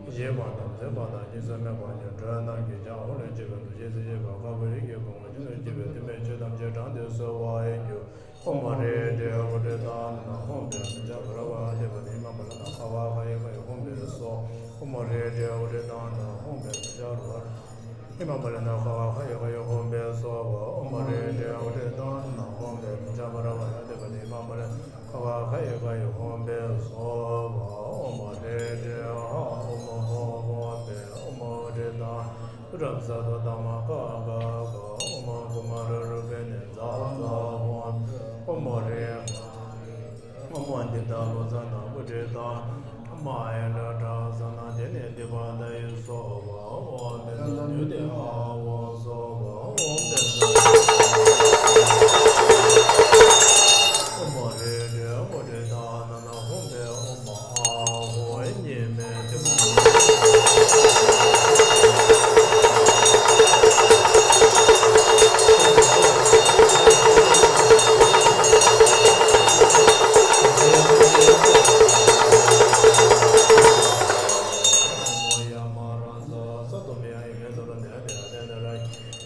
བཞི་པ་དམ་ཚིག་པ་དང་གཉིས་སུ་མེད་པ་ཉིད་སྤྲོས་རྣམས་ཀྱི་རྒྱལ་པོ་ལ་བཅས་པའི་རྡོ་རྗེ་སེམས་བསྐྱེད་པ་དཀར་པོ་རིགས་ཀྱི་བུ་མོ་ཆེན་པོས་བསྐྱེད་པའི་བསྟན་པའི་ཆོས་ཐམས་ཅད་དྲངས་ཏེ་གསོལ་བ་ཡི་རྒྱུད། ཨོཾ་རེ་ཏྲེ་ཨོ་ཏྲེ་ཏཱ་ན་ན་ཧཱུྃ་ཕཊ་ཕྱ་ག་ར་ཝ་ཏེ་བ་ཏེ་ཧི་མ་པ་ལ་ན་ཁ་ཝ་ཁ་ཡེ་ཁ་ཡེ་ཧཱུྃ་ཕཊ་སྭཱ་ཧཱ། ཨོཾ་རེ་ཏྲེ་ཨོ་ཏྲེ་ཏཱ་ན་ན་ཧཱུྃ་ཕཊ་ཕྱ་ག་ར་ཝ་ཧི་མ་པ་ལ་ན་ཁ་ཝ་ཁ་ཡེ་ཁ་ཡེ་ཧཱུྃ་ཕཊ་སྭཱ་ཧཱ། ཨོཾ་རེ་ཏྲེ་ཨོ་ཏྲེ་ཏཱ་ན་ན་ཧཱུྃ་ཕཊ་ཕྱ་ག་ར་ཝ་ཡ་ཏེ་བ་ཏེ་ཧི་མ་པ་ལ་ན་ཁ་ཝ་ཁ་ཡེ་ཁ་ཡེ་ཧཱུྃ་ཕཊ་སྭཱ་ཧཱ། ཨོཾ་རེ་ཏྲེ་ཧ་ཨོཾ་ཧོ་ཧཱུྃ་ཕཊ་ཨོཾ་ཨོ་ཏྲེ་ཏཱ་ན་ན་ཨུ་རཾ་ས་ཏྭ་ཏ་མ་ཀ་ག་ག། ཨོཾ་ཀུ་མཱ་ར་རུ་པེ་ནི་ཛཿཛཿཧཱུྃ་ཕཊ། ཨོཾ་རེ་ཧ་ཨོཾ་ཨ་ཏི་ཏ་ལོ་ཙ་ན་ཨུ་ཏི་ཏ་མ་ཧེ་ལ་ཏྲ་ས་ན་ཏེ་ནེ་ཏི་པ་ཏ་ཡེ་སྭཱ་ཧཱ། ཨོཾ་བེ་ས་ནུ་ཏེ་ཧ་ཨོ་སྭཱ་ཧཱ། ཨོཾ་བེ་ས་ཨོཾ་རེ་ཏྲེ་ཨོ་ཏྲེ་ཏ་ན་ན་ཧཱུྃ་ཕཊ་ཨོཾ་ཨཱཿཧཱུྃ་གཉིས་མེད་ཏེ། ཡ་མ་ར་ས་ས་དུ་མི་ཡ་ཡི་མེ་ཏོ་ར་ནེ་ཡ་ཏེ་ཡ་ཏེ་ནེ་ར་ཡ་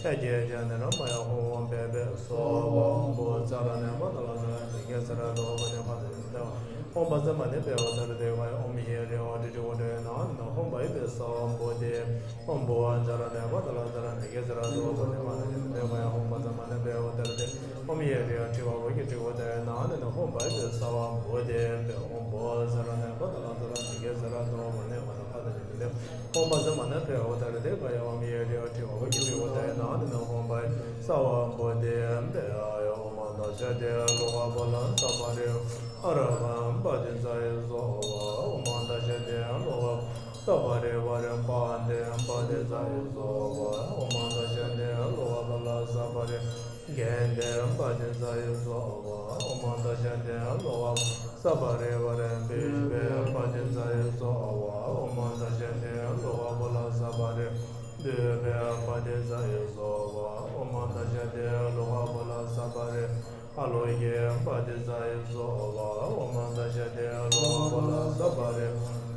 ཀྱེ་ཀྱེ་ནེ་ར་མ་ཡ་ཧོ་ཧོ་བེ་བེ་སྭཱ་ཧཱ། ཨོཾ་བྷོ་ཙ་ར་ནེ་བ་ཏ་ལ་ཙ་ར་ནེ་གེ་ཙ་ར་དོ་བ་ནེ་བ་ཏ་ལ་ཙ་ར། ཨོཾ་བཛྲ་མ་ཎི་བྷ་ཝ་ཏ་ར་ཏེ་ག་ཡ། ཨོཾ་ཧེ་རེ་ཨོ་ཏི་ཏི་ཨོ་ཏེ་ན་ན་ཧོ་བྷ་ཝ་སྭཱ་ཧཱ་བྷོ་དྷི། ཨོཾ་བྷོ་ཙ་ར་ནེ་བ་ཏ་ལ་ཙ་ར་ནེ་གེ་ཙ་ར་དོ་བ་ནེ་བ་ཏ་ལ་ཙ་ར་ཏེ་ག་ཡ། ཨོཾ་བཛྲ་མ་ཎི་བྷ་ཝ་ཏ་ར་ཏེ། ཨོཾ་ཧེ་རེ་ཨ་ཏི་ཝ་བ་གི་ཏི་ཝ་ཏ་ཡ་ན་ན་ཧོ་བྷ་ཝ་སྭཱ་ཧཱ་བྷོ་དྷི། ཨོཾ་བྷོ་ཙ་ར་ནེ་བ་ཏ་ལ་ཙ་ར་ནེ་གེ་ཙ་ར་དོ་བ་ནེ་བ་ཏ་ལ་ཙ་ར་ཏེ། ཨོཾ་བཛྲ་མ་ཎི་བྷ་ཝ་ཏ་ར་ཏེ་ག་ཡ། ཨོཾ་ཧེ་རེ་ཨ་ཏི་ཝ་བ་གི་ཏི་ཝ་ཏ་ཡ་ན་ན་ཧོ་བྷ་ཝ་སྭཱ་ཧཱ་བྷོ་དྷི། ཨོཾ་ཨ་ཏ་ཤ་ཏེ་ལོ་ཀ་པ་ལ་ས་པ་རི་ཨ་ར་ཧ་པ་ཏི་ཙ་ཡེ་སྭཱ་ཧཱ། ཨོཾ་ཨ་ཏ་ཤ་ཏེ་ལོ་ཀ་པ་ལ་ས་པ་རི་ཝ་རི་པ་ཏི་པ་ཏི་ཙ་ཡེ་སྭཱ་ཧཱ། ཨོཾ་ཨ་ཏ་ཤ་ཏེ་ལོ་ཀ་པ་ལ་ས་པ་རི་གན་ཏི་པ་ཏི་ཙ་ཡེ་སྭཱ་ཧཱ། ཨོཾ་ཨ་ཏ་ཤ་ཏེ་ལོ་ཀ་པ་ལ་ས་པ་རི་ཝ་རི་བི་ཤ་པེ་པ་ཏི་ཙ་ཡེ་སྭཱ་ཧཱ། ཨོཾ་ཨ་ཏ་ཤ་ཏེ་ལོ་ཀ་པ་ལ་ས་པ་རི་དུ་པེ་པ་ཏི་ཙ་ཡེ་སྭཱ་ཧཱ། ཨོཾ་ཨ་ཏ་ཤ་ཏེ་ལོ་ཀ་པ་ལ་ས་པ་རི་ཨ་ལོ་ཀེ་པ་ཏི་ཙ་ཡེ་སྭཱ་ཧཱ། ཨོཾ་ཨ་ཏ་ཤ་ཏེ་ལོ་ཀ་པ་ལ་ས་པ་རི་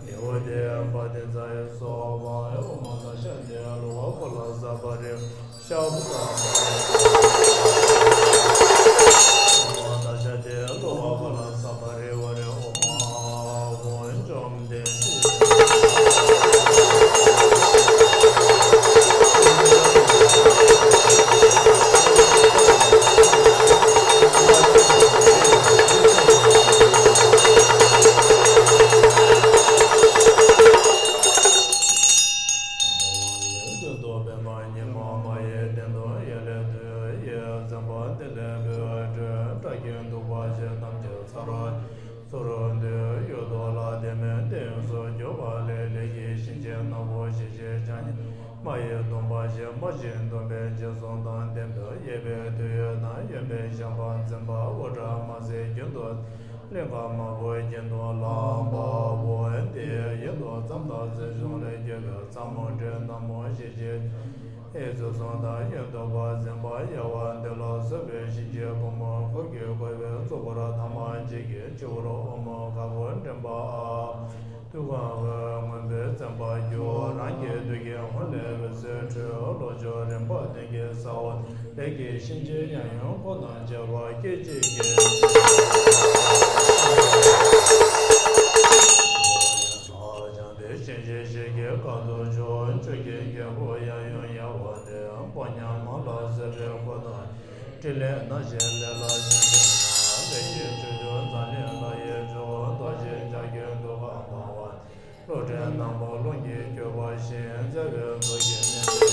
ནི་ཝ་ཏི་པ་ཏི་ཙ་ཡེ་སྭཱ་ཧཱ། ཨོཾ་ཨ་ཏ་ཤ་ཏེ་ལོ་ཀ་པ་ལ་ས་པ་རི་ཤ་བུ་ཏ་ཨོཾ་ཨ་ཏ་ཤ་ཏེ་ལོ་ཀ་པ་ལ་ས་པ་རི་ཝ་རི་ཨོཾ་ཨཱཿཧཱུྃ་བཅོམ་ལྡན་འདས། ཡོན་ཏན་རྟོགས་པའི་མ་ཉི་མ་མ་ཡི་སྟེང་དུ་ཡལ་ལེ་དུ་ཡི་འཛིན་པ་འདི་ལས་སྒྲོལ། སྐྲག་སྐྱེ་འདུག་པ་ཞེ་སྡང་ཆེ་ཚ་རོ་ཚུར་འདུས་ཡུལ་དུ་ལ་དེ་མེད་དེ་ཡོངས་སུ་གྱུར་པ་ལས་ལས་ཀྱི་གཤིན་རྗེའི་སྣ་བུག་ཞེས་བྱའི་ཕྱག་གཉིས་མ་ཡི་སྡོམ་པ་བཞིན་མ་བཞིན་སྡོམ་པའི་རྗེས་སུ་དང་ལྡན་པའི་གཡས་པའི་དུས་ཡུན་དང་གཡོན་པའི་ཞབས་པད་འཛིན་པ་དབུ་སྐྲ་དམར་སེར་རྒྱུན་དུ་གླིང་ག་དམར་པོའི་རྒྱན་དུ་ལངས་པའོ། དེ་ཡི་ཡུལ་དུ་ཙམ་དང་ཚེ་གཞུང་ལས་སྐྱེས་པའི་ཚ་མོ་འདྲེ་ནག་མོ་ཞེས་བྱའི་ཡི་ཚུལ་གསུམ་དང་ཡོན་བདུག་པ་འཛིན་པ་དབྱེ་བ་འདི་ལ་སོགས་པའི་གཤིན་རྗེའི་ཕོ་མོ་ཁོག་གིས་བསྐོར་བའི་གཙུག་ཕུད་ཐ་མ་གཅིག་གི་སྤྱི་བོར་ཨོཾ་དཀར་པོ་མགྲིན་པ་ཨ། ཐུགས་ཀ་འོད་སྔོན་པོས་མཚན་པར་གྱུར། རང་གི་ཐུགས་ཀའི་ཧཱུྃ་ལས་འོད་ཟེར་འཕྲོས། ལོངས་སྤྱོད་རིམ་པ་བདུན་གྱི་ས་འོག་ལས་ཀྱི་གཤིན་རྗེའི་གཡས་གཡོན་འཁོར་དང་བཅས་པ་སྐད་ཅིག་གིས་ལ་བྱམས་པའི་གཤིན་རྗེའི་གཤེད་ཀྱི་ཁ་དོག་ཆུ་ཆུ་སྐྱེས་རྒྱལ་པོ་གཡས་གཡོན་གཡས་པ་སྟེ། ཕོ་ཉ་མ་ལ་སོགས་པའི་འཁོར་དང་། ཕྲིན་ལས་སྣ་ཞིང་ལས་ལ་ཞེན་པས་ན། ལས་ཀྱི་ཆུ་སྐྱོར་འཛམ་གླིང་ལ་ཡི་བྱུག་ལྟོགས་ཤིང་ཆགས་ཀྱི་དུག་ཁ་སྦང་བ། བློ་ལྡན་རྣམ་པ་རླུང་གིས་སྐྱོད་པ་བཞིན། མཛེ་བའི་མདོག་གིས་མནན་པའི་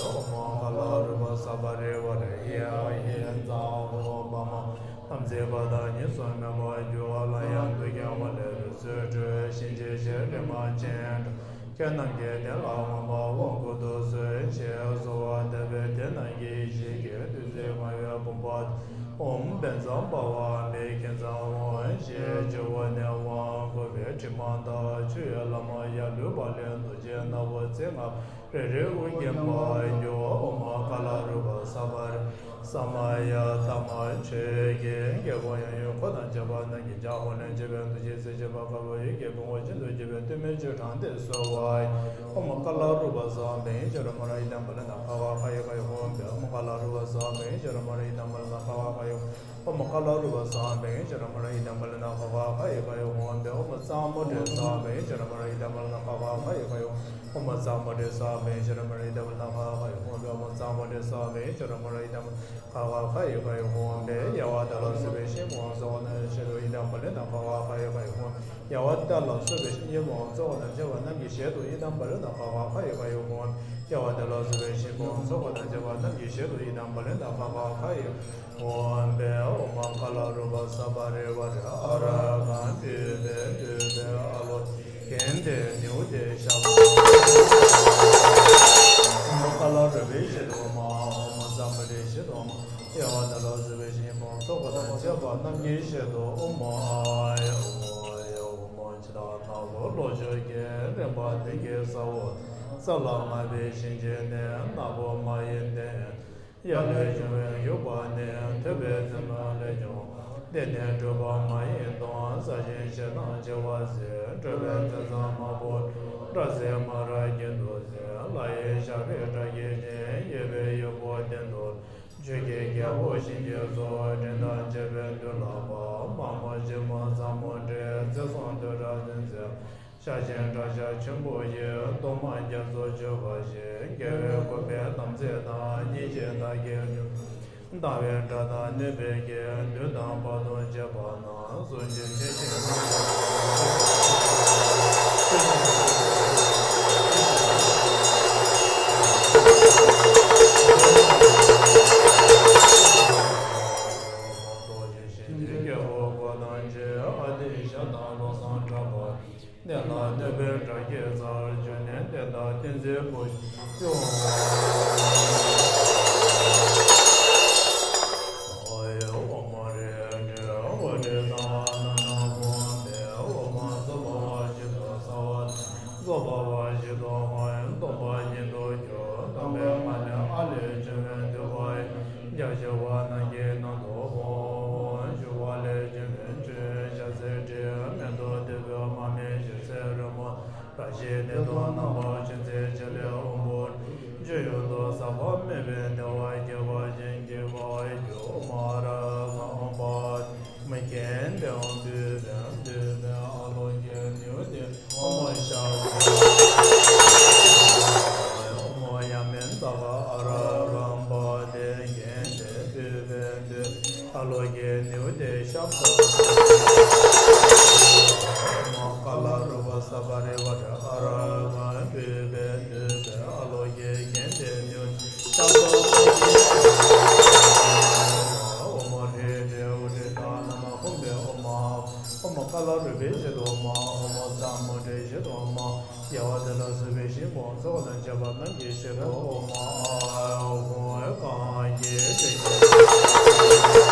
ཨོཾ་ཀ་ལ་རུ་པ་ས་པ་རི་ཝ་རི་ཧི་ཨ་ཧི་ཛ་ཧོ་པ་མ། དམ་ཚིག་པ་དང་གཉིས་སུ་མེད་པར་གྱུར་པ་ལ་ཡང་ཐུགས་ཀའི་ཧཱུྃ་ལས་འོད་ཟེར་འཕྲོས། གཤིན་རྗེའི་གཤེད་ རིག་པ་ཅན། ཁྱེད་རྣམས་ཀྱི་དོན་ལ་མངོན་པར་དབང་བསྐུར་དུ་གསོལ་ཞེས་གསོལ་བ་འདེབས་པས། དེ་རྣམས་ཀྱི་ཡེ་ཤེས་ཀྱིས་བདུད་རྩི་ལྔ་ཡི་བུམ་པ། ཨོཾ་བཛྲ་འབར་བ་མེ་ཁྱེད་ཚངས་དབང་ཞེས་བྱ་བ་ནས་དབང་བསྐུར་བས། དྲི་མ་དང་ཆུ་ཡི་ལྷ་མོ་ཡབ་ལྷུན་པ་ལས་རྡོ་རྗེ་ནག་པོ་རྩེ་ལྔ་པ། རེ་རེ་དབུ་བརྒྱན་པར་གྱུར། ཨོཾ་ཀཱ་ལ་རུ་པ་སརྦ་རི་ས་མ་ཡ་དྷརྨ་ཆོས་ཀྱི་རྒྱལ་པོ་ཡང་ཡུལ་འཁོར་དང་བཅས་པ་རྣམས་ཀྱི་ཕྱག་འོག་ལས་འཆི་བའི་འདུ་བྱེད་སེལ་བྱེད་པ་དཀར་པོ་ཡི་གེ་བོན་པོ་བཞིན་དུ་གྱུར་པའི་སྟོད་སྨད་ཆོས་དྲངས་ཏེ་གསོལ་བ། ཨོཾ་ཀཱ་ལ་རུ་པ་སརྦ་བྷིར་ཤྭ་ར་མ་ར་ཡི་དམ་པ་ལ་ན་ཁ་ཁ་ཁ་ཡི་ཁ་ཡི་ཧོ་འབད། ཨོཾ་ཀཱ་ལ་རུ་པ་སརྦ་བྷིར་ཤྭ་ར་མ་ར་ཡི་དམ་པ་ལ་ན་ཁ་ཁ་ཁ་ཡི། ཨོཾ་ཀཱ་ལ་རུ་པ་སརྦ་བྷིར་ཤྭ་ར་མ་ར་ཡི་དམ་པ་ལ་ན་ཁ་ཁ་ཁ་ཡི་ཁ་ཡི་ཧོ་འབད། ཨོཾ་ཙཾ་མུ་དྲེ་སརྦ་བྷིར་ཤྭ་ར་མ་ར་ཡི་དམ་པ་ལ་ན་ཁ་ཁ་ཁ་ཡི་ཁ་ཡི། ཨོཾ་ཙཾ་མུ་དྲེ་སརྦ་བྷིར་ཤྭ་ར་མ་ར་ཡི་དམ་པ་ལ་ན་ཁ་ཁ་ཁ་ཡི་ཧོ་འབད། ཨོཾ་ཙཾ་མུ་དྲེ་སརྦ་བྷིར་ཤྭ་ར་མ་ར་ཡི་དམ་པ་ལ་ན་ཁ་ཁ་ཁ་ཡི་ཁ་ཡི་ཧོ་འབད། དབྱེ་བ་དེ་ལ་སོགས་པའི་གཞན་ཕུང་ཚོགས་རྣམས་ཀྱི་ཞལ་དུ་ཡི་དམ་པ་ལ་ན་ཁ་ཁ་ཁ་ཡི་ཁ་ཡི་ཧོ་འབད། དབྱེ་བ་དེ་ལ་སོགས་པའི་གཞན་ཕུང་ཚོགས་རྣམས་བྱེ་བ་རྣམས་ཀྱི་ཞལ་དུ་ཡི་དམ་པ་ལ་ན་ཁ་ཁ་ཁ་ཡི་ཁ་ཡི་ཧོ་འབད། དབྱེ་བ་དེ་ལ་སོགས་པའི་གཞན་ཕུང་ཚོགས་རྣམས་བྱེ་བ་རྣམས་ཀྱི་ཞལ་དུ་ཡི་དམ་པ་ལ་ན་ཁ་ཁ་ཁ་ཡི་ཧོ་འབད། ཨོཾ་ཀཱ་ལ་རུ་པ་སརྦ་རི་བྷ་ར་ཨ་ར་ཧཾ་བྷཱུ་ཏེ་བྷཱུ་ཏེ་ཨ་ལོ་ཀན་ཏེ་ནེའུ་ཏེ་ཤ། ཨོཾ་ཀཱ་ལ་རུ་པའི་ཞལ་དུ་མ། ཨོཾ་ཙཾ་མུ་དྲེའི་ཞལ་དུ་མ། དབྱེ་བ་དེ་ལ་སོགས་པའི་གཞན་ཕུང་ཚོགས་པ་དང་བཅས་པ་རྣམས་ཀྱི་ཞལ་དུ་ཨོཾ་ཨཱ་ཡ་ཨོཾ་ཨཱ་ཡ་ཨོཾ། འཆི་བདག་ནག་པོ་ལོངས་སྤྱོད་ཀྱི། རིམ་པ་བདུན་གྱི་ས་འོག་ས་ལ་ལྔ་པའི་ཞིང་ཆེན་ནས། ནག་པོ་མ་ཡིན་ཏེ། གཡའ་ལས་བྱུང་བའི་དབྱུག་པ་ནི། ཐོད་པའི་རྩེ་མོ་ལས་བྱུང་། དེ་ནི་སྤྲུལ་པ་མ་ཡིན་དང་། ས་ཞིང་ཞེ་སྡང་བྱེ་བ་ཟད། སྤྲུལ་པའི་མཚན་བཟང་དམར་པོ་སྤྲ་ཚིལ་མ་ར་གྱེན་དུ་བསིལ། ལྷ་ཡི་ཞབས་པད་སྐྲ་རྒྱས་ཅན། གཡས་པའི་དབྱུག་པོ་སྟེང་དུ་ཆུ་སྐྱེས་རྒྱལ་པོ་གཤིན་རྗེའི་གཟུགས། སྤྲིན་དང་བཅས་པའི་མདུན་ལ་འབབ། དམར་མོ་སྐྱིལ་མོ་མཛངས་མོ་སྤྲས། བརྩེ་སྲུང་ཏུ་ར་བདུན་བརྩེགས། ཤ་ཆེན་སྐྲ་ཤད་ཆེན་པོ་ཡིས། གཏོར་མ་རྒྱ་མཚོ་ཆུ་བ་བཞིན། རྒྱལ་བའི་བཀོད་པའི་དམ་ཚིག་དང་། སྙིང་རྗེ་དང་ཁྱད་ཆོས། ལྟ་བའི་སྒྲ་དང་ནུས་པའི་སྐད། བདུད་དང་བར་དུ་གཅོད་པ་རྣམས། གཟུགས་ཅན་ཐེག་ཆེན་ནི། རྡོ་རྗེ་ཞིང་གི་རྒྱལ་པོ་འཁོར་དང་བཅས། ཨ་ཏི་ཤ་དང་བློ་བཟང་གྲགས་པ། གནས་ལ་གནོད་པའི་དགྲ་བགེགས་ཚར། བཅོམ་ལྡན་འདས་དང་ཏིང་འཛིན་པུ་ཤ་ཡུམ། ཨོཾ་རེ་ཏྲི་ཨོཾ་རེ་ཏཱ་ན་ན་ཧཱུྃ་ཕཊ། ཨོཾ་རྫོགས་པ་བ་ཞིག་ཏུ་ས་བ། རྫོགས་པ་བ་ཞིག་ཏུ་ཧཱུྃ། སྟོང་པ་ཉིད་དུ་གྱུར། སྟོང་པའི་ངང་ལས་ཨ་ལས་བྱུང་བའི་འདོད་པ་ཡི། རྒྱ་ཆེ་བ་རྣམས་ཀྱི་ནང་དུ་ཧཱུྃ། ཞུ་བ་ལས་བྱུང་བའི་ཆུ་ཤ་ཟའི་དྲི། མེ་ཏོག་བདུག་སྤོས་མར་མེ་ཞལ་ཟས་རོལ་མོ་རབ་བཞད་ནད་དུག་རྣམ་པར་བཅོམ་མཛད་ཕྱག་ལེན་དབང་པོ། སྤྱི་ཡོངས་སུ་ཟག་པ་མེད་པའི་བདེ་བ་རྒྱས་པར་བྱིན་གྱིས་རློབ་པར་གྱུར། མ་ར་ག་ཨོཾ་པ་མ་ཀན་ཏེ་ཨོཾ་བྷཱུ་བྷཱུ་བྷཱུ་བྷཱུ་ཨ་ལོ་ཀེ་ནེའུ་ཏེ་ཨོཾ་ཤ་ཨོཾ་ཡ་མེ་ཛ་ག་ཨ་ར་གམ་པ་ཏེ་ཀན་ཏེ་བྷཱུ་བྷཱུ་བྷཱུ་ཨ་ལོ་ཀེ་ནེའུ་ཏེ་ཤ་ཨོཾ་ཀཱ་ལ་རུ་པ་སརྦ་རི་བྷ་ར་ཨ་ར་གམ་བྷཱུ་བྷཱུ་བྷཱུ་ཨ་ལོ་ཀེ་ཀན་ཏེ་ནེའུ་ཏེ་ཤ་ཨོཾ་ཧྲཱིཿ་ཧྲཱིཿ་ཨོཾ་ཧྲཱིཿ་ཏཱ་ན་ན་ཧཱུྃ་ཕཊ། ཨོཾ་ཨཱཿཧཱུྃ། ཨོཾ་ཀཱ་ལ་རུ་པའི་ཞལ་དུ་མ། ཨོཾ་ཙཾ་མུ་དྲེའི་ཞལ་དུ་མ། དབྱེ་བ་དེ་ལ་སོགས་པའི་གཞན་ཕུང་ཚོགས་རྣམས་བྱེ་བ་རྣམས་ཀྱི་ཞལ་དུ་མ། ཧཱུྃ་གང་གིས་བདེ་གཤེགས། དེ་དག་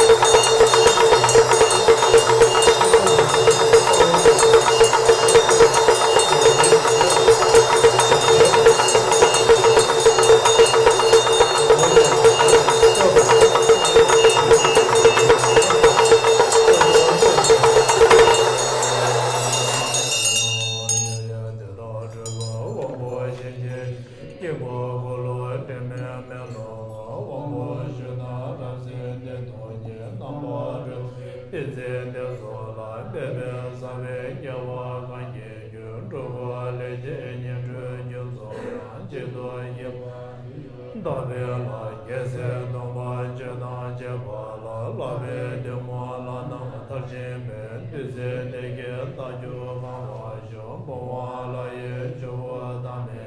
སྤྲུལ་པའི་དབང་པོ་གཤིན་རྗེའི་དཀྱིལ་འཁོར་འཁོར་ལོ་དྲི་མེད་མེ་ལོང་། དབང་པོ་ཆུ་དང་རབ་བསིལ་ནད་གདོན་གྱི། རྣམ་པར་གྲོལ་ཏིང་འཛིན་ཏེ་སོགས་ལ། འབད་པས་བསགས་པའི་དགེ་བ་གང་སྐྱེས་གྱུར། འགྲོ་ཀུན་ལས་ཀྱི་ཉེར་འགྲོའི་རྒྱུ་ཚོགས་དང་། གཅིག་ཏུ་ཡིད་བདག་པོས་ལ་རྒྱལ་སྲས་སྟོན་པ་སྤྱན་དང་བཅས་པ་ལ། ལག་པའི་ཐལ་མོ་ལ་རྣམས་མཐར་ཕྱིན་པས། བདུད་རྩིའི་ནད་ཀྱིས་རྟག་ཏུ་གང་བར་ཤོག། བུམ་དབང་ལྷ་ཡི་ཇོ་བོ་དང་ནི།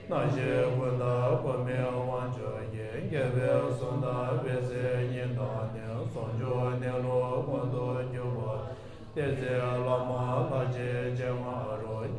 སྣང་ཞིང་ཀུན་ཏུ་བཀོད་མའི་དབང་ཕྱུག་གིས། རྒྱལ་པོའི་གསུང་དང་འོད་ཟེར་ཉི་ལྟར་ནི། ཟུང་འཇུག་གནས་ལུགས་མངོན་དུ་གྱུར་པ། བསྟན་འཛིན་བླ་མ་ལྷ་ཆེན་སྤྱན་སྔ་རུ།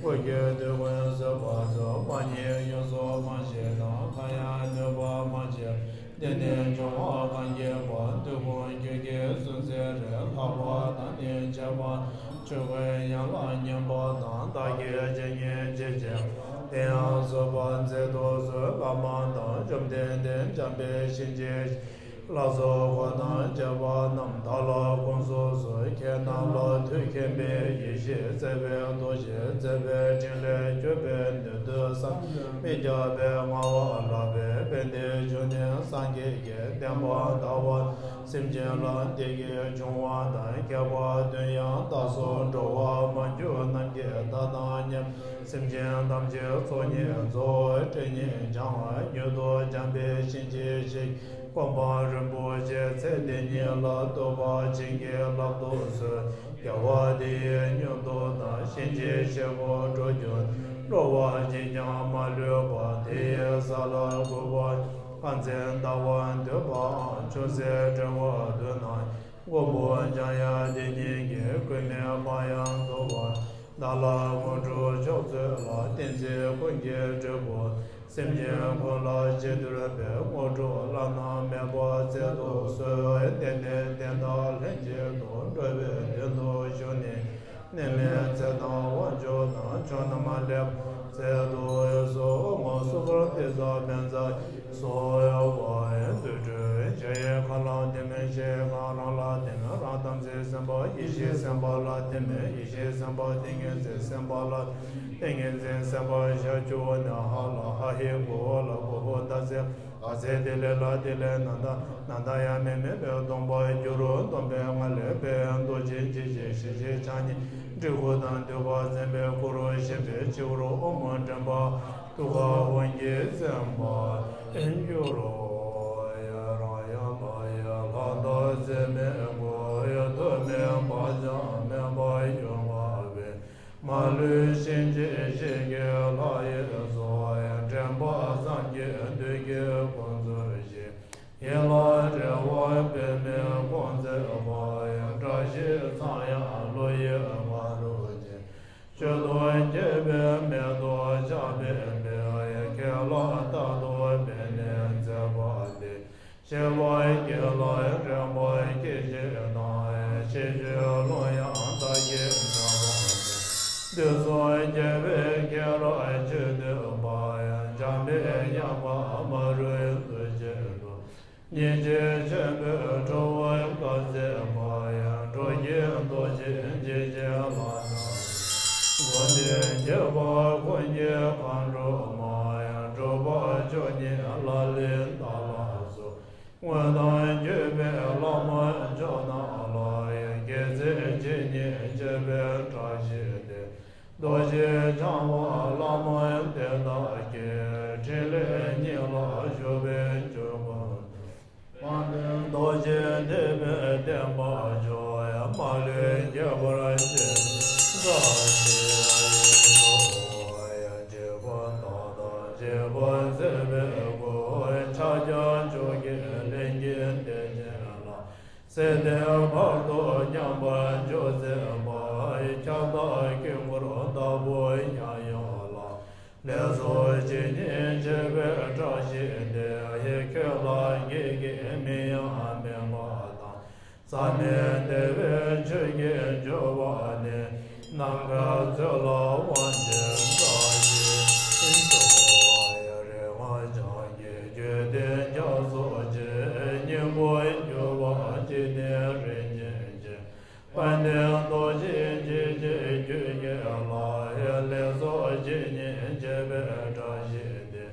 སྐུ་རྒྱུད་དུས་ཀུན་བཟོད་པ་སོགས་མ་རྙེད་ཡོངས་སུ་མ་ཤེས་དང་། གང་ཡང་ནུས་པ་མ་ཆེ། དེ་ནས་འབྱུང་བ་གང་སྐྱེས་པ། དུས་ཀུན་རྒྱུད་ཀྱི་སུན་གཙེར་རེ། ལྷག་པར་བདག་ནི་བྱས་པ་དང་། ཆོས་ཀུན་ཡན་ལག་ཉམས་པ་དང་། བདག་གིས་ཇི་སྙེད་ཅི་བྱས་པ། དེ་ཡང་བཟོད་པ་མཛད་དུ་གསོལ། བླ་མ་དང་བཅོམ་ལྡན་འདས་འཇམ་དཔལ་གཤིན་རྗེ་ལ་སོགས་འཁོར་དང་བཅས་པ་རྣམས་དག་ལ་དགོངས་སུ་གསོལ། ཁྱེད་རྣམས་ལ་ཐུགས་མཁྱེན་པའི་ཡེ་ཤེས་རྩལ་པའི་རྡོ་རྗེ་རྩལ་པའི་ཕྲིན་ལས་སྤྱོད་པའི་ནུས་མཐུ་བསམ་གྱིས་མི་ཁྱབ་པས་མངའ་བ་ལགས་པས། དཔལ་ལྡན་འབྱུང་གནས་སངས་རྒྱས་ཀྱི་བསྟན་པ་དར་བ་དང་། སེམས་ཅན་ལ་བདེ་སྐྱིད་འབྱུང་བ་དང་། ཁྱད་པར་དོན་ཡང་དག་སོགས་འགྲོ་བ་མ་གྱུར་རྣམས་ཀྱི་བདག་དང་མཉམ། སེམས་ཅན་ཐམས་ཅད་ཚོགས་གཉིས་རྫོགས། སྲས་གཉིས་འཆང་མྱུར་དུ་འཇམ་དཔལ་གཤིན་རྗེ་གཤེགས། གོ་འཕང་རིན་པོ་ཆེའི་ཚད་དེ་ཉིད་ལ་ཐུབ་པ་བྱིན་གྱིས་བརླབ་ཏུ་གསོལ། དགེ་བ་འདི་ཡིས་མྱུར་དུ་བདག་གཤིན་རྗེའི་གཤེད་པོ་སྒྲོལ་གྱུར་ནས། འགྲོ་བ་གཅིག་ཀྱང་མ་ལུས་པ། དེ་ཡི་ས་ལ་འགོད་པར་བྱ། ཁ་འཛིན་ལྟ་བ་འདོད་པའམ། ཆུང་ཟད་བྲལ་བ་འདོད་ན། མགོན་པོ་འཇམ་དབྱངས་དེ་ཉིད་ཀྱིས། སྐུལ་མེད་པ་ཡང་རྫོགས་པ། བདག་ལ་དངོས་གྲུབ་མཆོག་སྩོལ་ལ། བསྟན་འཛིན་ཀུན་གྱི་སྤྲུལ་སྐུ། སེམས་ཅན་ཀུན་ལ་རྗེས་བསྟོད་པའི། དངོས་གྲུབ་བླ་ན་མེད་པ་སྩལ་དུ་གསོལ། བདེ་གནས་བསྟན་དང་ལྷན་ཅིག་ཏུ། འགྲོ་བའི་དོན་དུ་བཞུགས་ནས། ནད་མེད་ཚེ་དང་དབང་ཕྱུག་དང་། ཕྱོགས་རྣམས་ལ་ཕན་བདེ་སྩལ་དུ་གསོལ། སོ་པ་ཏི་ས་བཛྲ་ཡེ་སྭཱ་ཧཱ། དུར་ཁྲོད་འཇའ་ཡི་ཁ་ལ་བརྟེན་མི་ཤེས་གང་། རང་ལ་བརྟེན་རང་དམ་ཚིག་སེམས་དཔའ། ཡེ་ཤེས་སེམས་དཔའ་ལ་བརྟེན་མི་ཡེ་ཤེས་སེམས་དཔའ། ཏིང་ངེ་འཛིན་སེམས་དཔའ་ལ། ཏིང་ངེ་འཛིན་སེམས་དཔའ་ཞབས་ཀྱུ་ན་ཧ་ལ། ཧ་ཧེ་གུ་ཧུ་ལ། གུ་ཧུ་ད་ཙེ། ཨ་ཙེ་ཏི་ལེ་ལ། ཏི་ལེ་ནནྡ། ནནྡ་ཡ་མེ་མེ་བེ་སྟོང་པར་འགྱུར། སྟོང་པའི་ངང་ལས་འཕེལ། རྡོ་རྗེ་འཇིགས་བྱེད་ཞི་བྱེད་ཕྱག་གཉིས། སྤྲུལ་སྐུ་དང་འདུས་པ་འཛིན་པའི་སྐུ་རུ་བཞེངས་པའི་སྤྱི་བོར་ཨོཾ་མ་འདྲེན་པ་ཐུགས་ཀར་འོད་ཀྱིས་མཚན་པར་གྱུར་རོ། ཡ་ར་ཡ་ལ་ཡ་ལྷ་དང་བཙུན་མོའི་སྐུ། ཡ་ཐུགས་དམན་བག་ཅག་དམན་པ་ཡོངས་བསྔགས་པའི། མ་ལུས་གཤིན་རྗེ་གཤེད་ཀྱི་ལྷ་ཡི་ཚོགས། ཡང་འདྲེན་པ་བསམ་གྱིས་བདུད་ཀྱི་དབང་གཙོ་ཞིང་། ཡིད་ལ་བདེ་བ་འབད་མེད་དབང་མཛད་པ། ཡང་བཀྲ་ཤིས་ཚངས་དབྱངས་ཀླུ་ཡི་ང་རོ་ཅན། མཆོད་དོ་བགེགས་པའི་མེ་ཏོག་ཆགས་པའི་དཔལ། ཡང་ཁས་བླངས་རྟག་ཏུ་འབད་ནས་མཛད་པ་འདི། ཤེས་པ་བསྐྱེད་ལ་དྲན་པ་བསྐྱེད་ཕྱིར་དང་། ཤེས་བྱའི་ཀློང་ཡངས་མཐའ་བཞིར་འཛིན་པ་སྟེ། བདུད་ཚོགས་རྒྱལ་བའི་སྐེ་རགས་འཆོལ་འདོད་པ། ཡང་འཇམ་པའི་དབྱངས་དཀར་མ་རུངས་གཟུགས་ཅན་འགྲོ། སྙིང་རྗེ་ཆེན་པོས་ཁྲོ་བོའི་བཀའ་སྩལ་པ། ཡང་འགྲོ་ཀུན་ཟློག་ཅིང་འཇིགས་བྱེད་ལྷ་དང་། མགོན་དེས་རྒྱལ་བ་ཀུན་གྱི་མཁའ་འགྲོ་མ། ཡང་འགྲོ་བ་མཆོག་ཉིད་ལག་ལེན་བདག་ལ་གསོལ། དངོས་དང་བརྒྱུད་པའི་བླ་མ་མཆོག་རྣམས་ལ། ཡང་དགེ་རྩེ་ཇི་སྙེད་མཆོད་པའི་བཀྲ་ཤིས་དེ། རྡོ་རྗེ་འཆང་དབང་བླ་མ་དེ་དག་གི། ཕྲིན་ལས་སྙིང་ལ་ཞུགས་པའི་འབྱུང་ཁུངས་དང་། དབང་ལྡན་རྡོ་རྗེ་ཐེག་པའི་བསྟན་པ་མཆོག། ཡང་མ་ལུས་རྒྱས་པར་བྱེད་པའི་བཀྲ་ཤིས་ཡོངས་སུ། ཡང་འཇིགས་པ་དག་དང་འཇིགས་པ་སེལ་བའི་སྐུ། ཕྱག་རྒྱ་མཆོག་གི་ལྷན་སྐྱེས་བརྟན་ཅིང་བརླབ། སྲིད་མཐའི་བར་དུ་མཉམ་པར་འཇུག་མཛད་པ། ཁྱབ་བདག་དཀྱིལ་འཁོར་བདག་པོ་ཡང་ཡང་ལ། ལེགས་སོ་ཇི་སྙེད་མཆོད་པའི་བཀྲ་ཤིས་དེ། ཁྱོད་ལ་བགེགས་ཀྱི་མིང་ཡང་མེད་པ་དང་། འཛད་མེད་བདེ་བའི་ཆོས་ཀྱི་འབྱོར་པ་ནི། ནམ་མཁའ་མཛོད་ལ་དབང་བྱས་བཀྲ་ཤིས་ཤོག། ཡ་རིག་སྔགས་འཆང་གི་རྒྱུད་སྡེ་རྒྱ་མཚོ་ཆེ། སྙིང་པོར་གྱུར་པ་འཇིག་རྟེན་རིན་ཆེན་ཆེ། དཔལ་ལྡན་རྡོ་རྗེ་འཇིགས་བྱེད་རྒྱུད་ཀྱི་ལྷ། ལེགས་སོ་ཇི་སྙེད་མཆོད་པའི་བཀྲ་ཤིས་དེ།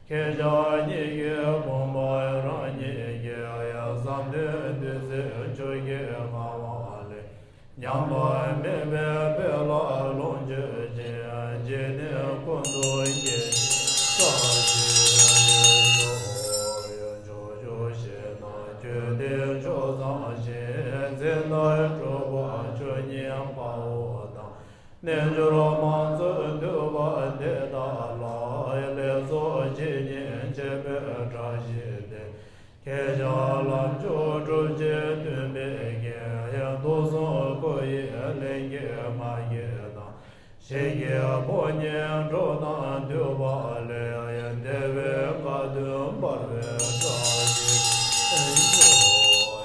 ཁྱེད་ཅག་གཉིས་ཀྱི་དགོངས་པ་རང་ཉིད་ཀྱི། ཡང་བསམ་དོན་བདུད་རྩིའི་ཆུ་སྐྱེས་ངང་པ་ལས། ཉམས་པ་མེད་པའི་དཔལ་ལ་ལོངས་སྤྱོད་ཅིང་། འཇིག་རྟེན་ཀུན་ཏུ་དགེ་བའི་བཀྲ་ཤིས་ཤོག། ཡང་ཕྱོགས་བཅུ་ཞིང་དང་རྒྱུད་སྡེ་ཕྱོགས་མཚམས་ཞིང་། འཛིན་དང་སྒྲུབ་པ་ཆོས་ཉིད་དཔའ་བོ་དང་། རྣལ་འབྱོར་མང་ཚོགས་འདུས་པ་དེ་དག་ལ། ལེགས་སོ་ཇི་སྙེད་མཆོད་པའི་བཀྲ་ཤིས་དེ། ཁྱེད་ཅག་ལམ་མཆོག་སྒྲུབ་བྱེད་སྟོན་པའི་རྒྱལ། ཡང་དུག་གསུམ་ཁོ་ཡི་ལས་ཀྱི་ང་རྒྱལ་དང་། ཞིང་གི་ཕོ་ཉའི་འགྲོ་དང་འདུས་པ་ལས། ཡང་བདེ་བའི་དགའ་སྟོན་འབར་བའི་བཀྲ་ཤིས་ཤོག།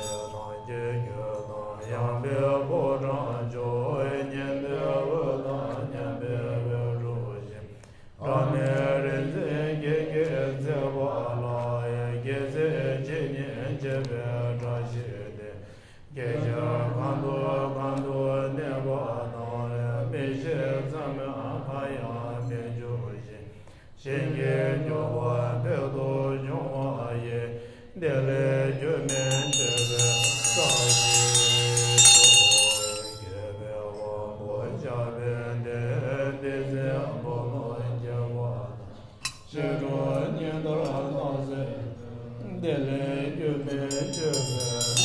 ཡང་ཐང་གི་རྒྱུད་དང་ཡངས་པའི་ཕོ་བྲང་མཆོག། མཉན་པའི་འོད་དང་མཉམ་པའི་འོད་འཕྲོ་ཞིང་། སྒྲ་མེད་རིག་འཛིན་གྱི་སྐད་མཛད་པ་ལ། ཡང་དགེ་རྩེ་ཇི་སྙེད་མཆོད་པའི་བཀྲ་ཤིས་དེ། སྐྱེ་ཤི་གང་དུ་གང་དུ་གནས་པ་དང་། མི་ཤི་མཚམས་མེད་གང་ཡང་མི་འབྱུང་ཞིང་། ཞིང་གི་རྒྱུ་བ་འཕེལ་དུ་འབྱུང་བ་ཡི། དེ་ལས་རྒྱུད་སྨིན་མཆོད་པའི་བཀྲ་ཤིས་ཤོག། རྒྱལ་བའི་དབང་པོ་ཞབས་པད་བརྟན། བདུད་རྩིའི་དཔུང་ནོར་རྒྱས་པ་དང་། ཞི་ཁྲོ་ཉི་ཟླར་སྣང་མཛད་པའི། དེ་ལས་རྒྱུད་སྨིན་མཆོད་པའི་